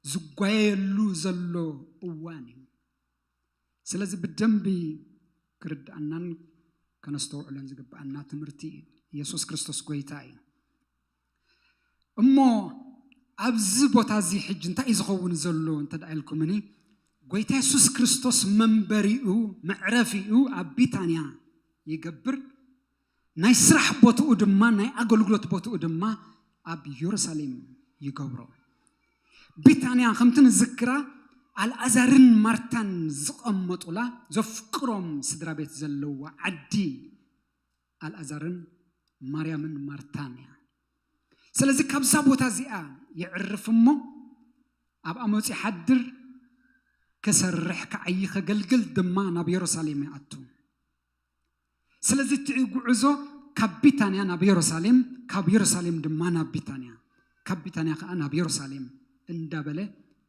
ዝጓየሉ ዘሎ እዋን እዩ። ስለዚ ብደንቢ ክርድኣናን ከነስተውዕሎን ዝግብኣና ትምህርቲ እዩ። የሱስ ክርስቶስ ጎይታ እዩ። እሞ ኣብዚ ቦታ እዚ ሕጂ እንታይ እዩ ዝኸውን ዘሎ እንተ ደኣ ኢልኩምኒ፣ ጎይታ የሱስ ክርስቶስ መንበሪኡ፣ መዕረፊኡ ኣብ ቢታንያ ይገብር፣ ናይ ስራሕ ቦትኡ ድማ፣ ናይ ኣገልግሎት ቦትኡ ድማ ኣብ የሩሳሌም ይገብሮ። ቢታንያ ከምቲ ንዝክራ፣ ኣልኣዛርን ማርታን ዝቐመጡላ፣ ዘፍቅሮም ስድራ ቤት ዘለዋ ዓዲ ኣልኣዛርን ማርያምን ማርታን እያ። ስለዚ ካብዛ ቦታ እዚኣ የዕርፍ እሞ ኣብኣ መፂኡ ይሓድር፣ ክሰርሕ፣ ክዓዪ፣ ከገልግል ድማ ናብ የሩሳሌም ይኣቱ። ስለዚ እቲ ጉዕዞ ካብ ቢታንያ ናብ የሩሳሌም፣ ካብ የሩሳሌም ድማ ናብ ቢታንያ፣ ካብ ቢታንያ ከዓ ናብ የሩሳሌም እንዳበለ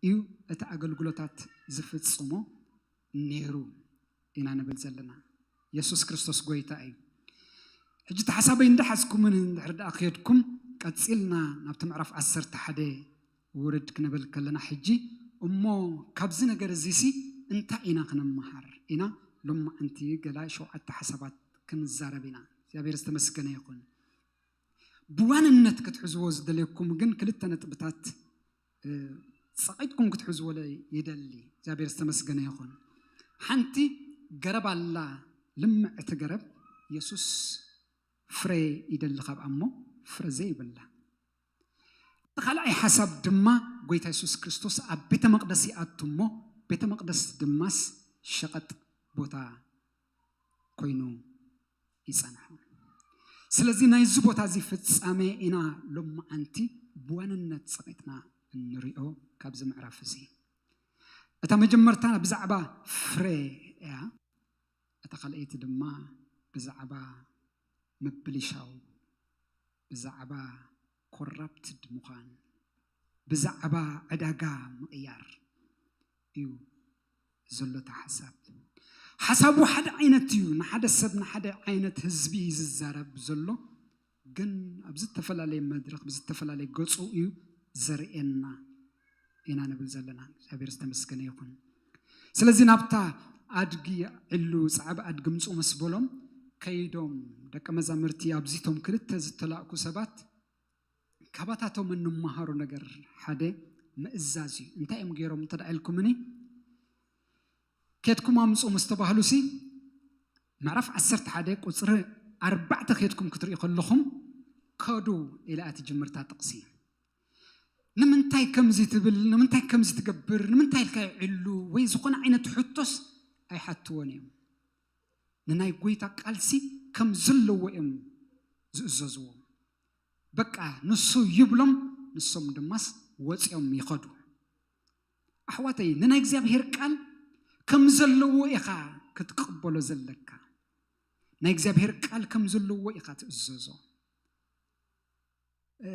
እዩ እቲ ኣገልግሎታት ዝፍጽሞ ነይሩ ኢና ንብል ዘለና። የሱስ ክርስቶስ ጎይታ እዩ። ሕጂ እቲ ሓሳበይ እንዳሓዝኩምን እንድሕር ደኣ ከድኩም፣ ቀጺልና ናብቲ ምዕራፍ ዓሰርተ ሓደ ውርድ ክንብል ከለና፣ ሕጂ እሞ ካብዚ ነገር እዚሲ እንታይ ኢና ክንመሃር ኢና? ሎማዓንቲ ገላ ሸውዓተ ሓሳባት ክንዛረብ ኢና። እግዚኣብሔር ዝተመስገነ ይኹን። ብዋንነት ክትሕዝዎ ዝደልየኩም ግን ክልተ ነጥብታት፣ እ፣ ጸቒጥኩም ክትሕዝዎ ለ-፣ ይደሊ። እግዚኣብሔር ዝተመስገነ ይኹን። ሓንቲ ገረብ ኣላ፣ ልምዕቲ ገረብ። የሱስ ፍረ ይደሊ ካብኣ እሞ ፍረ ዘይብላ። እቲ ካልኣይ ሓሳብ ድማ ጎይታ የሱስ ክርስቶስ ኣብ ቤተ መቕደስ ይኣቱ እሞ ቤተ መቕደስ ድማስ ሸቐጥ ቦታ ኮይኑ ይጸንሑ። ስለዚ ናይዚ ቦታ እዚ ፍጻሜ ኢና ሎማዓንቲ ብዋንነት ጸቒጥና እንሪኦ ካብዚ ምዕራፍ እዚ። እታ መጀመርታ ብዛዕባ ፍረ እያ። እታ ካልኣይቲ ድማ ብዛዕባ ምብልሻው፣ ብዛዕባ ኮራፕትድ ምዃን፣ ብዛዕባ ዕዳጋ ምቕያር እዩ ዘሎ እቲ ሓሳብ። ሓሳቡ ሓደ ዓይነት እዩ፣ ንሓደ ሰብ ንሓደ ዓይነት ህዝቢ እዩ ዝዛረብ ዘሎ፣ ግን ኣብ ዝተፈላለየ መድረኽ ብዝተፈላለየ ገጹ እዩ ዘርእየና ኢና ንብል ዘለና። እግዚኣብሔር ዝተመስገነ ይኹን። ስለዚ ናብታ ኣድጊ ዕሉ ጻዕቢ ኣድጊ ምጹ ምስ በሎም ከይዶም፣ ደቀ መዛሙርቲ ኣብዚቶም ክልተ ዝተላእኩ ሰባት ካባታቶም እንመሃሮ ነገር ሓደ ምእዛዝ እዩ። እንታይ እዮም ገይሮም እንተ ደኣ ኢልኩምኒ፣ ኬድኩም ኣምጹ ምስ ተባህሉሲ፣ ምዕራፍ ዓሰርተ ሓደ ቁጽሪ ኣርባዕተ ኬድኩም ክትርእዩ ከለኹም፣ ከዱ ኢላ እያ ትጅምር እታ ጥቕሲ። ንምንታይ ከምዚ ትብል፣ ንምንታይ ከምዚ ትገብር፣ ንምንታይ ኢልካ ይዕሉ ወይ ዝኾነ ዓይነት ሕቶስ ኣይሓትዎን እዮም። ንናይ ጎይታ ቃልሲ ከም ዘለዎ እዮም ዝእዘዝዎ። በቃ ንሱ ይብሎም፣ ንሶም ድማስ ወፂኦም ይኸዱ። ኣሕዋተይ፣ ንናይ እግዚኣብሔር ቃል ከም ዘለዎ ኢኻ ክትቅበሎ ዘለካ። ናይ እግዚኣብሔር ቃል ከም ዘለዎ ኢኻ ትእዘዞ። እ፣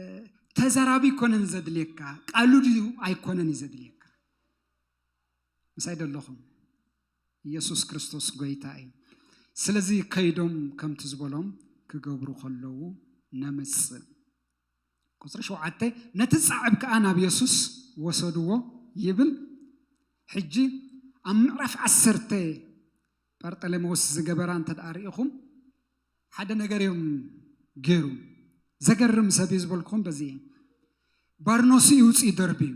ተዛራቢ ኣይኮነን ዘድልየካ፣ ቃሉ ድዩ ኣይኮነን እዩ ዘድልየካ። ምሳይ ደለኹም? ኢየሱስ ክርስቶስ ጎይታ እዩ። ስለዚ ከይዶም ከምቲ ዝበሎም ክገብሩ ከለዉ ነምጽእ። ቁጽሪ ሸውዓተ፣ ነቲ ጻዕብ ከኣ ናብ የሱስ ወሰድዎ ይብል። ሕጂ ኣብ ምዕራፍ ዓሰርተ ጳርጠሌሞስ ዝገበራ እንተ ደኣ ርኢኹም፣ ሓደ ነገር እዮም ገይሩ። ዘገርም ሰብ እዩ ዝበልኩኹም በዚ እዩ። ባርኖሱ ይውጽእ ደርብዩ።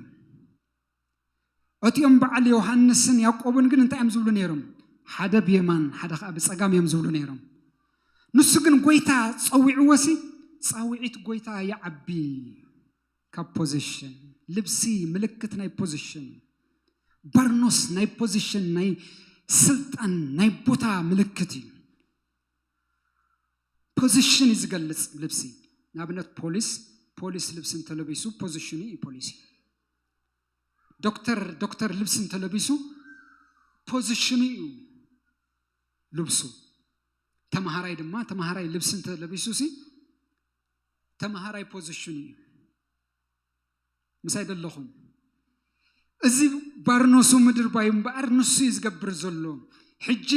እቲኦም በዓል ዮሃንስን ያዕቆብን ግን እንታይ እዮም ዝብሉ ነይሮም? ሓደ ብየማን፣ ሓደ ኸኣ ብጸጋም እዮም ዝብሉ ነይሮም። ንሱ ግን ጎይታ ጸዊዕዎሲ፣ ጻውዒት ጎይታ ይዓቢ። ካብ ፖዚሽን፣ ልብሲ ምልክት ናይ ፖዚሽን፣ በርኖስ ናይ ፖዚሽን፣ ናይ ስልጣን፣ ናይ ቦታ ምልክት እዩ። ፖዚሽን እዩ ዝገልጽ ልብሲ። ንኣብነት ፖሊስ፣ ፖሊስ ልብሲ እንተለቢሱ ፖዚሽኑ እዩ ፖሊስ እዩ። ዶክተር፣ ዶክተር ልብሲ እንተለቢሱ ፖዚሽኑ እዩ ልብሱ። ተምሃራይ ድማ፣ ተምሃራይ ልብሲ እንተለቢሱ ሲ ተምሃራይ ፖዚሽኑ እዩ። ምሳይ ደለኹም? እዚ ባርኖሱ ምድር ባዩ እምበኣር ንሱ እዩ ዝገብር ዘሎ። ሕጂ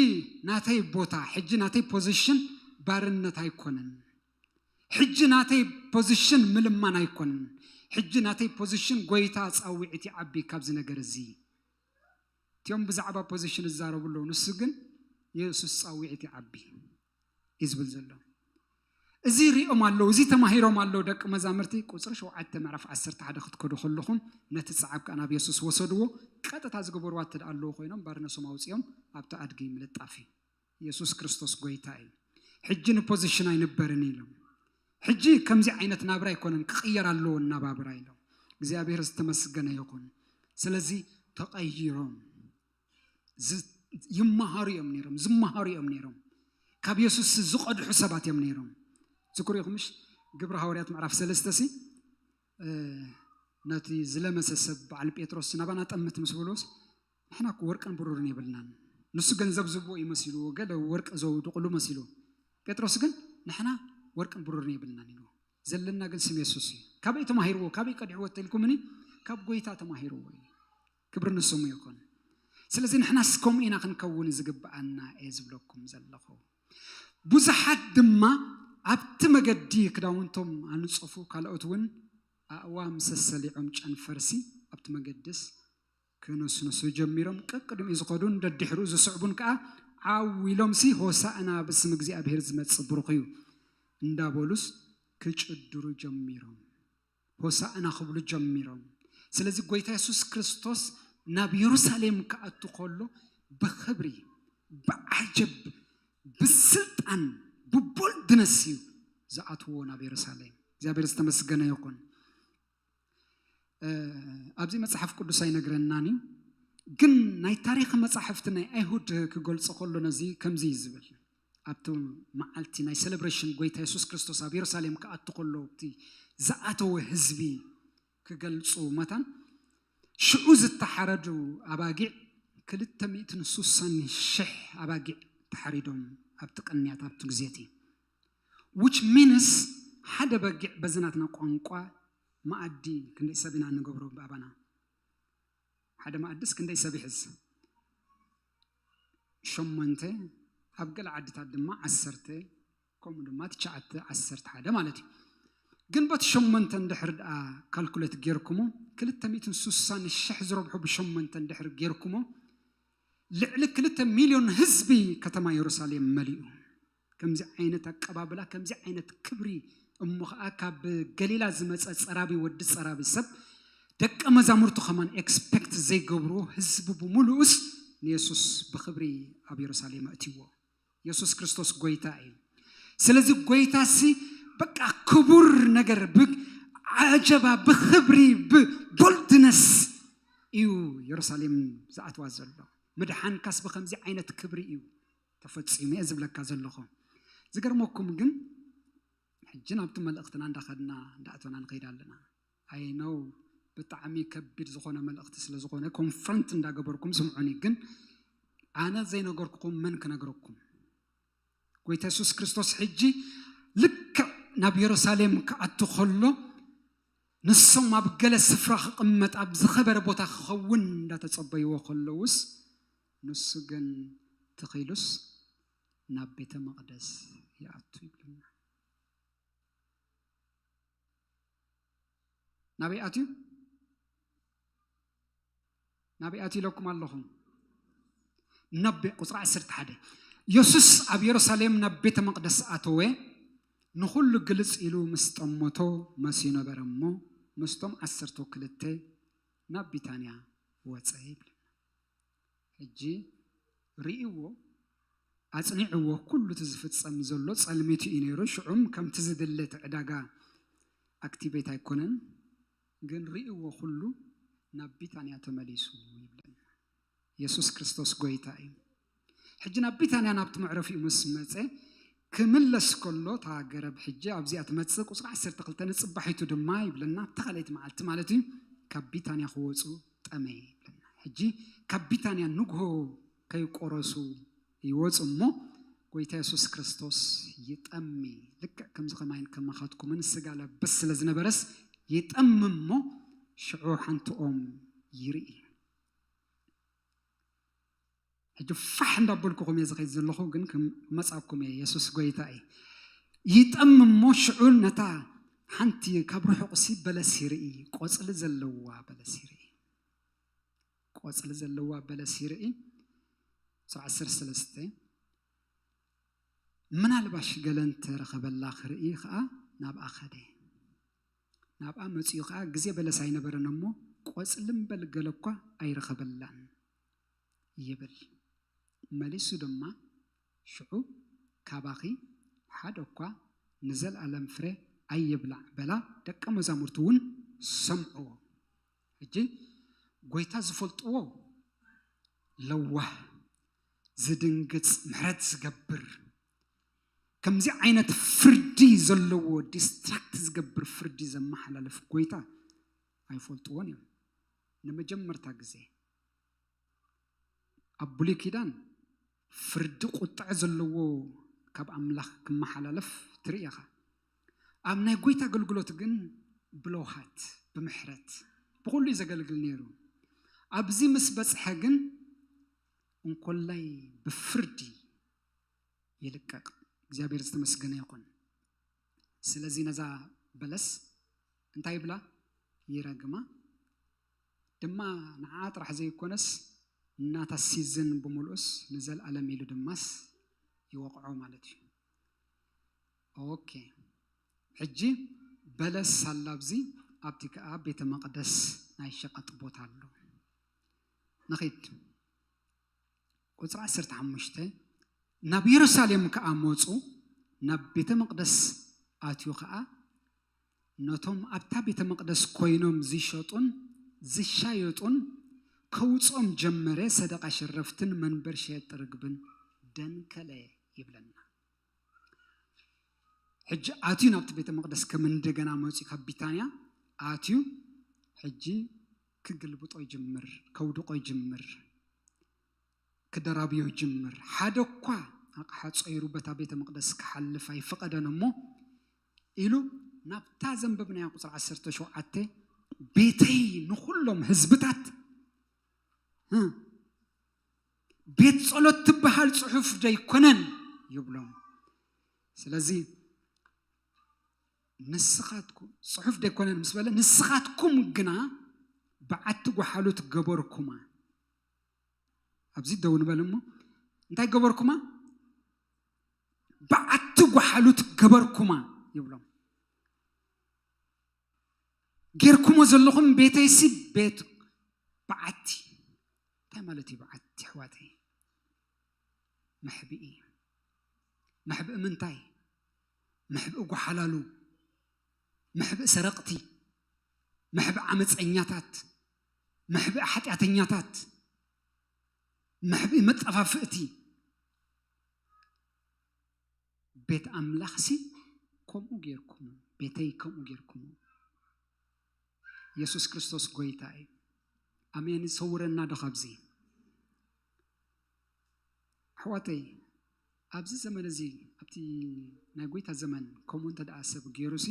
ናተይ ቦታ፣ ሕጂ ናተይ ፖዚሽን ባርነት ኣይኮነን። ሕጂ ናተይ ፖዚሽን ምልማን ኣይኮነን። ሕጂ ናተይ ፖዚሽን ጎይታ ጻውዒት ይዓቢ ካብዚ ነገር እዚ። እቲኦም ብዛዕባ ፖዚሽን ይዛረቡ ኣለዉ። ንሱ ግን የሱስ ጻውዒት ይዓቢ እዩ ዝብል ዘሎ። እዚ ሪኦም ኣለዉ፣ እዚ ተማሂሮም ኣለዉ ደቂ መዛምርቲ። ቁፅሪ ሸውዓተ ምዕራፍ ዓሰርተ ሓደ ክትከዱ ከለኹም፣ ነቲ ጸዓብ ከኣ ናብ የሱስ ወሰድዎ። ቀጥታ ዝገበርዋ እተ ደኣ ኣለዉ ኮይኖም፣ ባርነሶም ኣውፂኦም ኣብቲ ኣድጊ ምልጣፍ እዩ። የሱስ ክርስቶስ ጎይታ እዩ። ሕጂ ንፖዚሽን ኣይንበርን ኢሎም። ሕጂ ከምዚ ዓይነት ናብራ ኣይኮነን፣ ክቕየር ኣለዎ እናባብራ ኢሎም። እግዚኣብሔር ዝተመስገነ ይኹን። ስለዚ ተቐይሮም ዝ- ይመሃሩ እዮም ነይሮም፣ ዝመሃሩ እዮም ነይሮም። ካብ የሱስ ዝቐድሑ ሰባት እዮም ነይሮም። ዝክሩ ኢኹምሽ? ግብሪ ሃዋርያት ምዕራፍ ሰለስተ ሲ፣ እ፣ ነቲ ዝለመሰ ሰብ በዓል ጴጥሮስ፣ "ናባና ጠምት" ምስ በልዎስ፣ "ንሕና እኮ ወርቅን ብሩርን የብልናን፣ ንሱ ገንዘብ ዝብዎ እዩ መሲልዎ፣ ገለ ወርቂ ዘውድቕሉ መሲልዎ። ጴጥሮስ ግን፣ 'ንሕና ወርቅን ብሩርን የብልናን' ኢልዎ። 'ዘለና ግን ስም የሱስ እዩ። ካበይ ተማሂርዎ፣ ካበይ ቀዲሕዎ?' ተልኩምኒ፣ ካብ ጎይታ ተማሂርዎ እዩ። ክብሪ ንስሙ ይኹን። ስለዚ ንሕናስ ከምኡ ኢና ክንከውን ዝግብኣና እየ ዝብለኩም ዘለኹ። ብዙሓት ድማ ኣብቲ መገዲ ክዳውንቶም ኣንጸፉ፣ ካልኦት እውን ኣእዋም ሰሰሊዖም ጨንፈርሲ ኣብቲ መገድስ ክነስንሱ ጀሚሮም፣ ቀቅድሚኡ ዝኸዱን ደድሕሩ ዝስዕቡን ከኣ ዓው ኢሎምሲ፣ "ሆሳእና፣ ብስም እግዚኣብሔር ዝመጽእ ብሩኽ እዩ" እንዳበሉስ ክጭድሩ ጀሚሮም። ሆሳእና ክብሉ ጀሚሮም። ስለዚ ጎይታ የሱስ ክርስቶስ ናብ የሩሳሌም ክኣቱ ከሎ ብኽብሪ፣ ብዓጀብ፣ ብስልጣን፣ ብቦልድነስ እዩ ዝኣትዎ ናብ የሩሳሌም። እግዚኣብሔር ዝተመስገነ ይኹን። እ፣ ኣብዚ መጽሓፍ ቅዱስ ኣይነግረናን እዩ፣ ግን ናይ ታሪኽ መጻሕፍቲ ናይ ኣይሁድ ክገልጾ ከሎ ነዚ ከምዚ እዩ ዝብል። ኣብቲ መዓልቲ ናይ ሴሌብሬሽን ጎይታ የሱስ ክርስቶስ ኣብ የሩሳሌም ክኣቱ ከሎ፣ እቲ ዝኣተወ ህዝቢ ክገልጹ መታን፣ ሽዑ ዝተሓረዱ ኣባጊዕ ክልተ ሚእትን ስሳን ሽሕ ኣባጊዕ ተሓሪዶም ኣብቲ ቅንያት ኣብቲ ግዜ እቲ። Which means ሓደ በጊዕ በዚ ናትና ቋንቋ መኣዲ ክንደይ ሰብ ኢና ንገብሮ ብኣባና? ሓደ መኣድስ ክንደይ ሰብ ይሕዝ? ሸሞንተ፣ ኣብ ገለ ዓድታት ድማ ዓሰርተ፣ ከምኡ ድማ ትሽዓተ፣ ዓሰርተ ሓደ ማለት እዩ። ግን በቲ ሸሞንተ እንድሕር ደኣ ካልኩሌት ጌርኩሞ፣ ክልተ ሚእትን ስሳን ሽሕ ዝረብሑ ብሸሞንተ እንድሕር ጌርኩሞ፣ ልዕሊ ክልተ ሚልዮን ህዝቢ ከተማ የሩሳሌም መሊኡ። ከምዚ ዓይነት ኣቀባብላ፣ ከምዚ ዓይነት ክብሪ፣ እሞ ኸዓ ካብ ገሊላ ዝመጸ ጸራቢ፣ ወዲ ጸራቢ ሰብ፣ ደቀ መዛሙርቱ ከማን ኤክስፔክት ዘይገብርዎ ህዝቢ ብምሉኡስ ንየሱስ ብኽብሪ ኣብ የሩሳሌም ኣእትይዎ። የሱስ ክርስቶስ ጎይታ እዩ። ስለዚ ጎይታሲ በቃ ክቡር ነገር፣ ብዓጀባ፣ ብኽብሪ፣ ብቦልድነስ እዩ የሩሳሌም ዝኣትዋ ዘሎ። ምድሓንካስ ብኸምዚ ዓይነት ክብሪ እዩ ተፈጺሙ እየ ዝብለካ ዘለኹ። ዝገርመኩም ግን፣ ሕጂ ናብቲ መልእኽትና እንዳኸድና እንዳኣተና ንኸይድ ኣለና። ኣይ ኖው፣ ብጣዕሚ ከቢድ ዝኾነ መልእኽቲ ስለ ዝኾነ፣ ኮንፍረንት እንዳገበርኩም ስምዑኒ። ግን ኣነ ዘይነገርኩኹም መን ክነግረኩም? ጎይታ የሱስ ክርስቶስ ሕጂ ልክዕ ናብ የሩሳሌም ክኣቱ ከሎ፣ ንሶም ኣብ ገለ ስፍራ ክቕመጥ፣ ኣብ ዝኸበረ ቦታ ክኸውን እንዳተጸበይዎ ከለውስ፣ ንሱ ግን ትኺሉስ ናብ ቤተ መቕደስ ይኣቱ ይብለና። ናበይ ኣትዩ? ናበይ ኣትዩ ኢለኩም ኣለኹም? ናብ ቤ-፣ ቁጽሪ ዓሰርተ ሓደ፣ የሱስ ኣብ የሩሳሌም ናብ ቤተ መቕደስ ኣተወ፣ ንኹሉ ግልጽ ኢሉ ምስ ጠመቶ መሲዩ ነበረ እሞ፣ ምስቶም ዓሰርተ ክልተ ናብ ቢታንያ ወጸ ይብል። ሕጂ ርእይዎ፣ ኣጽኒዕዎ፣ ኩሉ እቲ ዝፍጸም ዘሎ ጸልሚቱ እዩ ነይሩ። ሽዑም ከምቲ ዝድለ እቲ ዕዳጋ ኣክቲቬት ኣይኮነን፣ ግን ርእይዎ፣ ኩሉ ናብ ቢታንያ ተመሊሱ ይብለና። የሱስ ክርስቶስ ጎይታ እዩ። ሕጂ ናብ ቢታንያ ናብቲ መዕረፊኡ ምስ መጸ፣ ክምለስ ከሎ፣ እታ ገረብ ሕጂ ኣብዚኣ ትመጽእ፣ ቁጽሪ ዓሰርተ ክልተ፣ ንጽባሒቱ ድማ ይብለና፣ ኣብታ ካልኣይቲ መዓልቲ ማለት እዩ፣ ካብ ቢታንያ ክወጹ ጠመየ ይብለና። ሕጂ ካብ ቢታንያ ንግሆ ከይቆረሱ ይወጹ እሞ፣ ጎይታ የሱስ ክርስቶስ ይጠሚ። ልክዕ ከምዚ ከማይን ከማኻትኩምን ስጋ ለበስ ስለ ዝነበረስ፣ ይጠሚ እሞ፣ ሽዑ ሓንቲ ኦም ይርኢ። ሕጂ ፋሕ እንዳበልኩኹም እየ ዝኸይድ ዘለኹ፣ ግን ክመጻኩም እየ። የሱስ ጎይታ እዩ። ይጠሚ እሞ ሽዑ ነታ ሓንቲ ካብ ርሑቕሲ በለስ ይርኢ፣ ቆጽሊ ዘለዋ በለስ ይርኢ። ቆጽሊ ዘለዋ በለስ ይርኢ። ቁጽሪ ዓሰርተ ሰለስተ፣ ምናልባሽ ገለ እንተረኸበላ ክርኢ ኸኣ ናብኣ ኸደ። ናብኣ መጺኡ ኸኣ ግዜ በለስ ኣይነበረን እሞ ቆጽሊ እምበል ገለ እኳ ኣይረኸበላን ይብል። መሊሱ ድማ ሽዑ ካባኺ ሓደ እኳ ንዘለኣለም ፍረ ኣይብላዕ በላ። ደቀ መዛሙርቱ እውን ሰምዕዎ። ሕጂ ጎይታ ዝፈልጥዎ ለዋህ፣ ዝድንግጽ፣ ምሕረት ዝገብር፣ ከምዚ ዓይነት ፍርዲ ዘለዎ፣ ዲስትራክት ዝገብር ፍርዲ ዘመሓላልፍ ጎይታ ኣይፈልጥዎን እዮም። ንመጀመርታ ግዜ ኣብ ብሉይ ኪዳን ፍርዲ ቁጥዐ ዘለዎ ካብ ኣምላኽ ክመሓላለፍ ትርኢ ኢኻ። ኣብ ናይ ጎይታ ኣገልግሎት ግን ብለውሃት፣ ብምሕረት፣ ብኹሉ እዩ ዘገልግል ነይሩ። ኣብዚ ምስ በጽሐ ግን እንኮላይ ብፍርዲ ይልቀቕ። እግዚኣብሔር ዝተመስገነ ይኹን። ስለዚ ነዛ በለስ እንታይ ይብላ? ይረግማ። ድማ ንዓ ጥራሕ ዘይኮነስ ናታ ሲዝን ብምልኡስ ንዘለኣለም ኢሉ ድማስ ይወቕዖ ማለት እዩ። ኦኬ፣ ሕጂ በለስ ኣላ ኣብዚ፣ ኣብቲ ከኣ ቤተ መቕደስ ናይ ሸቐጥ ቦታ ኣሎ። ንኺድ። ቁጽሪ ዓሰርተ ሓሙሽተ፣ ናብ የሩሳሌም ከኣ መጹ፣ ናብ ቤተ መቕደስ ኣትዩ ኸኣ ነቶም ኣብታ ቤተ መቕደስ ኮይኖም ዝሸጡን ዝሻየጡን ከውጾም ጀመረ። ሰደቓ ሸረፍትን መንበር ሸየጥቲ ርግብን ደንከለ ይብለና። ሕጂ ኣትዩ ናብቲ ቤተ መቕደስ ከም እንደገና መጺኡ ካብ ቢታንያ ኣትዩ ሕጂ ክግልብጦ ይጅምር፣ ከውድቆ ይጅምር፣ ክደራብዮ ይጅምር። ሓደ እኳ ኣቕሓ ጸይሩ በታ ቤተ መቕደስ ክሓልፍ ኣይፈቐደን እሞ ኢሉ ናብታ ዘንበብናያ ቁጽሪ ዓሰርተ ሸውዓተ፣ ቤተይ ንኹሎም ህዝብታት እ፣ ቤት ጸሎት ትበሃል ጽሑፍ ደይኮነን ይብሎም። ስለዚ ንስኻትኩም ጽሑፍ ደይኮነን ምስ በለ፣ ንስኻትኩም ግና በዓቲ ጓሓሉት ገበርኩማ። ኣብዚ ደው ንበል እሞ እንታይ ገበርኩማ? በዓቲ ጓሓሉት ገበርኩማ ይብሎም። ጌርኩሞ ዘለኹም ቤተይሲ ቤት በዓቲ። እንታይ ማለት እዩ በዓቲ ኣሕዋተይ? መሕብኢ። መሕብኢ ምንታይ? መሕብኢ ጓሓላሉ፣ መሕብኢ ሰረቕቲ፣ መሕብኢ ዓመፀኛታት፣ መሕብኢ ሓጢኣተኛታት፣ መሕብኢ መጠፋፍእቲ። ቤት ኣምላኽሲ ከምኡ ጌርኩሞ፣ ቤተይ ከምኡ ጌርኩሞ። የሱስ ክርስቶስ ጎይታ እዩ። ኣሜን። ይሰውረና ዶ ካብዚ? ኣሕዋተይ፣ ኣብዚ ዘመን እዚ፣ ኣብቲ ናይ ጎይታ ዘመን ከምኡ እንተ ደኣ ሰብ ገይሩሲ፣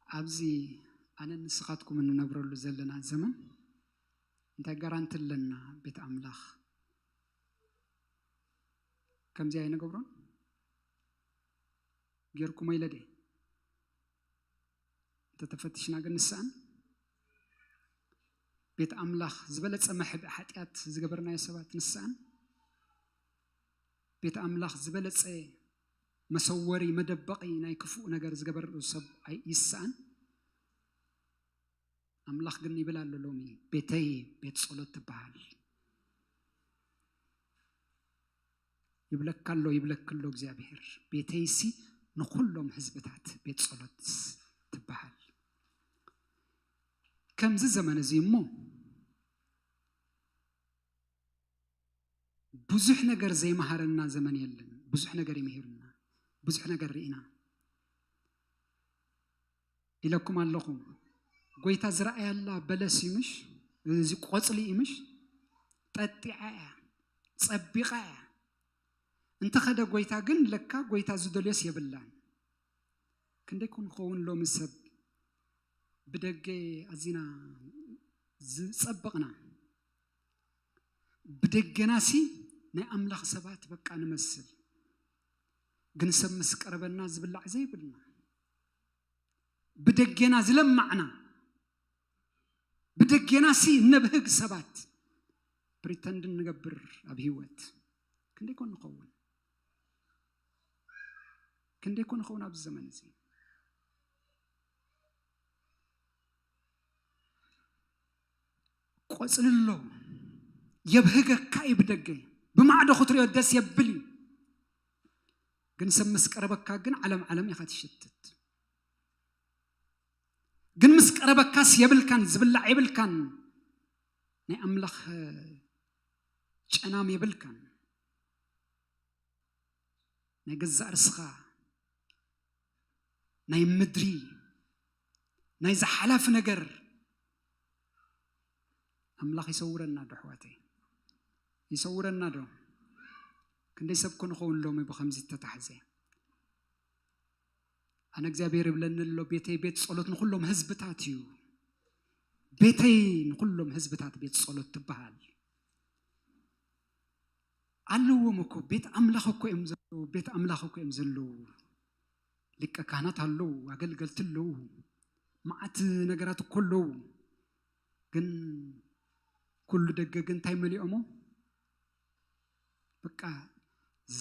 ኣብዚ ኣነ ንስኻትኩም እንነብረሉ ዘለና ዘመን እንታይ ጋራንቲ ኣለና? ቤት ኣምላኽ ከምዚ ኣይንገብሮን? ጌርኩሞ ኢለ ድየ? እንተተፈትሽና ግን ንስኣን ቤት ኣምላኽ ዝበለጸ መሕብኢ ሓጢኣት ዝገበርናዮ ሰባት ንስኣን ቤት ኣምላኽ ዝበለጸ መሰወሪ መደበቒ ናይ ክፉእ ነገር ዝገበረሉ ሰብ ኣይ- ይስኣን። ኣምላኽ ግን ይብል ኣሎ ሎሚ ቤተይ ቤት ጸሎት ትበሃል። ይብለካ ኣሎ ይብለክ ኣሎ እግዚኣብሔር፣ ቤተይሲ ንኹሎም ህዝብታት ቤት ጸሎት ትበሃል። ከምዚ ዘመን እዚ እሞ ብዙሕ ነገር ዘይመሃረና ዘመን የለን። ብዙሕ ነገር ይምሂርና፣ ብዙሕ ነገር ርኢና። ኢለኩም ኣለኹ። ጎይታ ዝረኣያላ በለስ ይምሽ፣ እዚ ቆጽሊ ይምሽ፣ ጠጢዓ እያ፣ ጸቢቓ እያ። እንተኸደ ጎይታ ግን ለካ ጎይታ ዝደልዮስ የብላን። ክንደይ ኮን ንኸውን ሎሚ ሰብ ብደገ ኣዚና ዝጸበቕና፣ ብደገናሲ ናይ ኣምላኽ ሰባት በቃ ንመስል፣ ግን ሰብ ምስ ቀረበና ዝብላዕ ዘይብልና፣ ብደገና ዝለማዕና፣ ብደገናሲ ነብህግ ሰባት ፕሪተንድ ንገብር ኣብ ህይወት። ክንደይ ኮን ንኸውን? ክንደይ ኮን ይኸውን ኣብዚ ዘመን እዚ? ቆጽሊ ኣሎ፣ የብህገካ እዩ ብደገ፣ ብማዕዶ ክትሪኦ ደስ የብል እዩ። ግን ሰብ ምስ ቀረበካ ግን ዓለም ዓለም ኢኻ ትሽትት። ግን ምስ ቀረበካስ የብልካን፣ ዝብላዕ የብልካን፣ ናይ ኣምላኽ ጨናም የብልካን። ናይ ገዛእ ርስኻ፣ ናይ ምድሪ፣ ናይ ዝሓላፍ ነገር ኣምላኽ ይሰውረና ዶ ኣሕዋተይ? ይሰውረና ዶ? ክንደይ ሰብ ኮ ንኸውን ሎሚ ብኸምዚ ተታሕዘ? ኣነ እግዚኣብሔር ይብለኒ ኣሎ፣ ቤተይ ቤት ጸሎት ንኹሎም ህዝብታት እዩ። ቤተይ ንኹሎም ህዝብታት ቤት ጸሎት ትበሃል። ኣለዎም እኮ፣ ቤት ኣምላኽ እኮ እዮም ዘለዉ፣ ቤት ኣምላኽ እኮ እዮም ዘለዉ። ሊቀ ካህናት ኣለዉ፣ ኣገልገልቲ ኣለዉ፣ መዓት ነገራት እኮ ኣለዉ። ግን ኩሉ ደገ ግን እንታይ መሊኦሞ? በቃ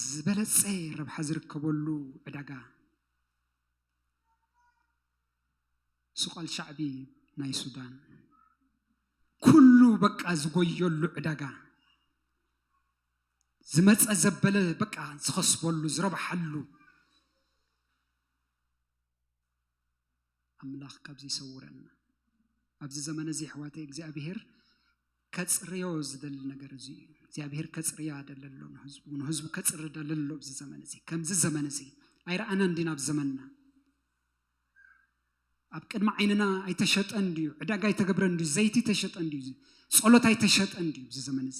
ዝበለጸ ረብሓ ዝርከበሉ ዕዳጋ። ሱቕ ኣልሻዕቢ ናይ ሱዳን። ኩሉ በቃ ዝጎየሉ ዕዳጋ። ዝመጸ ዘበለ በቃ ዝኸስበሉ፣ ዝረብሓሉ። ኣምላኽ ካብዚ ይሰውረና። ኣብዚ ዘመን እዚ ኣሕዋተይ እግዚኣብሄር ከጽርዮ ዝደሊ ነገር እዚ እዩ። እግዚኣብሄር ከጽርያ ደለሎ ንህዝቡ፣ ንህዝቡ ከጽሪ ደለሎ ኣብዚ ዘመን እዚ። ከምዚ ዘመን እዚ ኣይረኣናን ዲና ኣብ ዘመንና? ኣብ ቅድሚ ዓይንና ኣይተሸጠን ድዩ? ዕዳጋ ኣይተገብረን ድዩ? ዘይቲ ኣይተሸጠን ድዩ? ጸሎት ኣይተሸጠን ድዩ? ኣብዚ ዘመን እዚ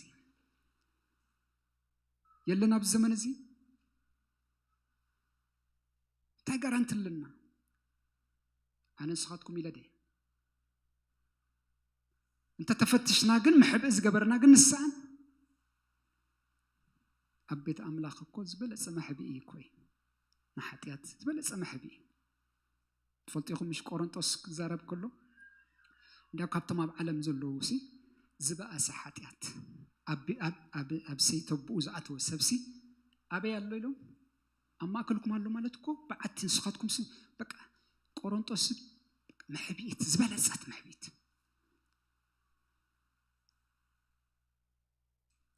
የለን። ኣብዚ ዘመን እዚ እንታይ ጋራንቲ ኣለና? ኣነ ንስኻትኩም ኢለ ድየ? እንተ ተፈትሽና ግን፣ መሕብኢ ዝገበርና ግን ንስኣን። ኣብ ቤት ኣምላኽ እኮ ዝበለጸ መሕብኢ እኮ እዩ። ንሓጢኣት ዝበለጸ መሕብኢ። ትፈልጡ ኢኹም፣ ምሽ ቆሮንጦስ ክዛረብ ከሎ፣ እንዲያው ካብቶም ኣብ ዓለም ዘለዉ ሲ ዝበኣሰ ሓጢኣት ኣብ፣ ኣብ፣ ኣብ፣ ኣብ ሰይተብኡ ዝኣተወ ሰብሲ ኣበይ ኣሎ ኢሎም? ኣብ ማእከልኩም ኣሎ ማለት እኮ፣ በዓቲ ንስኻትኩም ሲ በቃ ቆሮንጦስ በቃ መሕብኢት፣ ዝበለጸት መሕብኢት፣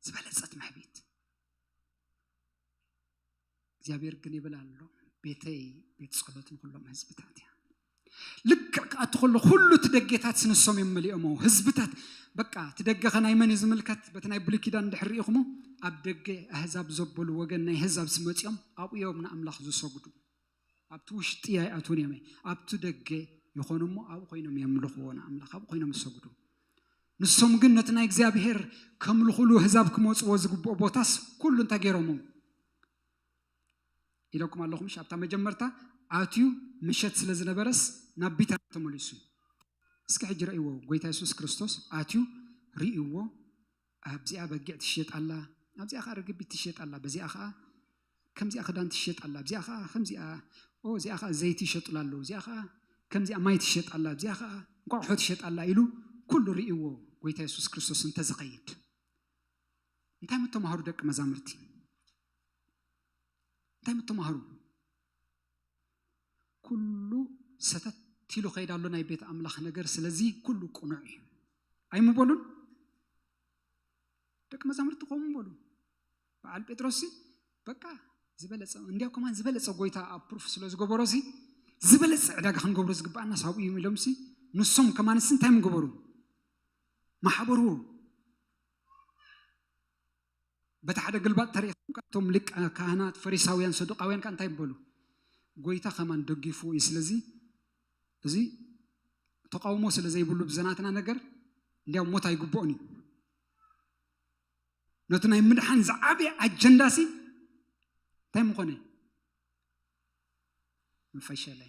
ዝበለጸት መሕብኢት። እግዚኣብሔር ግን ይብል ኣሎ፣ ቤተይ ቤት ጸሎት ንኹሎም ህዝብታት እያ። ልክዕ ክኣቱ ከሎ፣ ኩሉ እቲ ደጌታት ንሶም እዮም መሊኦሞ። ህዝብታት፣ በቃ፣ እቲ ደገኸ ናይ መን እዩ ዝምልከት? በቲ ናይ ብሉይ ኪዳን እንድሕር ርኢኹሞ፣ ኣብ ደገ ኣህዛብ ዘበሉ ወገን ናይ ኣህዛብ ስመጺኦም ኣብኡ እዮም ንኣምላኽ ዝሰግዱ። ኣብቲ ውሽጢ ኣይኣትዉን እዮም። ኣብቲ ደገ ይኾኑ እሞ፣ ኣብኡ ኮይኖም የምልኽዎ ንኣምላኽ፣ ኣብኡ ኮይኖም ይሰግዱ። ንሶም ግን ነቲ ናይ እግዚኣብሔር ከምልኹሉ ኣህዛብ ክመጽዎ ዝግብኦ ቦታስ ኩሉ እንታይ ገይሮሞ? ኢለኩም ኣለኹም፣ እሺ፣ ኣብታ መጀመርታ ኣትዩ ምሸት ስለ ዝነበረስ ናብ ቢታንያ ተመሊሱ። እስኪ ሕጂ ረእይዎ፣ ጎይታ የሱስ ክርስቶስ ኣትዩ ርእይዎ፣ ኣብዚኣ በጊዕ ትሽየጥ ኣላ፣ ኣብዚኣ ኸዓ ርግቢት ትሽየጥ ኣላ፣ በዚኣ ኸዓ ከምዚኣ ክዳን ትሽየጥ ኣላ፣ ኣብዚኣ ኸዓ ከምዚኣ፣ ኦ፣ እዚኣ ኸዓ ዘይቲ ይሸጡላ ኣለዉ፣ እዚኣ ኸዓ ከምዚኣ ማይ ትሽየጥ ኣላ፣ እዚኣ ኸዓ እንቋቑሖ ትሽየጥ ኣላ ኢሉ ኩሉ ርእይዎ ጎይታ የሱስ ክርስቶስ እንተዝኸይድ። እንታይ ምተማሃሩ ደቂ መዛሙርቲ? እንታይ ምተማሃሩ? ኩሉ ሰተት ኢሉ ከይድ ኣሎ ናይ ቤት ኣምላኽ ነገር። ስለዚ ኩሉ ቅኑዕ እዩ ኣይምበሉን? ደቂ መዛሙርቲ ከምኡ ምበሉ። በዓል ጴጥሮስ ሲ በቃ ዝበለጸ፣ እንዲያው ከማን ዝበለጸ ጎይታ ኣፕሩፍ ስለ ዝገበሮ ሲ ዝበለጸ ዕዳጋ ክንገብሮ ዝግብኣና ሳብኡ እዩ ኢሎም ሲ ንሶም ከማን ሲ እንታይ ምገበሩ? ማሕበሩ። በቲ ሓደ ግልባጥ ተሪኢኹም ካብቶም ሊቀ ካህናት ፈሪሳውያን ሰዱቃውያን ከ እንታይ ይበሉ? ጎይታ ከማን ደጊፉ እዩ። ስለዚ እዚ ተቃውሞ ስለ ዘይብሉ ብዘናትና ነገር እንዲያው ሞት ኣይግብኦን እዩ። ነቲ ናይ ምድሓን ዝዓበየ ኣጀንዳ ሲ እንታይ ምኾነ? ምፈሸለ።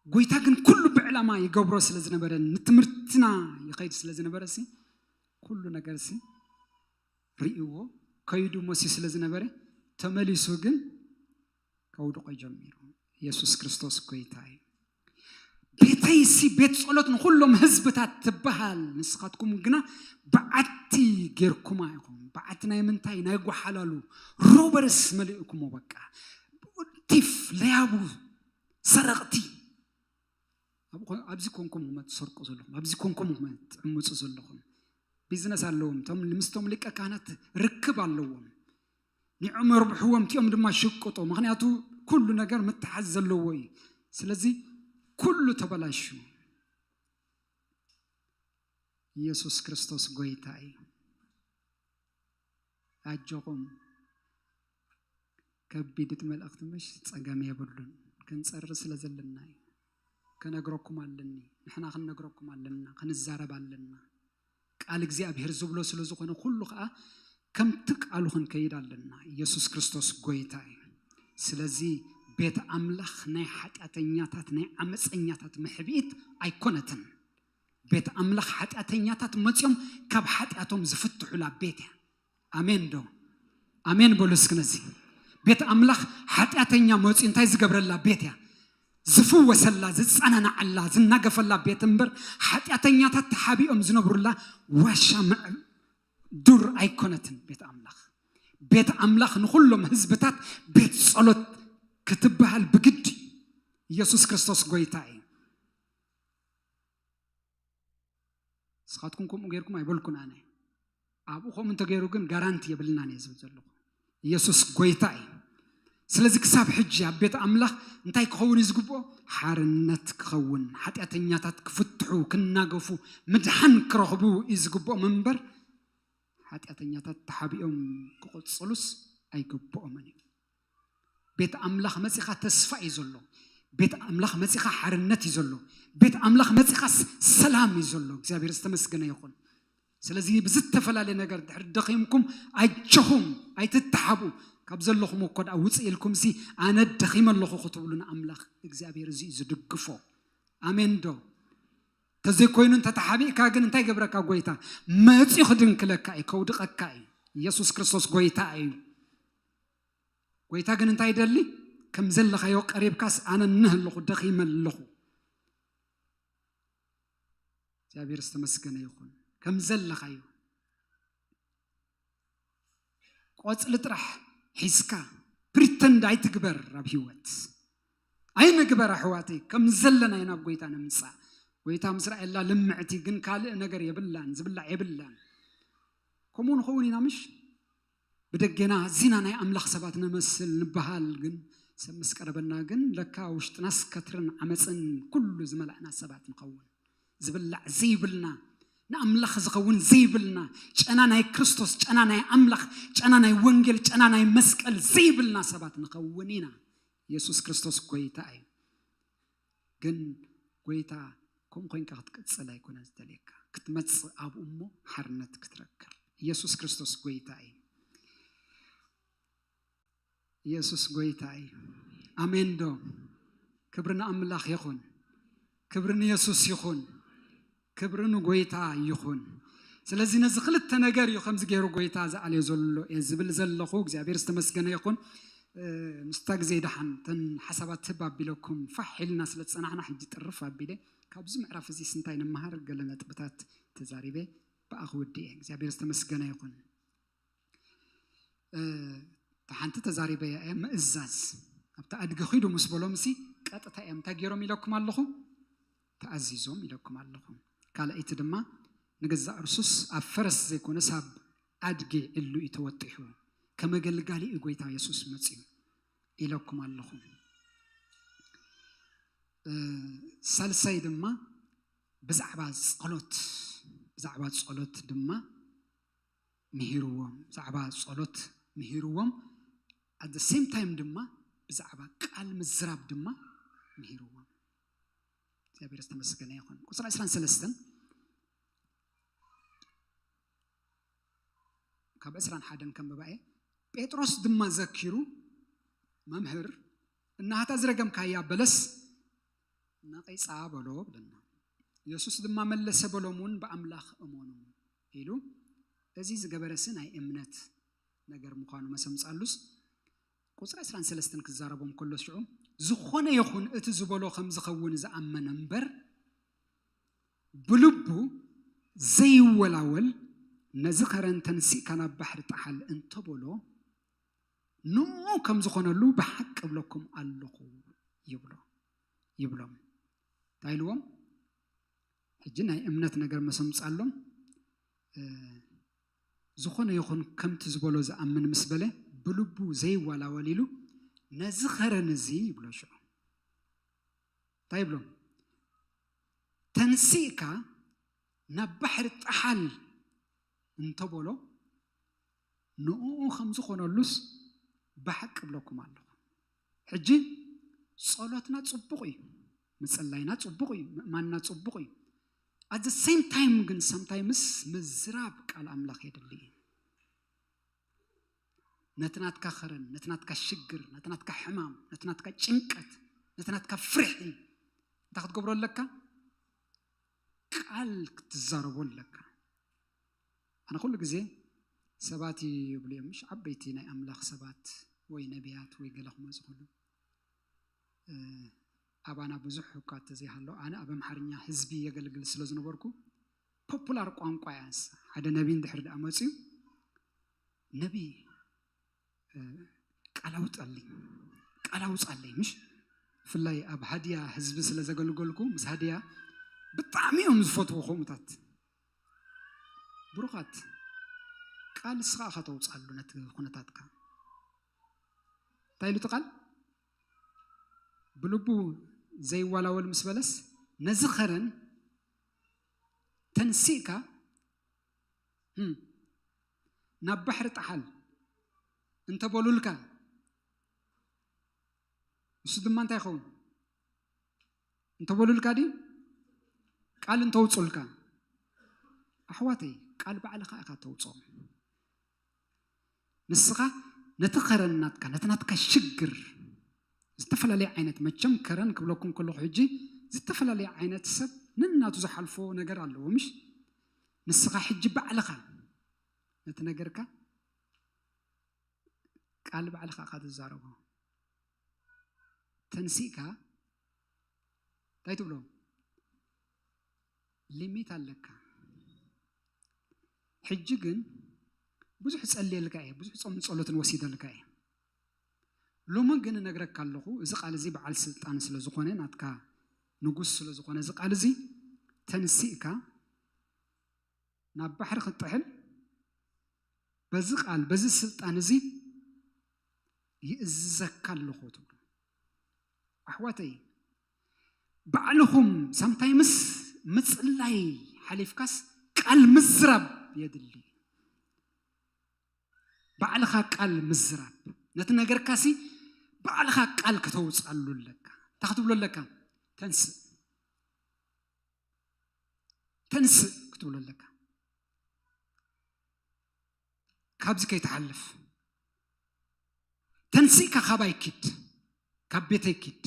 ጎይታ ግን ኩሉ ብዕላማ ይገብሮ ስለ ዝነበረ፣ ንትምህርትና ይኸይድ ስለ ዝነበረ ሲ ኩሉ ነገር ሲ ርእይዎ ከይዱ መሲ ስለ ዝነበረ ተመሊሱ ግን ከውድቆ ጀሚሩ። የሱስ ክርስቶስ ጎይታ እዩ። ቤተይሲ ቤት ጸሎት ንኹሎም ህዝብታት ትበሃል፣ ንስኻትኩም ግና በዓቲ ጌርኩማ ኢኹም። በዓቲ ናይ ምንታይ? ናይ ጓሓላሉ ሮበርስ መሊእኩሞ። በቃ ቲፍ፣ ለያቡ፣ ሰረቕቲ። ኣብዚ ኮንኩም መትሰርቁ ዘለኹም፣ ኣብዚ ኮንኩም መትዕምፁ ዘለኹም። ቢዝነስ ኣለዎም። እቶም ምስቶም ሊቀ ካህናት ርክብ ኣለዎም። ንዕኦም የርብሕዎም፣ እቲኦም ድማ ሽቅጡ። ምክንያቱ ኩሉ ነገር ምትሓዝ ዘለዎ እዩ። ስለዚ ኩሉ ተበላሹ። ኢየሱስ ክርስቶስ ጎይታ እዩ። ኣጆኹም። ከቢድ እቲ መልእኽቲ ምሽ ጸገም የብሉን። ክንጸሪ ስለ ዘለና እዩ። ከነግረኩም ኣለኒ። ንሕና ክንነግረኩም ኣለና። ክንዛረብ ኣለና። ቃል እግዚኣብሔር ዝብሎ ስለ ዝኾነ ኩሉ ኸኣ ከምቲ ቃሉ ክንከይድ ኣለና። ኢየሱስ ክርስቶስ ጎይታ እዩ። ስለዚ ቤት ኣምላኽ ናይ ሓጢኣተኛታት ናይ ዓመፀኛታት መሕብኢት ኣይኮነትን። ቤት ኣምላኽ ሓጢኣተኛታት መፂኦም ካብ ሓጢኣቶም ዝፍትሑላ ቤት እያ። ኣሜን ዶ? ኣሜን በሉ እስኪ ነዚ። ቤት ኣምላኽ ሓጢኣተኛ መፂኡ እንታይ ዝገብረላ ቤት እያ? ዝፍወሰላ፣ ዝጸናናዓላ፣ ዝናገፈላ ቤት እምበር ሓጢኣተኛታት ተሓቢኦም ዝነብሩላ ዋሻ መዕ- ዱር ኣይኮነትን ቤት ኣምላኽ። ቤት ኣምላኽ ንኹሎም ህዝብታት ቤት ጸሎት ክትበሃል ብግዲ ኢየሱስ ክርስቶስ ጎይታ እዩ። ንስኻትኩም ከምኡ ጌርኩም ኣይበልኩን ኣነ። ኣብኡ ከምኡ እንተገይሩ ግን ጋራንቲ የብልናን እየ ዝብል ዘለኹ። ኢየሱስ ጎይታ እዩ። ስለዚ ክሳብ ሕጂ ኣብ ቤት ኣምላኽ እንታይ ክኸውን እዩ ዝግብኦ? ሓርነት ክኸውን፣ ሓጢኣተኛታት ክፍትሑ፣ ክናገፉ፣ ምድሓን ክረኽቡ እዩ ዝግብኦም እምበር ሓጢኣተኛታት ተሓቢኦም ክቕጽሉስ ኣይግብኦምን እዩ። ቤት ኣምላኽ መጺኻ ተስፋ እዩ ዘሎ። ቤት ኣምላኽ መጺኻ ሓርነት እዩ ዘሎ። ቤት ኣምላኽ መጺኻስ ሰላም እዩ ዘሎ። እግዚኣብሔር ዝተመስገነ ይኹን። ስለዚ ብዝተፈላለየ ነገር ድሕሪ ደኺምኩም ኣጆኹም ኣይትተሓቡ። ካብ ዘለኹም እኮ ደኣ ውፅእ ኢልኩም ሲ ኣነ ደኺመ ኣለኹ ክትብሉ ንኣምላኽ እግዚኣብሔር እዚ እዩ ዝድግፎ። ኣሜን ዶ? ተዘይኮይኑ እንተተሓቢእካ ግን እንታይ ገብረካ ጎይታ? መፂኡ ክድንክለካ እዩ፣ ከውድቐካ እዩ። ኢየሱስ ክርስቶስ ጎይታ እዩ። ጎይታ ግን እንታይ ይደሊ? ከም ዘለኻዮ ቀሪብካስ ኣነ እነህ ኣለኹ፣ ደኺመ ኣለኹ። እግዚኣብሔር ዝተመስገነ ይኹን። ከም ዘለኻዮ ቆጽሊ ጥራሕ ሒዝካ ፕሪተንድ ኣይትግበር ኣብ ህይወት። ኣይንግበር ኣሕዋተይ፣ ከም ዘለና ኢና ናብ ጎይታ ንምጻእ። ጎይታ ምስ ረኣየላ ልምዕቲ ግን ካልእ ነገር የብላን፣ ዝብላዕ የብላን። ከምኡ ንኸውን ኢና ምሽ? ብደገና ኣዚና ናይ ኣምላኽ ሰባት ንመስል ንበሃል፣ ግን ሰብ ምስ ቀረበና ግን ለካ ውሽጥናስ ከትርን ዓመፅን ኩሉ ዝመላእና ሰባት ንኸውን። ዝብላዕ ዘይብልና፣ ንኣምላኽ ዝኸውን ዘይብልና፣ ጨና ናይ ክርስቶስ፣ ጨና ናይ ኣምላኽ፣ ጨና ናይ ወንጌል፣ ጨና ናይ መስቀል ዘይብልና ሰባት ንኸውን ኢና። ኢየሱስ ክርስቶስ ጎይታ እዩ። ግን ጎይታ ከምኡ ኮይንካ ክትቅጽል ኣይኮነ ዝደልየካ፣ ክትመጽእ ኣብኡ እሞ ሓርነት ክትረክብ። ኢየሱስ ክርስቶስ ጎይታ እዩ። ኢየሱስ ጎይታ እዩ። ኣሜን ዶ? ክብሪ ንኣምላኽ ይኹን። ክብሪ ንየሱስ ይኹን። ክብሪ ንጎይታ ይኹን። ስለዚ ነዚ ክልተ ነገር እዩ ከምዚ ገይሩ ጎይታ ዝኣልዮ ዘሎ እየ ዝብል ዘለኹ። እግዚኣብሔር ዝተመስገነ ይኹን። ምስታ ግዜ ደሓን ተን ሓሳባት ህብ ኣቢለኩም ፋሕ ኢልና ስለ ዝጸናሕና ሕጂ ጥርፍ ኣቢለ ካብዚ ምዕራፍ እዚ ስንታይ ንመሃር ገለ ነጥብታት ተዛሪበ ብኣ ክውድእ እየ። እግዚኣብሔር ዝተመስገነ ይኹን። ሓንቲ ተዛሪበያ እየ ምእዛዝ። ኣብቲ ኣድጊ ኺዱ ምስ በሎም ሲ ቀጥታ እዮም እንታይ ገይሮም ኢለኩም ኣለኹ? ተኣዚዞም ኢለኩም ኣለኹ። ካልኣይቲ ድማ ንገዛእ ርሱስ ኣብ ፈረስ ዘይኮነስ ኣብ ኣድጊ ዕሉ እዩ ተወጢሑ። ከመገልጋሊ እዩ ጎይታ የሱስ መፅዩ ኢለኩም ኣለኹ። ሳልሳይ ድማ ብዛዕባ ጸሎት፣ ብዛዕባ ጸሎት ድማ ምሂርዎም፣ ብዛዕባ ጸሎት ምሂርዎም። At the same time ድማ ብዛዕባ ቃል ምዝራብ ድማ ምሂርዎም። እግዚኣብሔር ዝተመስገነ ይኹን። ቁፅሪ ዕስራን ሰለስተን ካብ ዕስራን ሓደን ከም ብባኤ ጴጥሮስ ድማ ዘኪሩ፣ መምህር፣ እናሃታ ዝረገምካያ በለስ ነቒጻ በሎ ብለና። ኢየሱስ ድማ መለሰ በሎም እውን ብኣምላኽ እመኑ ኢሉ፣ እዚ ዝገበረሲ ናይ እምነት ነገር ምዃኑ መሰምጻሉስ ቁፅሪ ዕስራን ሰለስተን ክዛረቦም ከሎ ሽዑ ዝኾነ ይኹን እቲ ዝበሎ ከም ዝኸውን ዝኣመነ እምበር ብልቡ ዘይወላወል ነዚ ከረን ተንሲእካ ናብ ባሕሪ ጣሓል እንተበሎ ንኡ ከም ዝኾነሉ ብሓቂ እብለኩም ኣለኹ ይብሎ ይብሎም። እንታይ ኢልዎም? ሕጂ ናይ እምነት ነገር መሰምጻሎም። ዝኾነ ይኹን ከምቲ ዝበሎ ዝኣምን ምስ በለ፣ ብልቡ ዘይዋላወል ኢሉ፣ ነዚ ኸረን እዚ ይብሎ ሽዑ። እንታይ ይብሎ? ተንሲእካ ናብ ባሕሪ ጣሓል እንተበሎ፣ ንኡ ከም ዝኾነሉስ ብሓቂ እብለኩም ኣለኹ። ሕጂ ጸሎትና ጽቡቕ እዩ፣ ምጽላይና ጽቡቕ እዩ፣ ምእማንና ጽቡቕ እዩ። At the same time ግን sometimes ምዝራብ ቃል ኣምላኽ የድሊ እዩ። ነቲ ናትካ ኸረን፣ ነቲ ናትካ ሽግር፣ ነቲ ናትካ ሕማም፣ ነቲ ናትካ ጭንቀት፣ ነቲ ናትካ ፍርሒ እንታይ ክትገብሮ ኣለካ? ቃል ክትዛረቦ ኣለካ። ኣነ ኩሉ ግዜ ሰባት ይብሉ እዮም፣ ምሽ ዓበይቲ ናይ ኣምላኽ ሰባት ወይ ነቢያት ወይ ገለ ክመፁ ከሎ፣ ኣባና ብዙሕ እኳ ተዘይሃሎ፣ ኣነ ኣብ ኣምሓርኛ ህዝቢ የገልግል ስለ ዝነበርኩ፣ ፖፑላር ቋንቋ እያ ንሳ። ሓደ ነቢ እንድሕር ደኣ መፅዩ፣ ነቢ ቃል ኣውፀለይ፣ ቃል ኣውፀለይ፣ ምሽ ብፍላይ ኣብ ሃዲያ ህዝቢ ስለ ዘገልገልኩ፣ ምስ ሃዲያ ብጣዕሚ እዮም ዝፈትዎ ከምኡታት። ብሩኻት፣ ቃል ንስኻ ኢኻ ተውፅኣሉ ነቲ ኩነታትካ። እንታይ ኢሉ እቲ ቃል? ብልቡ ዘይዋላወል ምስ በለስ፣ ነዚ ኸረን ተንሲእካ ናብ ባሕሪ ጣሓል እንተበሉልካ፣ ንሱ ድማ እንታይ ይኸውን? እንተበሉልካ ድዩ? ቃል እንተውፁልካ፣ ኣሕዋተይ፣ ቃል ባዕልኻ ኢኻ ተውፅኦ። ንስኻ ነቲ ኸረን ናትካ፣ ነቲ ናትካ ሽግር፣ ዝተፈላለየ ዓይነት፣ መቸም ከረን ክብለኩም ከለኹ ሕጂ፣ ዝተፈላለየ ዓይነት ሰብ ነናቱ ዝሓልፎ ነገር ኣለዎ፣ ምሽ? ንስኻ ሕጂ ባዕልኻ ነቲ ነገርካ ቃል ባዕልኻ ኢኻ ትዛረቦ። ተንሲእካ እንታይ ትብሎ? ሊሚት ኣለካ። ሕጂ ግን ብዙሕ ጸልየልካ እየ፣ ብዙሕ ጾምን ጸሎትን ወሲደልካ እየ። ሎሚ ግን እነግረካ ኣለኹ፣ እዚ ቃል እዚ በዓል ስልጣን ስለ ዝኾነ፣ ናትካ ንጉስ ስለ ዝኾነ፣ እዚ ቃል እዚ ተንሲእካ ናብ ባሕሪ ክትጥሕል በዚ ቃል፣ በዚ ስልጣን እዚ ይእዝዘካ ኣለኹ ትብሎ። ኣሕዋተይ፣ ባዕልኹም ሳምታይምስ ምጽላይ ሓሊፍካስ ቃል ምዝራብ የድሊ። ባዕልኻ ቃል ምዝራብ፣ ነቲ ነገርካሲ ባዕልኻ ቃል ከተውፅኣሉ ኣለካ። እንታይ ክትብሎ ኣለካ? ተንስእ፣ ተንስእ ክትብሎ ኣለካ። ካብዚ ከይትሓልፍ፣ ተንሲእካ ካባይ ኪድ፣ ካብ ቤተይ ኪድ።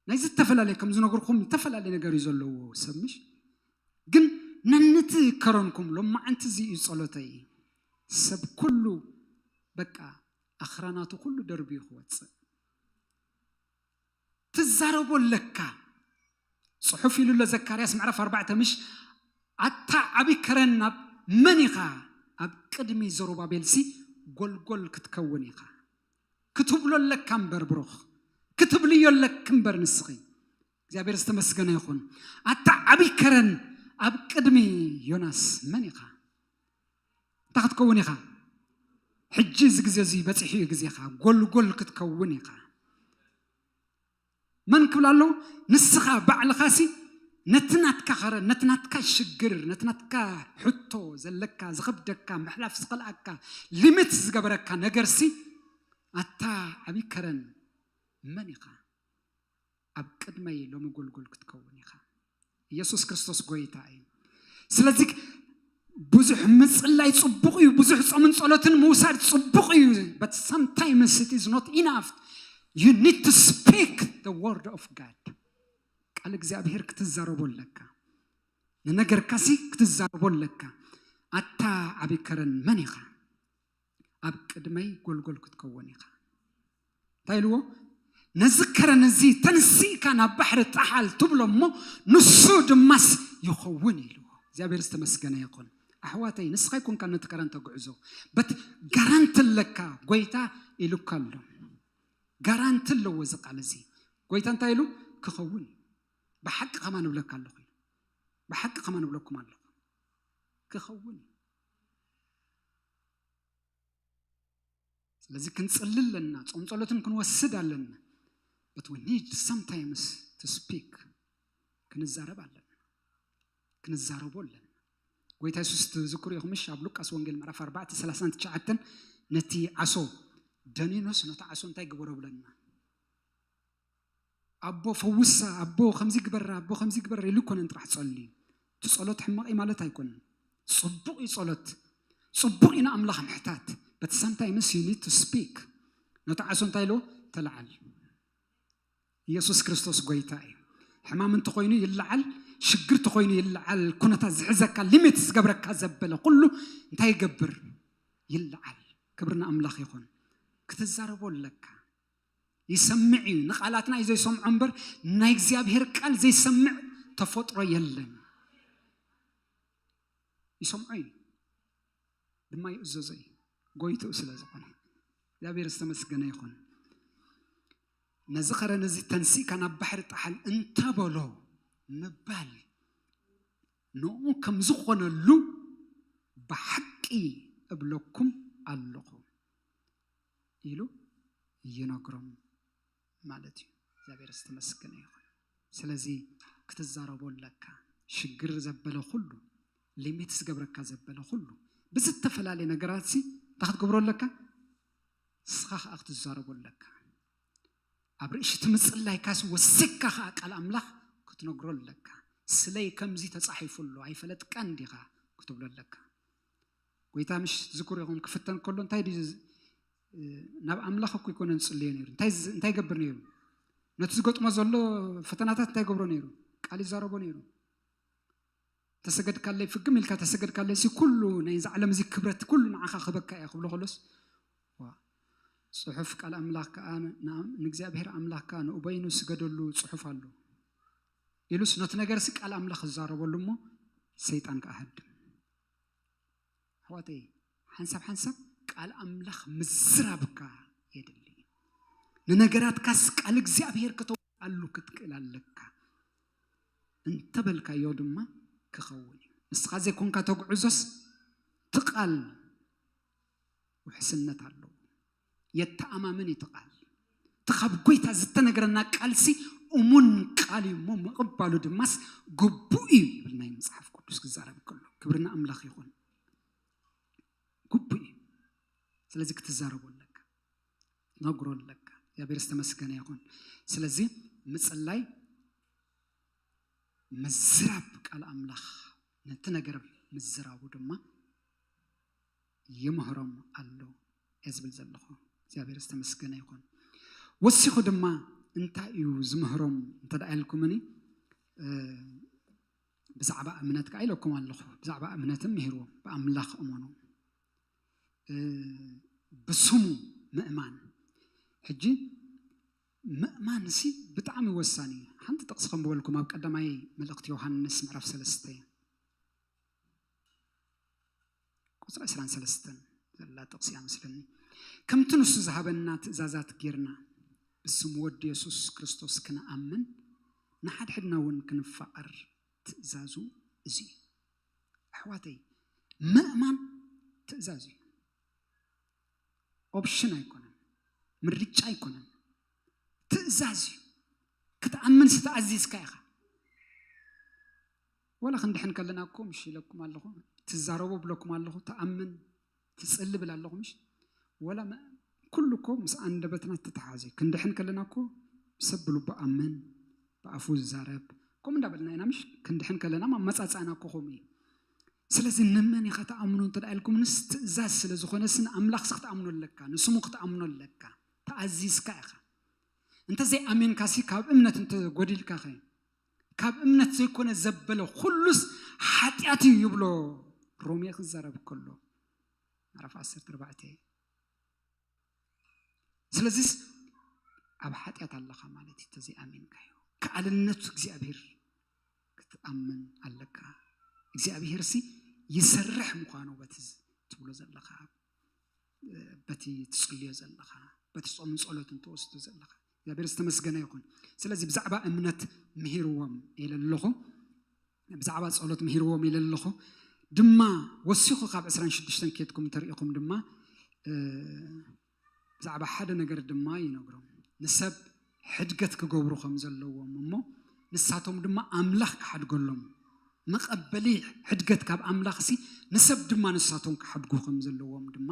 ናይ ዝተፈላለየ፣ ከም ዝነገርኩም፣ ዝተፈላለየ ነገር እዩ ዘለዎ ሰብ፣ ምሽ? ግን ነንቲ ከረንኩም ሎማዓንቲ እዚ እዩ ጸሎተይ። ሰብ ኩሉ በቃ ኣኽራናቱ ኩሉ ደርብዩ ክወጽእ ትዛረቦ ኣለካ። ጽሑፍ ኢሉ ኣሎ ዘካርያስ ምዕራፍ ኣርባዕተ፣ ምሽ? ኣታ ዓቢ ከረን ናብ መን ኢኻ? ኣብ ቅድሚ ዘሩባቤልሲ ጎልጎል ክትከውን ኢኻ ክትብሎ ኣለካ እምበር፣ ብሩኽ፣ ክትብልዮ ኣለክ እምበር ንስኺ። እግዚኣብሔር ዝተመስገነ ይኹን። ኣታ ዓቢ ከረን ኣብ ቅድሚ ዮናስ መን ኢኻ? እንታይ ክትከውን ኢኻ? ሕጂ እዚ ግዜ እዚ በጺሑ እዩ ግዜኻ። ጎልጎል ክትከውን ኢኻ። መን ክብል ኣለዉ? ንስኻ ባዕልኻሲ ነቲ ናትካ ኸረ፣ ነቲ ናትካ ሽግር፣ ነቲ ናትካ ሕቶ ዘለካ፣ ዝኸብደካ፣ ምሕላፍ ዝኸልኣካ፣ ሊሚት ዝገበረካ ነገርሲ፣ ኣታ ዓብዪ ከረን መን ኢኻ? ኣብ ቅድመይ ሎሚ ጎልጎል ክትከውን ኢኻ። ኢየሱስ ክርስቶስ ጎይታ እዩ። ስለዚ ብዙሕ ምጽላይ ጽቡቕ እዩ፣ ብዙሕ ጾምን ጸሎትን ምውሳድ ጽቡቕ እዩ። But sometimes it is not enough. You need to speak the word of God. ቃል እግዚኣብሔር ክትዛረቦ ኣለካ። ንነገርካሲ ክትዛረቦ ኣለካ። ኣታ ዓቢ ከረን መን ኢኻ? ኣብ ቅድመይ ጎልጎል ክትከውን ኢኻ። እንታይ ኢልዎ? ነዚ ከረን እዚ ተንሲእካ ናብ ባሕሪ ጣሓል ትብሎ እሞ ንሱ ድማስ ይኸውን ኢልዎ። እግዚኣብሔር ዝተመስገነ ይኹን። ኣሕዋተይ፣ ንስኻ ይኮንካ ነቲ ከረን ተግዕዞ። በት ጋራንቲ ኣለካ፣ ጎይታ ኢሉካ ኣሎ። ጋራንቲ ኣለዎ እዚ ቃል እዚ። ጎይታ እንታይ ኢሉ? ክኸውን እዩ። ብሓቂ ከማን እብለካ ኣለኹ ኢሉ። ብሓቂ ከማን እብለኩም ኣለኹ፣ ክኸውን እዩ። ስለዚ ክንጽሊ ኣለና፣ ጾም ጸሎትን ክንወስድ ኣለና። But we need sometimes to speak፣ ክንዛረብ ኣለና፣ ክንዛረቦ ኣለና። ጎይታ የሱስ ትዝክሩ ኢኹም ምሽ? ኣብ ሉቃስ ወንጌል ምዕራፍ ኣርባዕተ ሰላሳን ትሽዓተን ነቲ ዓሶ ደኒኖስ ነቲ ዓሶ እንታይ ግበሮ ብለና? ኣቦ ፈውሳ፣ ኣቦ ከምዚ ግበራ፣ ኣቦ ከምዚ ግበራ ኢሉ ኣይኮነን ጥራሕ ጸልዩ። እቲ ጸሎት ሕማቕ እዩ ማለት ኣይኮነን። ጽቡቕ እዩ ጸሎት፣ ጽቡቕ እዩ ንኣምላኽ ምሕታት። But sometimes you need to speak። ነቲ ዓሶ እንታይ ኢልዎ? ተለዓል። ኢየሱስ ክርስቶስ ጎይታ እዩ። ሕማም እንተኾይኑ ይለዓል፣ ሽግር እንተኾይኑ ይለዓል፣ ኩነታት ዝሕዘካ፣ ሊሚት ዝገብረካ ዘበለ ኩሉ እንታይ ይገብር? ይለዓል። ክብሪ ንኣምላኽ ይኹን። ክትዛረቦ ኣለካ። ይሰምዕ እዩ። ንቓላትና እዩ ዘይሰምዖ እምበር ናይ እግዚኣብሔር ቃል ዘይሰምዕ ተፈጥሮ የለን። ይሰምዖ እዩ ድማ ይእዘዞ እዩ፣ ጎይትኡ ስለ ዝኾነ። እግዚኣብሔር ዝተመስገነ ይኹን። ነዚ ኸረን እዚ ተንሲእካ ናብ ባሕሪ ጣሓል እንተበሎ ምባል ንኡ ከም ዝኾነሉ ብሓቂ እብለኩም ኣለኹ ኢሉ ይነግሮም ማለት እዩ። እግዚኣብሔር ዝተመስገነ ይኹን። ስለዚ ክትዛረቦ ኣለካ። ሽግር ዘበለ ኩሉ፣ ሊሚት ዝገብረካ ዘበለ ኩሉ፣ ብዝተፈላለየ ነገራት ሲ እንታይ ክትገብሮ ኣለካ? ንስኻ ኸዓ ክትዛረቦ ኣለካ። ኣብ ርእሽቲ ምጽላይካስ ወሲካ ኸዓ ቃል ኣምላኽ ክትነግሮ ኣለካ። ስለይ ከምዚ ተጻሒፉ ኣሎ ኣይፈለጥካን ዲኻ ክትብሎ ኣለካ። ጎይታ ምሽ ትዝክሩ ኢኹም ክፍተን ከሎ እንታይ ድዩ ዝ- ናብ ኣምላኽ እኮ ይኮነ ዝጽልዮ ነይሩ። እንታይ ዝ- እንታይ ይገብር ነይሩ? ነቲ ዝገጥሞ ዘሎ ፈተናታት እንታይ ይገብሮ ነይሩ? ቃል ይዛረቦ ነይሩ። ተሰገድካለይ ፍግም ኢልካ ተሰገድካለይ ሲ ኩሉ ናይ ዓለም እዚ ክብረት ኩሉ ንዓኻ ክበካ እያ ክብሎ ከሎስ ዋ ጽሑፍ ቃል ኣምላኽ ከኣ ንኣም- ንእግዚኣብሔር ኣምላኽካ ንኡበይኑ ስገደሉ ጽሑፍ ኣሎ ኢሉስ ነቲ ነገር ሲ ቃል ኣምላኽ ዝዛረበሉ እሞ ሰይጣን ከኣ ሃድም። ኣሕዋተይ ሓንሳብ ሓንሳብ ቃል ኣምላኽ ምዝራብካ የድሊ። ንነገራትካስ ቃል እግዚኣብሔር ከተውዓሉ ክትክእል ኣለካ። እንተበልካዮ ድማ ክኸውን እዩ። ንስኻ ዘይኮንካ ተጉዕዞስ እቲ ቃል ውሕስነት ኣለዎ። የተኣማምን እዩ እቲ ቃል። እቲ ካብ ጎይታ ዝተነገረና ቃልሲ እሙን ቃል እዩ እሞ ምቕባሉ ድማስ ግቡእ እዩ ይብል ናይ መጽሓፍ ቅዱስ ክዛረብ ከሎ። ክብሪ ንኣምላኽ ይኹን። ግቡእ እዩ። ስለዚ ክትዛረቦ ኣለካ፣ ነግሮ ኣለካ። እግዚኣብሔር ዝተመስገነ ይኹን። ስለዚ ምጽላይ ምዝራብ ቃል ኣምላኽ ነቲ ነገር ምዝራቡ ድማ ይምህሮም ኣሎ እየ ዝብል ዘለኹ። እግዚኣብሔር ዝተመስገነ ይኹን። ወሲኹ ድማ እንታይ እዩ ዝምህሮም እንተ ደኣ ኢልኩምኒ ብዛዕባ እምነት ከዓ ኢለኩም ኣለኹ። ብዛዕባ እምነትም ምሂርዎም ብኣምላኽ እመኑ ብስሙ ምእማን። ሕጂ ምእማን ሲ ብጣዕሚ ወሳኒ እዩ። ሓንቲ ጥቕሲ ከም በልኩም ኣብ ቀዳማይ መልእኽቲ ዮሃንስ ምዕራፍ ሰለስተ ቁፅሪ ዕስራን ሰለስተን ዘላ ጥቕሲ እያ መስለኒ። ከምቲ ንሱ ዝሃበና ትእዛዛት ጌርና ብስም ወዲ የሱስ ክርስቶስ ክንኣምን ንሓድሕድና እውን ክንፋቐር ትእዛዙ እዚ እዩ። ኣሕዋተይ ምእማን ትእዛዝ እዩ። ኦፕሽን ኣይኮነን፣ ምርጫ ኣይኮነን፣ ትእዛዝ እዩ። ክትኣምን ዝተኣዚዝካ ኢኻ። ወላ ክንድሕን ከለና እኮ ምሽ ኢለኩም ኣለኹ፣ ትዛረቡ ብለኩም ኣለኹ፣ ትኣምን ትጽሊ ብል ኣለኹ ምሽ ወላ ኩሉ እኮ ምስ ኣንደበትና ተተሓዘ። ክንድሕን ከለና እኮ ሰብ ብልቡ ኣምን ብኣፉ ዝዛረብ ከምኡ እንዳበልና ኢና ምሽ ክንድሕን ከለና ማመጻጻእና እኮ ከምኡ እዩ። ስለዚ ንመን ኢኻ ትኣምኖ እንተ ኢልኩምንስ ትእዛዝ ስለ ዝኾነስ ንኣምላኽስ ክትኣምኖ ኣለካ፣ ንስሙ ክትኣምኖ ኣለካ። ተኣዚዝካ ኢኻ። እንተዘይኣሚንካሲ ካብ እምነት እንተጎዲልካኸ ካብ እምነት ዘይኮነ ዘበለ ኩሉስ ሓጢኣት እዩ ይብሎ ሮሜ ክዛረብ ከሎ ምዕራፍ ዓሰርተ ኣርባዕተ። ስለዚስ ኣብ ሓጢኣት ኣለኻ ማለት እዩ። እንተዘይኣሚንካዮ ክኣልነቱ እግዚኣብሔር ክትኣምን ኣለካ። እግዚኣብሔር ሲ ይሰርሕ ምዃኑ በቲ ትብሎ ዘለኻ በቲ ትጽልዮ ዘለኻ፣ በቲ ጾምን ጸሎትን ትወስዶ ዘለኻ። እግዚኣብሔር ዝተመስገነ ይኹን። ስለዚ ብዛዕባ እምነት ምሂርዎም ኢለ ኣለኹ። ብዛዕባ ጸሎት ምሂርዎም ኢለ ኣለኹ። ድማ ወሲኹ ካብ ዕስራን ሽዱሽተን ኬድኩም እንተሪኢኹም ድማ ብዛዕባ ሓደ ነገር ድማ ይነግሮም። ንሰብ ሕድገት ክገብሩ ከም ዘለዎም እሞ ንሳቶም ድማ ኣምላኽ ክሓድገሎም፣ መቐበሊ ሕድገት ካብ ኣምላኽ ሲ ንሰብ ድማ ንሳቶም ክሓድጉ ከም ዘለዎም ድማ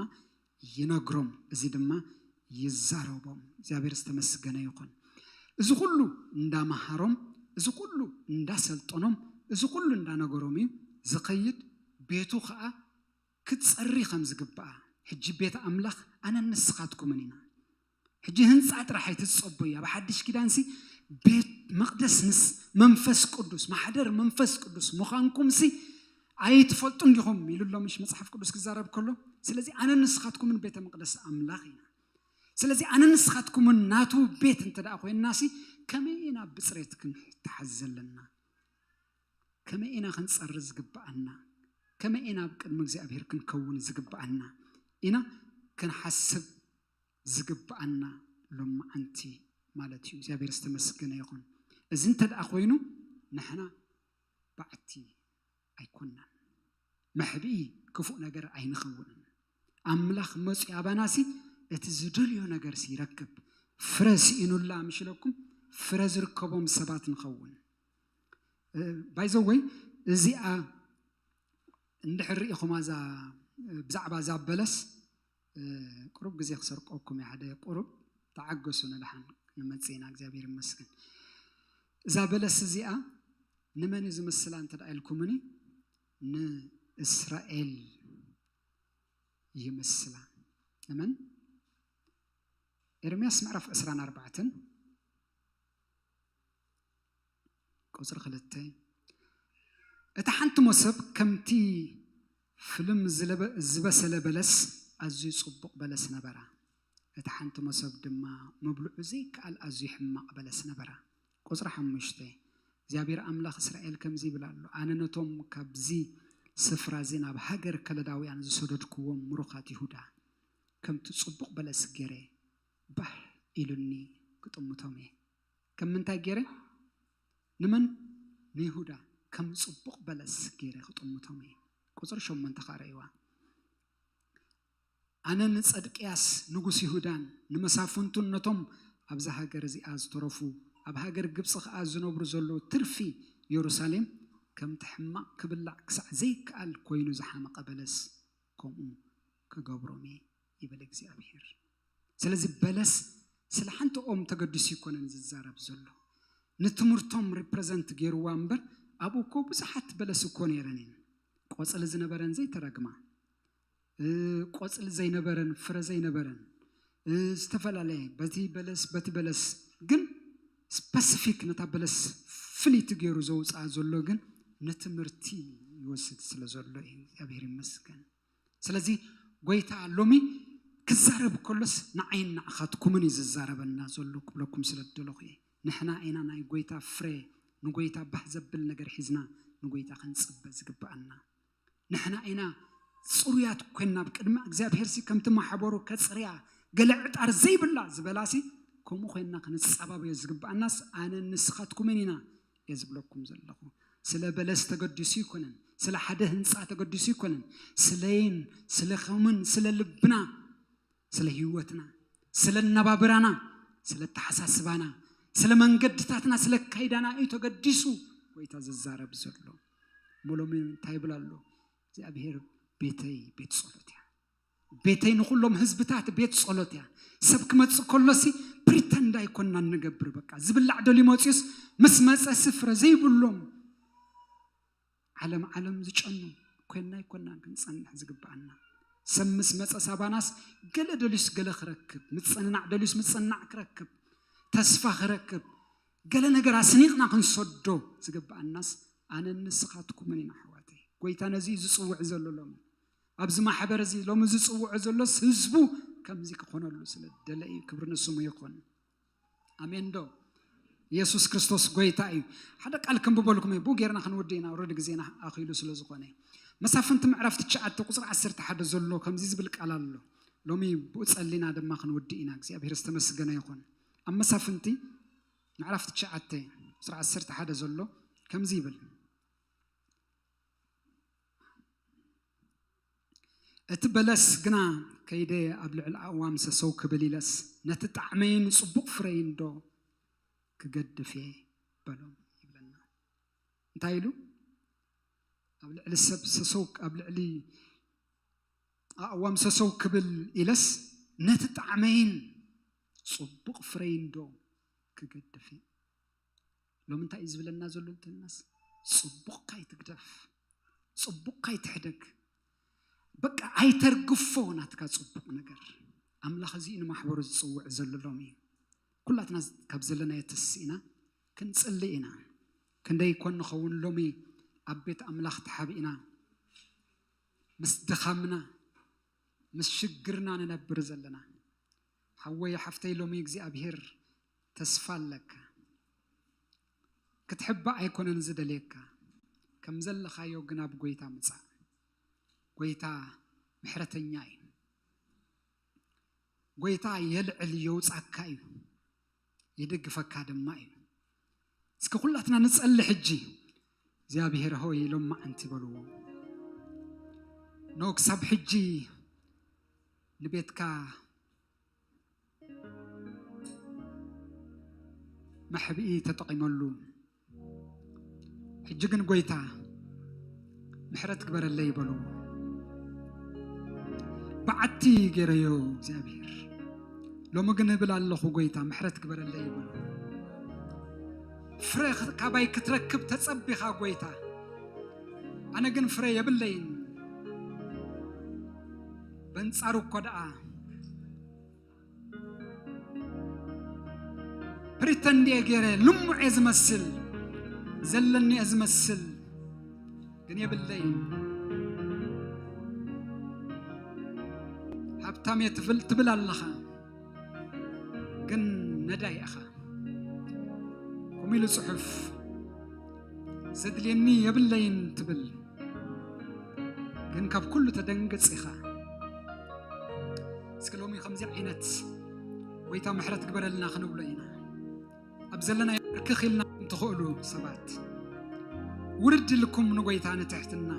ይነግሮም። እዚ ድማ ይዛረቦም። እግዚኣብሔር ዝተመስገነ ይኹን። እዚ ኩሉ እንዳመሃሮም፣ እዚ ኩሉ እንዳሰልጠኖም፣ እዚ ኩሉ እንዳነገሮም እዩ ዝኸይድ። ቤቱ ከዓ ክትጸሪ ከም ዝግብኣ፣ ሕጂ ቤት ኣምላኽ ኣነን ንስኻትኩምን ኢና። ሕጂ ህንፃ ጥራሕ ኣይትጸበዩ። ኣብ ሓድሽ ኪዳንሲ ቤት መቕደስ ምስ መንፈስ ቅዱስ፣ ማሕደር መንፈስ ቅዱስ ምዃንኩምሲ ኣይትፈልጡ እንዲኹም ኢሉ ኣሎ፣ ምሽ መጽሓፍ ቅዱስ ክዛረብ ከሎ። ስለዚ ኣነን ንስኻትኩምን ቤተ መቕደስ ኣምላኽ ኢና። ስለዚ ኣነን ንስኻትኩምን ናቱ ቤት እንተ ደኣ ኮይንናሲ ከመይ ኢና ብጽሬት ክንተሓዝ ዘለና? ከመይ ኢና ክንጸሪ ዝግብኣና? ከመይ ኢና ኣብ ቅድሚ እግዚኣብሔር ክንከውን ዝግብኣና? ኢና ክንሓስብ ዝግብኣና ሎማዓንቲ ማለት እዩ። እግዚኣብሔር ዝተመስገነ ይኹን። እዚ እንተ ደኣ ኮይኑ ንሕና ባዕቲ ኣይኮናን፣ መሕብኢ ክፉእ ነገር ኣይንኸውንን። ኣምላኽ መፅኡ ኣባናሲ እቲ ዝደልዮ ነገርሲ ይረክብ። ፍረ ስኢኑላ ምሽለኩም ፍረ ዝርከቦም ሰባት ንኸውን። ባይዘወይ እዚኣ እንድሕር ርኢኹማ እዛ ብዛዕባ እዛ በለስ ቁሩብ ግዜ ክሰርቀኩም እየ። ሓደ ቁሩብ ተዓገሱ፣ ንደሓን ንመጽእ ኢና። እግዚኣብሔር ይመስገን። እዛ በለስ እዚኣ ንመን እዩ ዝምስላ እንተ ደኣ ኢልኩምኒ፣ ንእስራኤል ይምስላ። ንመን? ኤርምያስ ምዕራፍ ዕስራን ኣርባዕተን ቁጽሪ ክልተ፣ እታ ሓንቲ መሶብ ከምቲ ፍልም ዝለበ-፣ ዝበሰለ በለስ ኣዝዩ ጽቡቕ በለስ ነበራ። እታ ሓንቲ መሶብ ድማ ምብልዑ ዘይከኣል ኣዝዩ ሕማቕ በለስ ነበራ። ቁጽሪ ሓሙሽተ፣ እግዚኣብሔር ኣምላኽ እስራኤል ከምዚ ይብል ኣሎ፣ ኣነ ነቶም ካብዚ ስፍራ እዚ ናብ ሃገር ከለዳውያን ዝሰደድክዎም ምሩኻት ይሁዳ ከምቲ ጽቡቕ በለስ ገይረ ባህ ኢሉኒ ክጥምቶም እየ። ከም ምንታይ ገይረ? ንመን? ንይሁዳ ከም ጽቡቕ በለስ ገይረ ክጥምቶም እየ። ቁጽሪ ሸሞንተ ከኣ ረእይዋ። ኣነ ንጸድቅያስ ንጉስ ይሁዳን ንመሳፍንቱን ነቶም ኣብዛ ሃገር እዚኣ ዝተረፉ፣ ኣብ ሃገር ግብጺ ከኣ ዝነብሩ ዘለዉ ትርፊ የሩሳሌም ከምቲ ሕማቕ ክብላዕ ክሳዕ ዘይከኣል ኮይኑ ዝሓመቐ በለስ ከምኡ ክገብሮም እየ ይብል እግዚኣብሔር። ስለዚ በለስ ስለ ሓንቲ ኦም ተገዲሱ ኣይኮነን ዝዛረብ ዘሎ። ንትምህርቶም ሪፕረዘንት ገይርዋ እምበር ኣብኡ እኮ ብዙሓት በለስ እኮ ነይረን እየን። ቆጽሊ ዝነበረን ዘይተረግማ፣ እ፣ ቆጽሊ ዘይነበረን፣ ፍረ ዘይነበረን፣ እ፣ ዝተፈላለየ በቲ በለስ፣ በቲ በለስ ግን ስፐሲፊክ ነታ በለስ ፍልይቲ ገይሩ ዘውፅኣ ዘሎ ግን ንትምህርቲ ይወስድ ስለ ዘሎ እዩ። እግዚኣብሔር ይመስገን። ስለዚ ጎይታ ሎሚ ክዛረብ ከሎስ ንዓይን ንዓኻትኩምን እዩ ዝዛረበና ዘሎ ክብለኩም ስለ ዝደለኹ እየ። ንሕና ኢና ናይ ጎይታ ፍረ፣ ንጎይታ ባህ ዘብል ነገር ሒዝና ንጎይታ ክንጽበ ዝግብኣና። ንሕና ኢና ጽሩያት ኮይንና ኣብ ቅድሚ እግዚኣብሔር ሲ ከምቲ ማሕበሩ ከጽርያ ገለ ዕጣር ዘይብላ ዝበላ ሲ ከምኡ ኮይንና ክንጸባበዮ ዝግብኣናስ ኣነን ንስኻትኩምን ኢና እየ ዝብለኩም ዘለኹ። ስለ በለስ ተገዲሱ ይኮነን፣ ስለ ሓደ ህንፃ ተገዲሱ ይኮነን፣ ስለይን ስለኹምን ስለ ልብና፣ ስለ ህይወትና፣ ስለ ኣነባብራና፣ ስለ ኣተሓሳስባና፣ ስለ መንገድታትና፣ ስለ ኣካይዳና እዩ ተገዲሱ ጎይታ ዝዛረብ ዘሎ። እሞ ሎሚ እንታይ ይብል ኣሎ እግዚኣብሔር? ቤተይ ቤት ጸሎት እያ፣ ቤተይ ንኹሎም ህዝብታት ቤት ጸሎት እያ። ሰብ ክመጽእ ከሎሲ ፕሪተንድ ኣይኮንና እንገብር። በቃ ዝብላዕ ደልዩ መጽዩስ ምስ መጸ ስፍረ ዘይብሎም ዓለም ዓለም ዝጨኑ ኮይንና ኣይኮንናን ክንጸንሕ ዝግብኣና። ሰብ ምስ መጸ ሳባናስ ገለ ደልዩስ ገለ ክረክብ፣ ምጽንናዕ ደልዩስ ምጽንናዕ ክረክብ፣ ተስፋ ክረክብ፣ ገለ ነገር ኣስኒቕና ክንሰዶ ዝግብኣናስ ኣነን ንስኻትኩምን ኢና ኣሕዋተይ። ጎይታ ነዚ እዩ ዝጽውዕ ዘሎ ሎሚ። ኣብዚ ማሕበር እዚ ሎሚ ዝጽውዖ ዘሎስ ህዝቡ ከምዚ ክኾነሉ ስለ ዝደለ እዩ። ክብሪ ንስሙ ይኹን። ኣሜን ዶ? ኢየሱስ ክርስቶስ ጎይታ እዩ። ሓደ ቃል ከንብበልኩም እየ። ብኡ ጌርና ክንውድእ ኢና። ኦረዲ ግዜና ኣኺሉ ስለ ዝኾነ። መሳፍንቲ ምዕራፍ ትሽዓተ ቁጽሪ ዓሰርተ ሓደ ዘሎ ከምዚ ዝብል ቃል ኣሎ። ሎሚ ብኡ ጸሊና ድማ ክንውድእ ኢና። እግዚኣብሔር ዝተመስገነ ይኹን። ኣብ መሳፍንቲ ምዕራፍ ትሽዓተ፣ ቁጽሪ ዓሰርተ ሓደ ዘሎ ከምዚ ይብል። እቲ በለስ ግና ከይደ ኣብ ልዕሊ ኣእዋም ሰሰው ክብል ኢለስ፣ ነቲ ጣዕመይን ጽቡቕ ፍረይን ዶ ክገድፍ እየ በሎም ይብለና። እንታይ ኢሉ? ኣብ ልዕሊ ሰብ ሰሰው፣ ኣብ ልዕሊ ኣእዋም ሰሰው ክብል ኢለስ፣ ነቲ ጣዕመይን ጽቡቕ ፍረይን ዶ ክገድፍ እየ? ሎም እንታይ እዩ ዝብለና ዘሎ እንትልናስ፣ ጽቡቕካ ኣይትግደፍ፣ ጽቡቕካ ኣይትሕደግ። በቃ ኣይተርግፎ ናትካ ጽቡቕ ነገር። ኣምላኽ እዚ እዩ ንማሕበሩ ዝጽውዕ ዘሎ ሎም እዩ። ኩላትና ካብ ዘለናዮ ተስኢና ክንጽሊ ኢና። ክንደይ ኮን ንኸውን ሎሚ ኣብ ቤት ኣምላኽ ተሓቢእና፣ ምስ ድኻምና፣ ምስ ሽግርና ንነብር ዘለና። ሓወይ ሓፍተይ፣ ሎሚ እግዚኣብሔር ተስፋ ኣለካ። ክትሕባእ ኣይኮነን ዝደልየካ። ከም ዘለኻዮ ግን ኣብ ጎይታ ምጻእ። ጎይታ ምሕረተኛ እዩ። ጎይታ የልዕል የውጻካ እዩ። ይድግፈካ ድማ እዩ። እስኪ ኩላትና ንጸሊ ሕጂ። እግዚኣብሔር ሆይ ሎማዓንቲ በልዎ። ኖ ክሳብ ሕጂ ንቤትካ መሕብኢ ተጠቒመሉ። ሕጂ ግን ጎይታ ምሕረት ግበረለይ በሉ። በዓቲ ገይረዮ እግዚኣብሔር። ሎሚ ግን እብል ኣለኹ ጎይታ ምሕረት ግበረለይ በሉ። ፍረ ካባይ ክትረክብ ተጸቢኻ ጎይታ፣ ኣነ ግን ፍረ የብለይን። በንጻሩ እኮ ደኣ ፕሪተንድ እየ ገይረ፣ ልሙዕ እየ ዝመስል፣ ዘለኒ እየ ዝመስል፣ ግን የብለይን። ሃብታም እየ ትብል፣ ትብል ኣለኻ፣ ግን ነዳይ ኢኻ። ከምኡ ኢሉ ጽሑፍ፣ ዘድልየኒ የብለይን ትብል፣ ግን ካብ ኩሉ ተደንግጽ ኢኻ። እስኪ ሎሚ ከምዚ ዓይነት ጎይታ ምሕረት ግበረልና ክንብሎ ኢና። ኣብ ዘለናዮ ብርክኽ ኢልና እንትኽእሉ ሰባት ውርድ ኢልኩም ንጎይታ ንትሕትና።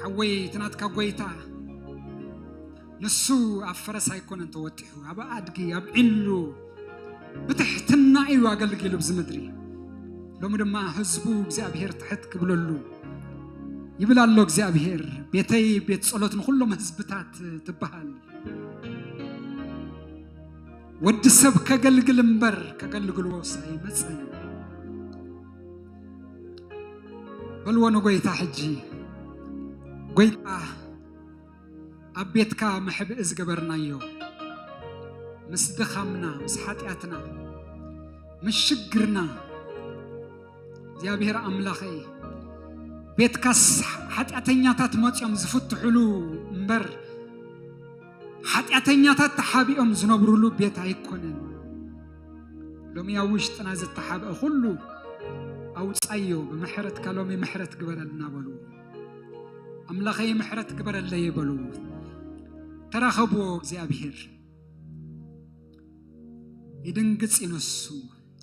ሓወይ፣ እቲ ናትካ ጎይታ ንሱ ኣብ ፈረስ ኣይኮነን ተወጢሑ፣ ኣብ ኣድጊ፣ ኣብ ዒሉ ብትሕትና እዩ ኣገልጊሉ ኣብዚ ምድሪ። ሎሚ ድማ ህዝቡ እግዚኣብሔር ትሕት ክብለሉ ይብል ኣሎ እግዚኣብሔር። ቤተይ ቤት ጸሎት ንኹሎም ህዝብታት ትበሃል። ወዲ ሰብ ከገልግል እምበር ከገልግልዎስ ኣይመጸን። በልዎ ንጎይታ ሕጂ፣ ጎይታ ኣብ ቤትካ መሕብኢ ዝገበርናዮ፣ ምስ ድኻምና፣ ምስ ሓጢኣትና፣ ምስ ሽግርና፣ እግዚኣብሔር ኣምላኸይ፣ ቤትካስ ሓጢኣተኛታት መጺኦም ዝፍትሑሉ እምበር፣ ሓጢኣተኛታት ተሓቢኦም ዝነብሩሉ ቤት ኣይኮነን። ሎሚ ኣብ ውሽጥና ዝተሓብአ ኩሉ ኣውጻዮ፣ ብምሕረትካ ሎሚ ምሕረት ግበረልና በሉ። ኣምላኸይ ምሕረት ግበረለይ በሉ። ተራኸብዎ እግዚኣብሔር። ይድንግጽ እዩ ንሱ፣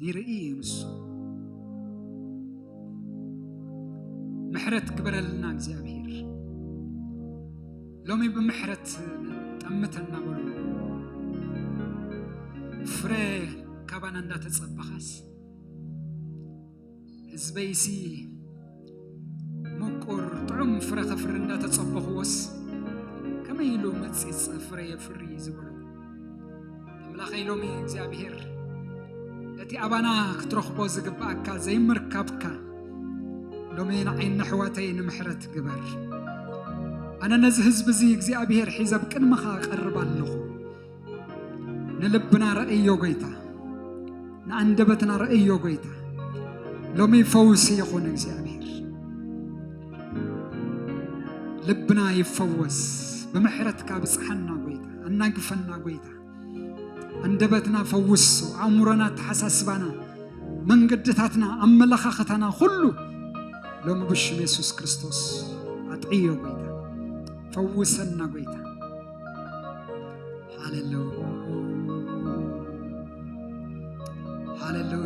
ይርኢ እዩ ንሱ። ምሕረት ግበረልና እግዚኣብሔር። ሎሚ ብምሕረት ጠምተና በሉ። ፍረ ካባና እንዳተጸበኻስ፣ ህዝበይሲ ምቁር ጥዑም ፍረ ከፍሪ እንዳተጸበኽዎስ፣ ከመይ ኢሉ መጺጽ ፍረ የፍሪ ዝበሉ። ኣምላኸይ ሎሚ እግዚኣብሔር፣ እቲ ኣባና ክትረኽቦ ዝግብኣካ ዘይምርካብካ፣ ሎሚ ንዓይን ኣሕዋተይ ንምሕረት ግበር። ኣነ ነዚ ህዝቢ እዚ እግዚኣብሔር ሒዘ ኣብ ቅድመኻ እቐርብ ኣለኹ። ንልብና ረእዮ ጎይታ፣ ንኣንደበትና ረእዮ ጎይታ። ሎሚ ፈውሲ ይኹን እግዚኣብሔር። ልብና ይፈወስ። ብምሕረትካ ብጽሓና ጎይታ፣ ኣናግፈና ጎይታ። ኣንደበትና ፈውሶ፣ ኣእምሮና፣ ኣተሓሳስባና፣ መንገድታትና፣ ኣመለኻኽታና ኩሉ ሎሚ ብሽም የሱስ ክርስቶስ ኣጥዕዮ ጎይታ። ፈውሰና ጎይታ። ሃሌሉያ፣ ሃሌሉያ፣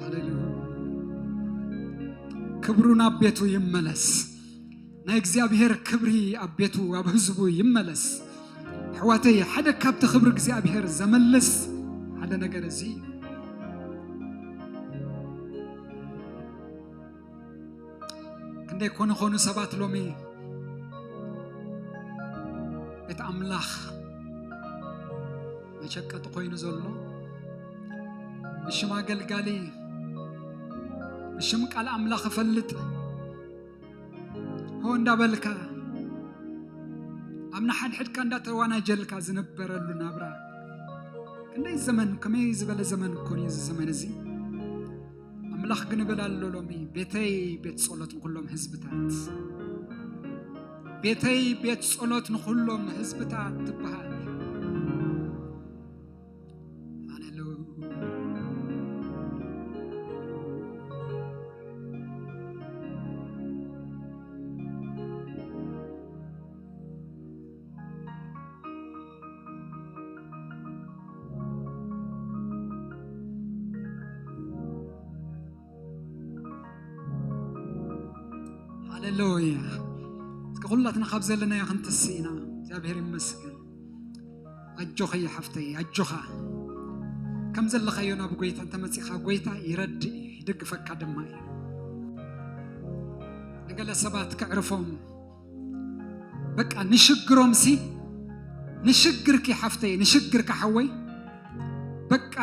ሃሌሉያ። ክብሩ ናብ ቤቱ ይመለስ። ናይ እግዚኣብሔር ክብሪ ኣብ ቤቱ፣ ኣብ ህዝቡ ይመለስ። ኣሕዋተይ፣ ሓደ ካብቲ ክብሪ እግዚኣብሔር ዘመልስ ሓደ ነገር እዚ እዩ። ክንደይ ኮኑ ኮኑ ሰባት ሎሚ ቤት ኣምላኽ መሸቀጢ ኮይኑ ዘሎ፣ ብሽም ኣገልጋሊ፣ ብሽም ቃል ኣምላኽ እፈልጥ ሆ እንዳበልካ፣ ኣብ ንሓድሕድካ እንዳተዋናጀልካ ዝነበረሉ ናብራ። ክንደይ ዘመን፣ ከመይ ዝበለ ዘመን እኮ እዩ እዚ ዘመን እዚ። ኣምላኽ ግን እብል ኣሎ ሎሚ፣ ቤተይ ቤት ጸሎት ንኹሎም ህዝብታት፣ ቤተይ ቤት ጸሎት ንኹሎም ህዝብታት ትበሃል። ሃሌሉያ። ሃሌሉያ። እስከ ኩላትና ካብ ዘለናዮ ክንትስእ ኢና። እግዚኣብሔር ይመስገን። ኣጆኺ ሓፍተይ፣ ኣጆኻ። ከም ዘለኻዮ ናብ ጎይታ እንተመጺኻ፣ ጎይታ ይረድእ እዩ፣ ይድግፈካ ድማ እዩ። ንገለ ሰባት ከዕርፎም፣ በቃ ንሽግሮምሲ፣ ንሽግርኪ ሓፍተይ፣ ንሽግርካ ሓወይ፣ በቃ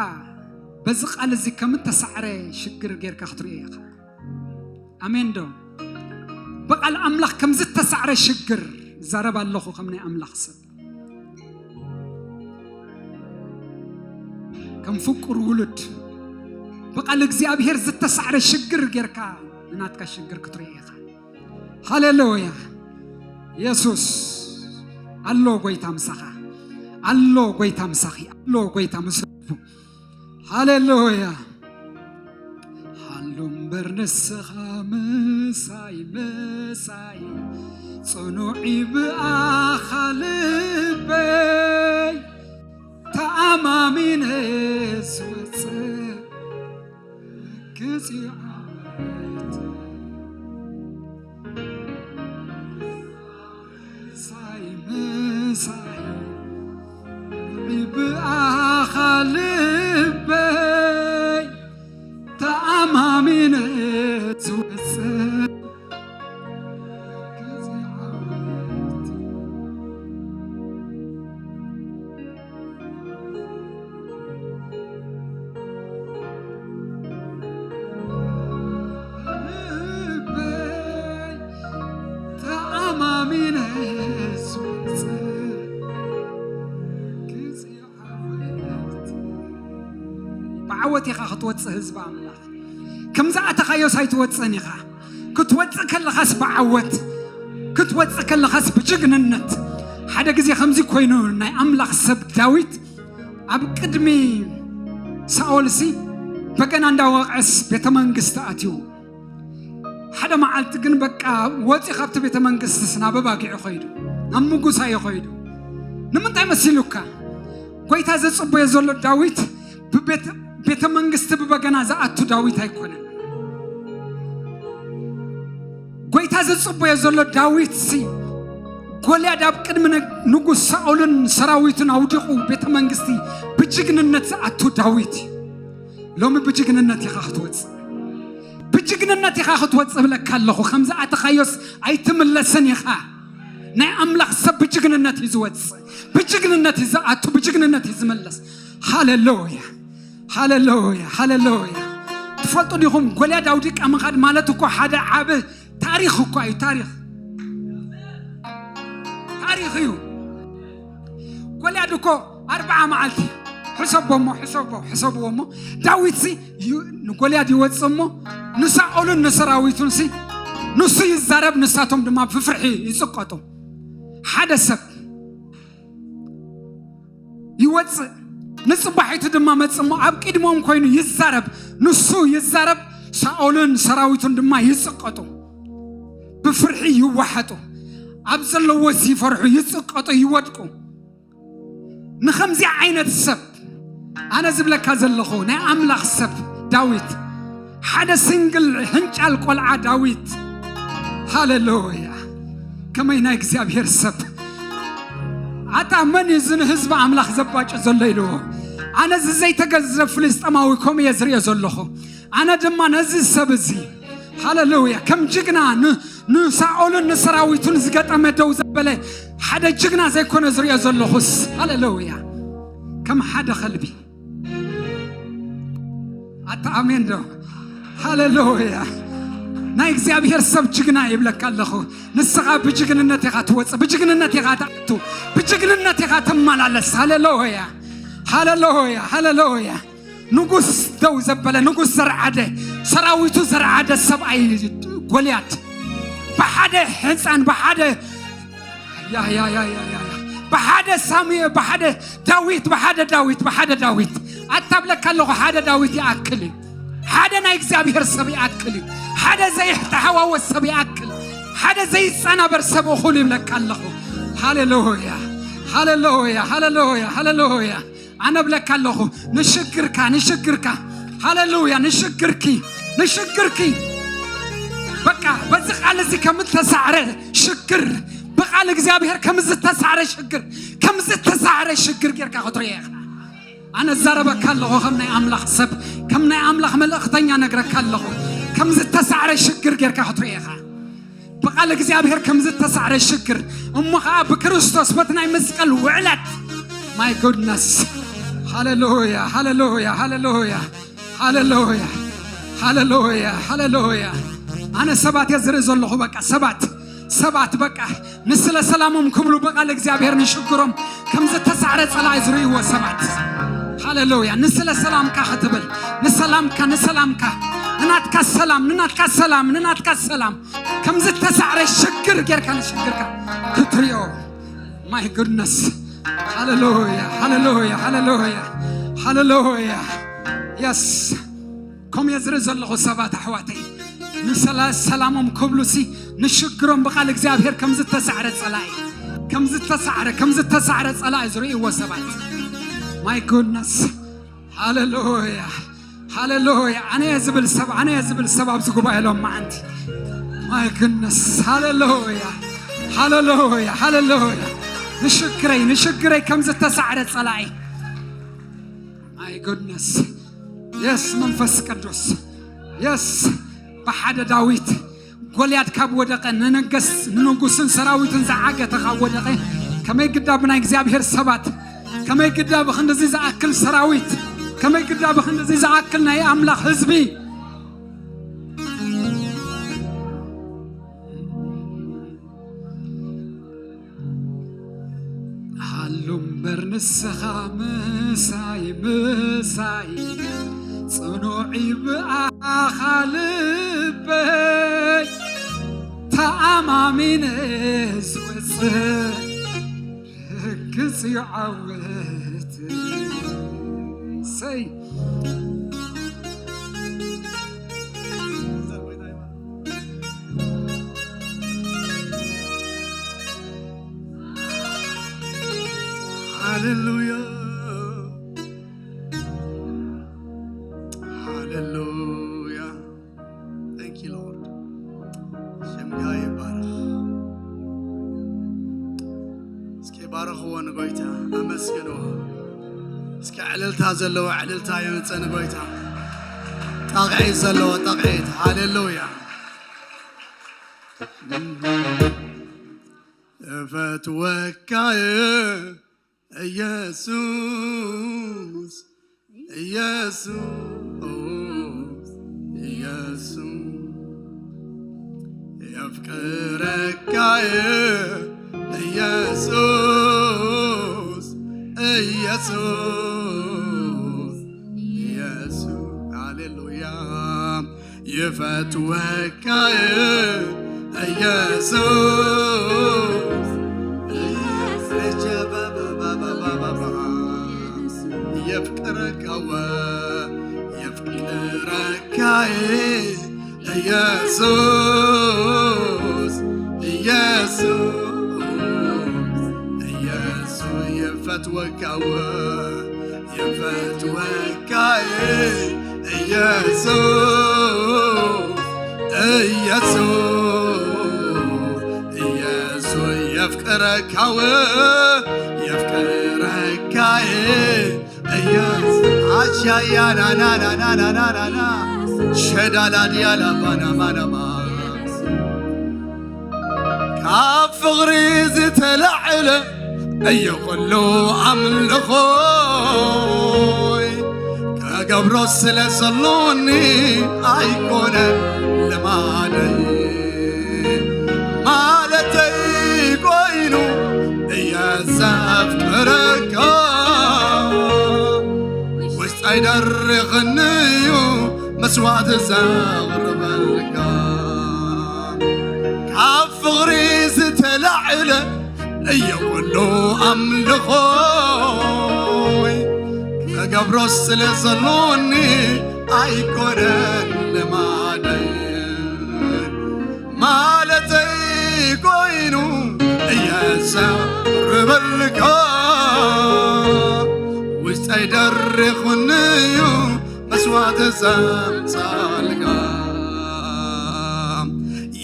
በዚ ቃል እዚ ከም እተሳዕረ ሽግር ጌርካ ክትርእዮ ኢኻ። ኣሜን ዶ? ብቓል ኣምላኽ ከም ዝተሳዕረ ሽግር እዛረብ ኣለኹ፣ ከም ናይ ኣምላኽ ሰብ፣ ከም ፍቁር ውሉድ፣ ብቓል እግዚኣብሔር ዝተሳዕረ ሽግር ጌርካ ንናትካ ሽግር ክትርኢ ኢኻ። ሃሌሉያ። የሱስ ኣሎ፣ ጎይታ ምሳኻ ኣሎ፣ ጎይታ ምሳኺ ኣሎ፣ ጎይታ ምስ ህዝቡ። ሃሌሉያ። ሃሉ እምበር ንስኻ ምሳይ፣ ምሳይ፣ ጽኑዕ ብኣኻ ልበይ፣ ተኣማሚነ ዝወጽእ ግዜ ዓወት። ምሳይ፣ ምሳይ፣ ብኣኻ ልበይ ተኣማሚነ ዝወጽእ ግዜ ዓወት። ልበይ ተኣማሚነ ዝወጽእ ግዜ ዓወት። ብዓወት ኢኻ ክትወጽእ፣ ህዝቢ ኣምላኽ። ከም ዝኣተኻዮስ ኣይትወጽእን ኢኻ። ክትወጽእ ከለኻስ ብዓወት፣ ክትወጽእ ከለኻስ ብጅግንነት። ሓደ ግዜ ከምዚ ኮይኑ ናይ ኣምላኽ ሰብ ዳዊት ኣብ ቅድሚ ሳኦልሲ በገና እንዳወቕዐስ ቤተ መንግስቲ ኣትዩ። ሓደ መዓልቲ ግን በቃ ወፂ ካብቲ ቤተ መንግስቲ ናብ ኣባጊዑ ኸይዱ፣ ናብ ምጉሳዮ ኸይዱ። ንምንታይ መሲሉካ? ጎይታ ዘፅበዮ ዘሎ ዳዊት ብቤት-፣ ቤተ መንግስቲ ብበገና ዝኣቱ ዳዊት ኣይኮነን። ጎይታ ዘጽበዮ ዘሎ ዳዊት ሲ፣ ጎልያድ ኣብ ቅድሚ ነ-፣ ንጉስ ሳኦልን ሰራዊቱን ኣውዲቑ ቤተ መንግስቲ ብጅግንነት ዝኣቱ ዳዊት እዩ። ሎሚ ብጅግንነት ኢኻ ክትወጽእ። ብጅግንነት ኢኻ ክትወጽእ እብለካ ኣለኹ። ከም ዝኣተኻዮስ ኣይትምለስን ኢኻ። ናይ ኣምላኽ ሰብ ብጅግንነት እዩ ዝወጽእ። ብጅግንነት እዩ ዝኣቱ፣ ብጅግንነት እዩ ዝመለስ። ሃሌሉያ፣ ሃሌሉያ፣ ሃሌሉያ። ትፈልጡ ዲኹም? ጎልያድ ኣውዲቃ ምኻድ ማለት እኮ ሓደ ዓቢ ታሪኽ እኮ እዩ። ታሪኽ፣ ታሪኽ እዩ። ጎልያድ እኮ ኣርብዓ መዓልቲ፣ ሕሰቦ እሞ፣ ሕሰቦ፣ ሕሰብዎ እሞ፣ ዳዊት ሲ ዩ-፣ ንጎልያድ ይወጽእ እሞ፣ ንሳኦልን ንሰራዊቱን ሲ ንሱ ይዛረብ፣ ንሳቶም ድማ ብፍርሒ ይጽቀጡ። ሓደ ሰብ ይወጽእ፣ ንጽባሒቱ ድማ መጽእ እሞ ኣብ ቅድሞም ኮይኑ ይዛረብ። ንሱ ይዛረብ፣ ሳኦልን ሰራዊቱን ድማ ይጽቀጡ፣ ብፍርሒ ይዋሓጡ። ኣብ ዘለዎስ ይፈርሑ፣ ይጽቀጡ፣ ይወድቁ። ንኸምዚ ዓይነት ሰብ ኣነ ዝብለካ ዘለኹ ናይ ኣምላኽ ሰብ ዳዊት፣ ሓደ ሲንግል ህንጫል ቆልዓ ዳዊት። ሃሌሉያ! ከመይ ናይ እግዚኣብሔር ሰብ። ኣታ መን እዩ እዚ ንህዝቢ ኣምላኽ ዘባጭ ዘሎ ኢልዎ? ኣነ እዚ ዘይተገዝረ ፍልስጤማዊ ከምኡ እየ ዝሪኦ ዘለኹ። ኣነ ድማ ነዚ ሰብ እዚ፣ ሃሌሉያ፣ ከም ጅግና ን-፣ ንሳኦልን ንሰራዊቱን ዝገጠመ ደው ዘበለ ሓደ ጅግና ዘይኮነ ዝሪኦ ዘለኹስ፣ ሃሌሉያ፣ ከም ሓደ ከልቢ። ኣታ ኣሜን ዶ? ሃሌሉያ። ናይ እግዚኣብሔር ሰብ ጅግና ይብለካ ኣለኹ። ንስኻ ብጅግንነት ኢኻ ትወፅእ፣ ብጅግንነት ኢኻ ትኣቱ፣ ብጅግንነት ኢኻ ትመላለስ። ሃሌሉያ፣ ሃሌሉያ፣ ሃሌሉያ። ንጉስ ደው ዘበለ፣ ንጉስ ዘርዓደ፣ ሰራዊቱ ዘርዓደ ሰብኣይ ጎልያድ ብሓደ ህፃን፣ ብሓደ ያ፣ ያ፣ ያ፣ ያ፣ ያ፣ ያ። ብሓደ ሳሙኤል፣ ብሓደ ዳዊት፣ ብሓደ ዳዊት፣ ብሓደ ዳዊት። ኣታብለካ ኣለኹ፣ ሓደ ዳዊት ይኣክል እዩ። ሓደ ናይ እግዚኣብሔር ሰብ ይኣክል እዩ። ሓደ ዘይተሓዋወስ ሰብ ይኣክል። ሓደ ዘይጸናበር ሰብ እኹል ይብለካ ኣለኹ። ሃሌሉያ፣ ሃሌሉያ፣ ሃሌሉያ፣ ሃሌሉያ። ኣነ እብለካ ኣለኹ፣ ንሽግርካ፣ ንሽግርካ፣ ሃሌሉያ፣ ንሽግርኪ፣ ንሽግርኪ። በቃ በዚ ቃል እዚ ከም እተሳዕረ ሽግር፣ ብቃል እግዚኣብሔር ከም ዝተሳዕረ ሽግር፣ ከም ዝተሳዕረ ሽግር ጌርካ ክትሪኦ ኢኻ። ኣነ እዛረበካ ኣለኹ ከም ናይ ኣምላኽ ሰብ፣ ከም ናይ ኣምላኽ መልእኽተኛ ነግረካ ኣለኹ። ከም ዝተሳዕረ ሽግር ጌርካ ክትሪኦ ኢኻ። ብቃል እግዚኣብሔር ከም ዝተሳዕረ ሽግር፣ እሞ ኸዓ ብክርስቶስ በቲ ናይ መስቀል ውዕለት። My goodness። ሃሌሉያ፣ ሃሌሉያ፣ ሃሌሉያ፣ ሃሌሉያ፣ ሃሌሉያ፣ ሃሌሉያ። ኣነ ሰባት እየ ዝርኢ ዘለኹ፣ በቃ ሰባት፣ ሰባት በቃ ንስለ ሰላሞም ክብሉ ብቃል እግዚኣብሔር ንሽግሮም ከም ዝተሳዕረ ጸላኢ ዝርእይዎ ሰባት። ሃሌሉያ። ንስለ ሰላምካ ክትብል፣ ንሰላምካ፣ ንሰላምካ፣ ንናትካ ሰላም፣ ንናትካ ሰላም፣ ንናትካ ሰላም ከም ዝተሳዕረ ሽግር ጌርካ ንሽግርካ ክትሪኦ። My goodness። ሃሌሉያ፣ ሃሌሉያ፣ ሃሌሉያ፣ ሃሌሉያ። የስ። ከምኡ እየ ዝርኢ ዘለኹ ሰባት ኣሕዋተይ። ንሰላ-፣ ሰላሞም ክብሉሲ ንሽግሮም ብቃል እግዚኣብሔር ከም ዝተሳዕረ ጸላኢ፣ ከም ዝተሳዕረ፣ ከም ዝተሳዕረ ጸላኢ ዝርእይዎ ሰባት። My goodness። ሃሌሉያ፣ ሃሌሉያ። ኣነ እየ ዝብል ሰብ፣ ኣነ እየ ዝብል ሰብ ኣብዚ ጉባኤ ሎማዓንቲ። My goodness። ሃሌሉያ፣ ሃሌሉያ፣ ሃሌሉያ። ንሽግረይ፣ ንሽግረይ ከም ዝተሳዕረ ጸላኢ። My goodness። የስ፣ መንፈስ ቅዱስ። የስ፣ ብሓደ ዳዊት ጎልያድ ካብ ወደቐ፣ ንነገስ-፣ ንንጉስን ሰራዊትን ዝዓገተ ካብ ወደቐ፣ ከመይ ግዳ ብናይ እግዚኣብሔር ሰባት፣ ከመይ ግዳ ብኽንድዚ ዝኣክል ሰራዊት፣ ከመይ ግዳ ብኽንድዚ ዝኣክል ናይ ኣምላኽ ህዝቢ። ሃሉ እምበር ንስኻ ምሳይ፣ ምሳይ፣ ጽኑዕ እዩ ብኣኻ ልበይ፣ ተኣማሚነ ዝወጽእ ርግጽ እዩ ዓወት። ሰይ ሃሌሉያ፣ ሃሌሉያ። Thank you, Lord። ሽምካ ይባረኽ። እስኪ ባረኽዎ ንጎይታ፣ ኣመስግንዎ። እስኪ ዕልልታ ዘለዎ ዕልልታ የምጽእ ንጎይታ። ጣቕዒት ዘለዎ ጣቕዒት። ሃሌሉያ። እፈትወካ እየ ኢየሱስ፣ ኢየሱስ፣ ኢየሱስ፣ የፍቅረካ እየ ኢየሱስ፣ ኢየሱስ፣ ኢየሱስ። ሃሌሉያ። ይፈትወካ እየ ኢየሱስ፣ የፍቅረካ እየ፣ የፍቅረካ እየ ኢየሱስ፣ ኢየሱስ። ይፈትወካ እወ፣ ይፈትወካ እየ፣ ኢየሱስ፣ ኢየሱስ፣ ኢየሱስ፣ የፍቅረካ እወ፣ የፍቅረካ እየ፣ ኢየሱስ፣ ኣሻያ ናናናናናናና፣ ሸዳላድያ ላባናማናማ። ካብ ፍቕሪ ዝተላዕለ እዩ ኩሉ ኣምልኾይ፣ ከገብሮ ስለ ዘሎኒ ኣይኮነን ልማደይ። ማለተይ ኮይኑ እየ ዘፍቅረካ፣ ውሽጠይ ደሪኽኒ እዩ መስዋዕቲ ዘቕርበልካ። ካብ ፍቕሪ ዝተላዕለ እዩ ኩሉ ኣምልኾይ፣ ክገብሮ ስለ ዘሎኒ ኣይኮነን ልማደይ። ማለተይ ኮይኑ እየ ዘቕርበልካ፣ ውሽጠይ ደሪኹኒ እዩ መስዋዕቲ ዘምጻልካ።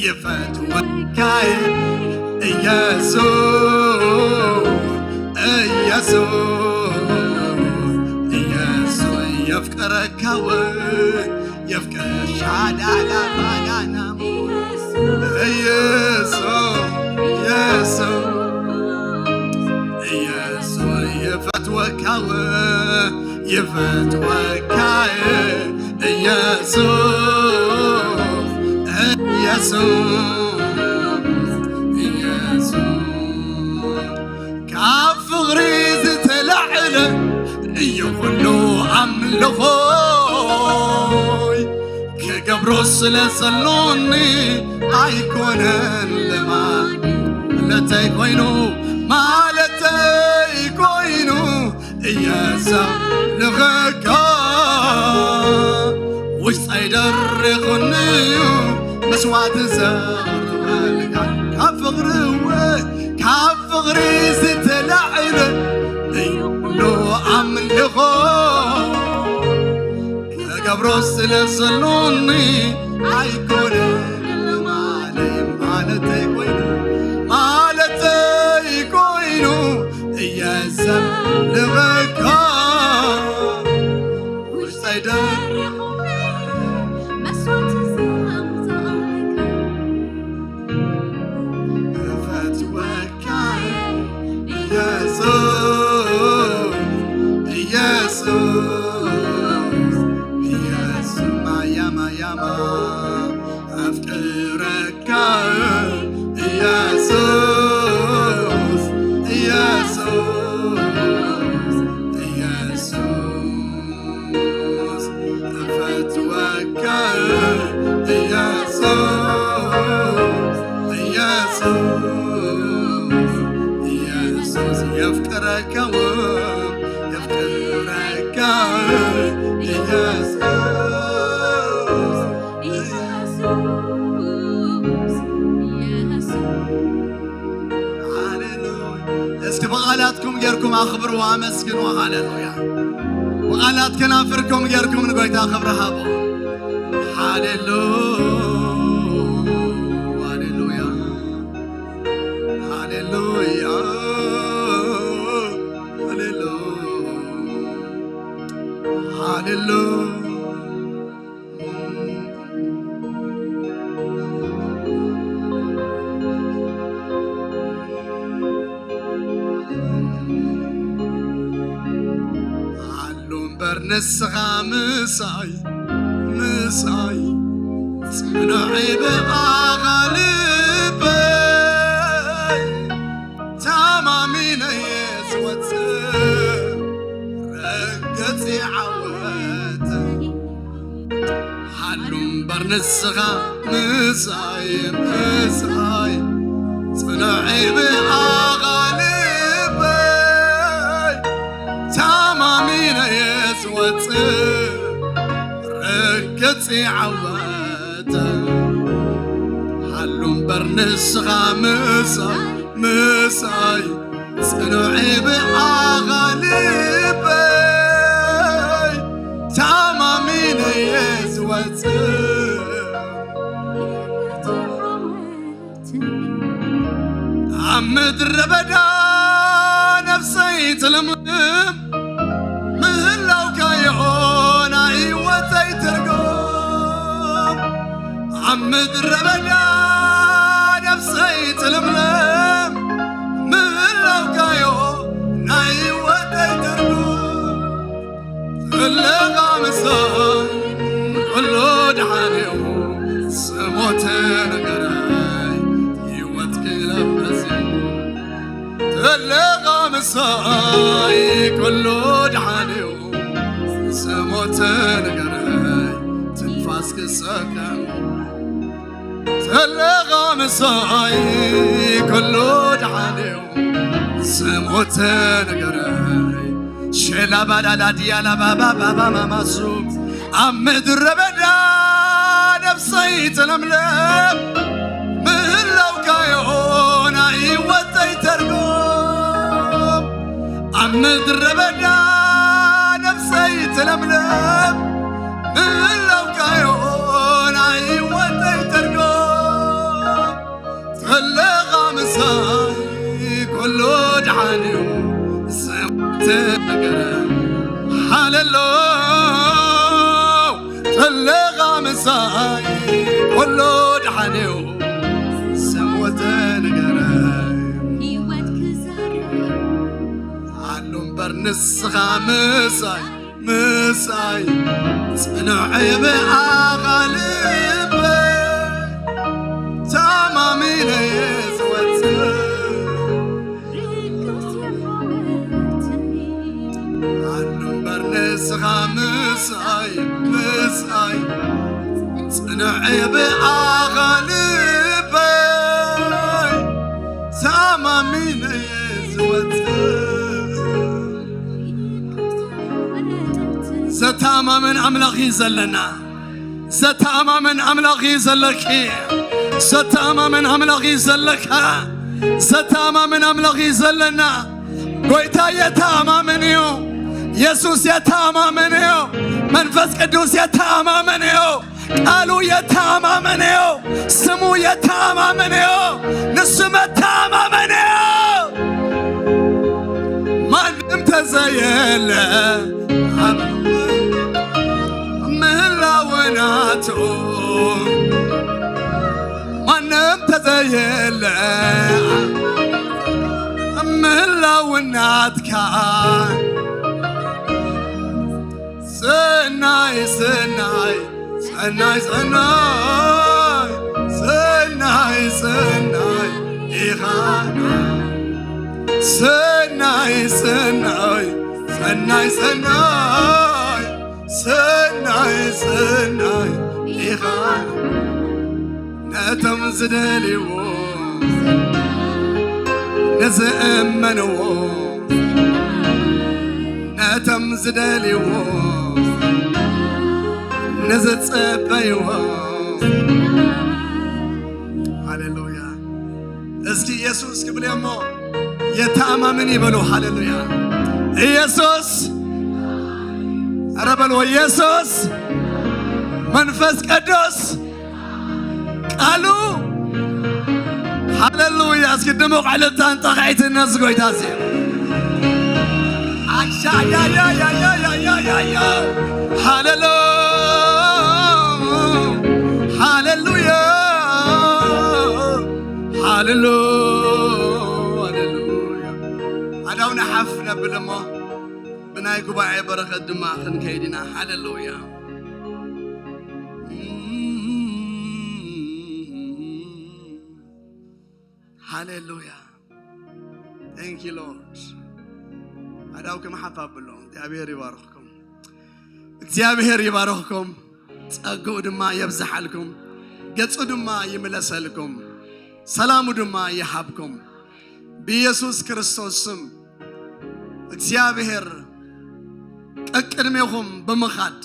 ይፈትወካ እየ ኢየሱስ፣ ኢየሱስ፣ ኢየሱስ፣ የፍቅረካ እወ፣ የፍቅር ሻዳላ ባናና ኢየሱስ፣ ኢየሱስ፣ ኢየሱስ፣ ይፈትወካ እወ፣ ይፈትወካ ኢየሱስ፣ ኢየሱስ፣ ኢየሱስ። ካብ ፍቕሪ ዝተላዕለ እዩ ኩሉ ኣምልኾይ፣ ክገብሮ ስለ ዘሎኒ ኣይኮነን ልማድ። ማለተይ ኮይኑ፣ ማለተይ ኮይኑ እየ ዘምልኸካ፣ ውሽጠይ ደሪኹኒ እዩ መስዋዕቲ ዘቕርበልካ። ካብ ፍቕሪ እወ፣ ካብ ፍቕሪ ዝተላዕለ እዩ ኩሉ ኣምልኾ፣ ክገብሮ ስለ ዘሎኒ ኣይኮነን ልማደይ። ማለተይ ኮይኑ፣ ማለተይ ኮይኑ እየ ዘምልኸካ፣ ውሽጠይ ደሪኹኒ መስዋዕቲ ዘምጽኣልካ። እፈትወካ ኢየሱስ፣ ኢየሱስ፣ ኢየሱስ፣ ማያ፣ ማያ፣ ማ-፣ ኣፍቅረካ ኢየሱስ፣ ኢየሱስ፣ ኢየሱስ። እፈትወካ ኢየሱስ፣ ኢየሱስ፣ ኢየሱስ፣ የፍቅረካ፣ የፍቅረካ ኢየሱስ፣ ኢየሱስ፣ ኢየሱስ። ሃሌሉያ። እስኪ ብቓላትኩም ጌርኩም ኣኽብርዎ፣ ኣመስግንዎ። ሃሌሉያ። ብቓላት ከናፍርኩም ጌርኩም ንጎይታ ክብሪ ሃቦ። ሃሌሉያ፣ ሃሌሉያ፣ ሃሌሉያ፣ ሃሌሉያ፣ ሃሌሉያ። ኣሉ እምበር ንስኻ ምሳይ፣ ምሳይ፣ ጽኑዕ ብኣኻ ልበይ፣ ተማሚነ እየ ዝወጽእ፣ ረገጽ ዓወተይ። ሃሉ እምበር ንስኻ ምሳይ፣ ምሳይ፣ ጽኑዕ ብኣኻ ልበይ፣ ተማሚነ እየ ዝወጽእ፣ ርግጽ ዓወተይ። ሃሉ እምበር ንስኻ ምሳይ፣ ምሳይ፣ ጽኑዕ ብኣኻ ልበይ ተኣማሚነ እየ ዝወጽእ። ኣብ ምድረ በዳ ነፍሰይ ትልምልም፣ ምህላውካ ይሆና ህይወተይ ትርጉም። ኣብ ምድረ በዳ ነፍሰይ ትልምልም፣ ምህላውካ ይሆና ህይወተይ ትርጉም። ተለኻ ምሳይ ኩሉ ደሓን እዩ፣ ስሞት ነገረይ ህይወት ክለበስ እዩ። ተለኻ ምሳይ ኩሉ ደሓን እዩ፣ ስሞት ነገረይ ትንፋስ ክሰከም። ተለኻ ምሳይ ኩሉ ደሓን እዩ፣ ስሞት ነገረይ ሸላባዳዳድያላባባባባማማሱ ኣብ ምድረ በዳ ነፍሰይ ትለምለም፣ ምህላውካ ይሆና ህይወተይ ተርጉም። ኣብ ምድረ በዳ ነፍሰይ ትለምለም፣ ምህላውካ ይሆና ህይወተይ ተርጉም። ተለኻ ምሳይ ኩሉ ደሓን እዩ፣ ስሞት ነገረ ሃለሎ። ተለኻ ምሳይ ኩሉ ደሓን እዩ፣ ስሞት ነገረ ህይወት ክዛረብ። ኣሉ እምበር ንስኻ ምሳይ ምሳይ ጽኑዕ ብኣኻ ልበይ ተኣማሚነ እየ ዝወጽእ። ኣሉ እምበር ንስኻ ምሳይ ምሳይ ጽኑዕ ብኣኻ ልበይ ተኣማሚነ እየ ዝወጽእ። ዘተኣማምን ኣምላኽ እዩ ዘለና። ዘተኣማምን ኣምላኽ እዩ ዘለኪ። ዘተኣማምን ኣምላኽ እዩ ዘለካ። ዘተኣማምን ኣምላኽ እዩ ዘለና። ጎይታ የተኣማምን እዩ። የሱስ የተኣማምን እዩ። መንፈስ ቅዱስ የተኣማምን እዩ። ቃሉ የተኣማምን እዩ። ስሙ የተኣማምን እዩ። ንሱ መተኣማመን እዩ። ማንም ተዘየለ ኣብ ምህላው ናቱ፣ ማንም ተዘየለ ምህላው ናትካ። ሰናይ ሰናይ ሰናይ ሰናይ ሰናይ ሰናይ ኢኻ። ሰናይ ሰናይ ሰናይ ሰናይ ሰናይ ሰናይ ኢኻ። ነቶም ዝደልይዎ ንዝእመንዎ፣ ነቶም ዝደልይዎ ንዝጸበይዎ። ሃሌሉያ። እስኪ ኢየሱስ ክብል እሞ የተኣማምን ይበሉ። ሃሌሉያ። ኢየሱስ፣ ኧረ በልዎ፣ ኢየሱስ መንፈስ ቅዱስ ቃሉ። ሃሌሉያ። እስኪ ድሙቕ ዕልልታን ጣቕዒትን ነዚ ጎይታ እዚ። ኣሻያያያያያያያ። ሃሌሉ-፣ ሃሌሉያ። ሃሌሉ-፣ ሃሌሉያ። ኣዳውና ሓፍ ነብል እሞ ብናይ ጉባኤ በረኸት ድማ ክንከይድ ኢና። ሃሌሉያ። ሃሌሉያ። Thank you Lord። ኣዳው ከም ሓፍ ኣብሎ። እግዚኣብሔር ይባርኽኩም። እግዚኣብሔር ይባርኽኩም። ጸግኡ ድማ የብዝሓልኩም። ገጹ ድማ ይምለሰልኩም። ሰላሙ ድማ ይሃብኩም። ብኢየሱስ ክርስቶስ ስም እግዚኣብሔር ቀቅድሜኹም ብምኻድ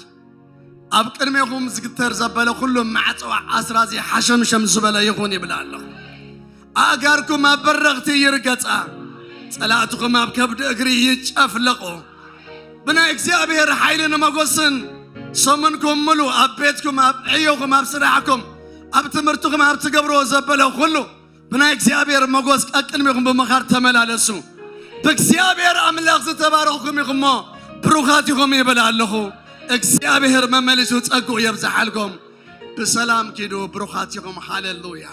ኣብ ቅድሜኹም ዝግተር ዘበለ ኩሉ ማዕጾ ኣስራዚ ሓሸምሸም ዝበለ ይኹን ይብል ኣለኹ። ኣእጋርኩም ኣብ በረኽቲ ይርገጻ። ጸላእትኹም ኣብ ከብዲ እግሪ ይጨፍለቑ። ብናይ እግዚኣብሔር ሓይልን መጎስን ሰሙንኩም ምሉ ኣብ ቤትኩም፣ ኣብ ዕዮኹም፣ ኣብ ስራሕኩም፣ ኣብ ትምህርትኹም፣ ኣብ ትገብርዎ ዘበለ ኩሉ ብናይ እግዚኣብሔር መጎስ ቀቅድሚኹም ብምኻድ ተመላለሱ። ብእግዚኣብሔር ኣምላኽ ዝተባረኽኩም ኢኹም እሞ ብሩኻት ኢኹም ይብል ኣለኹ። እግዚኣብሔር መመሊሱ ጸግኡ የብዝሓልኩም። ብሰላም ኪዱ፣ ብሩኻት ኢኹም። ሃሌሉያ።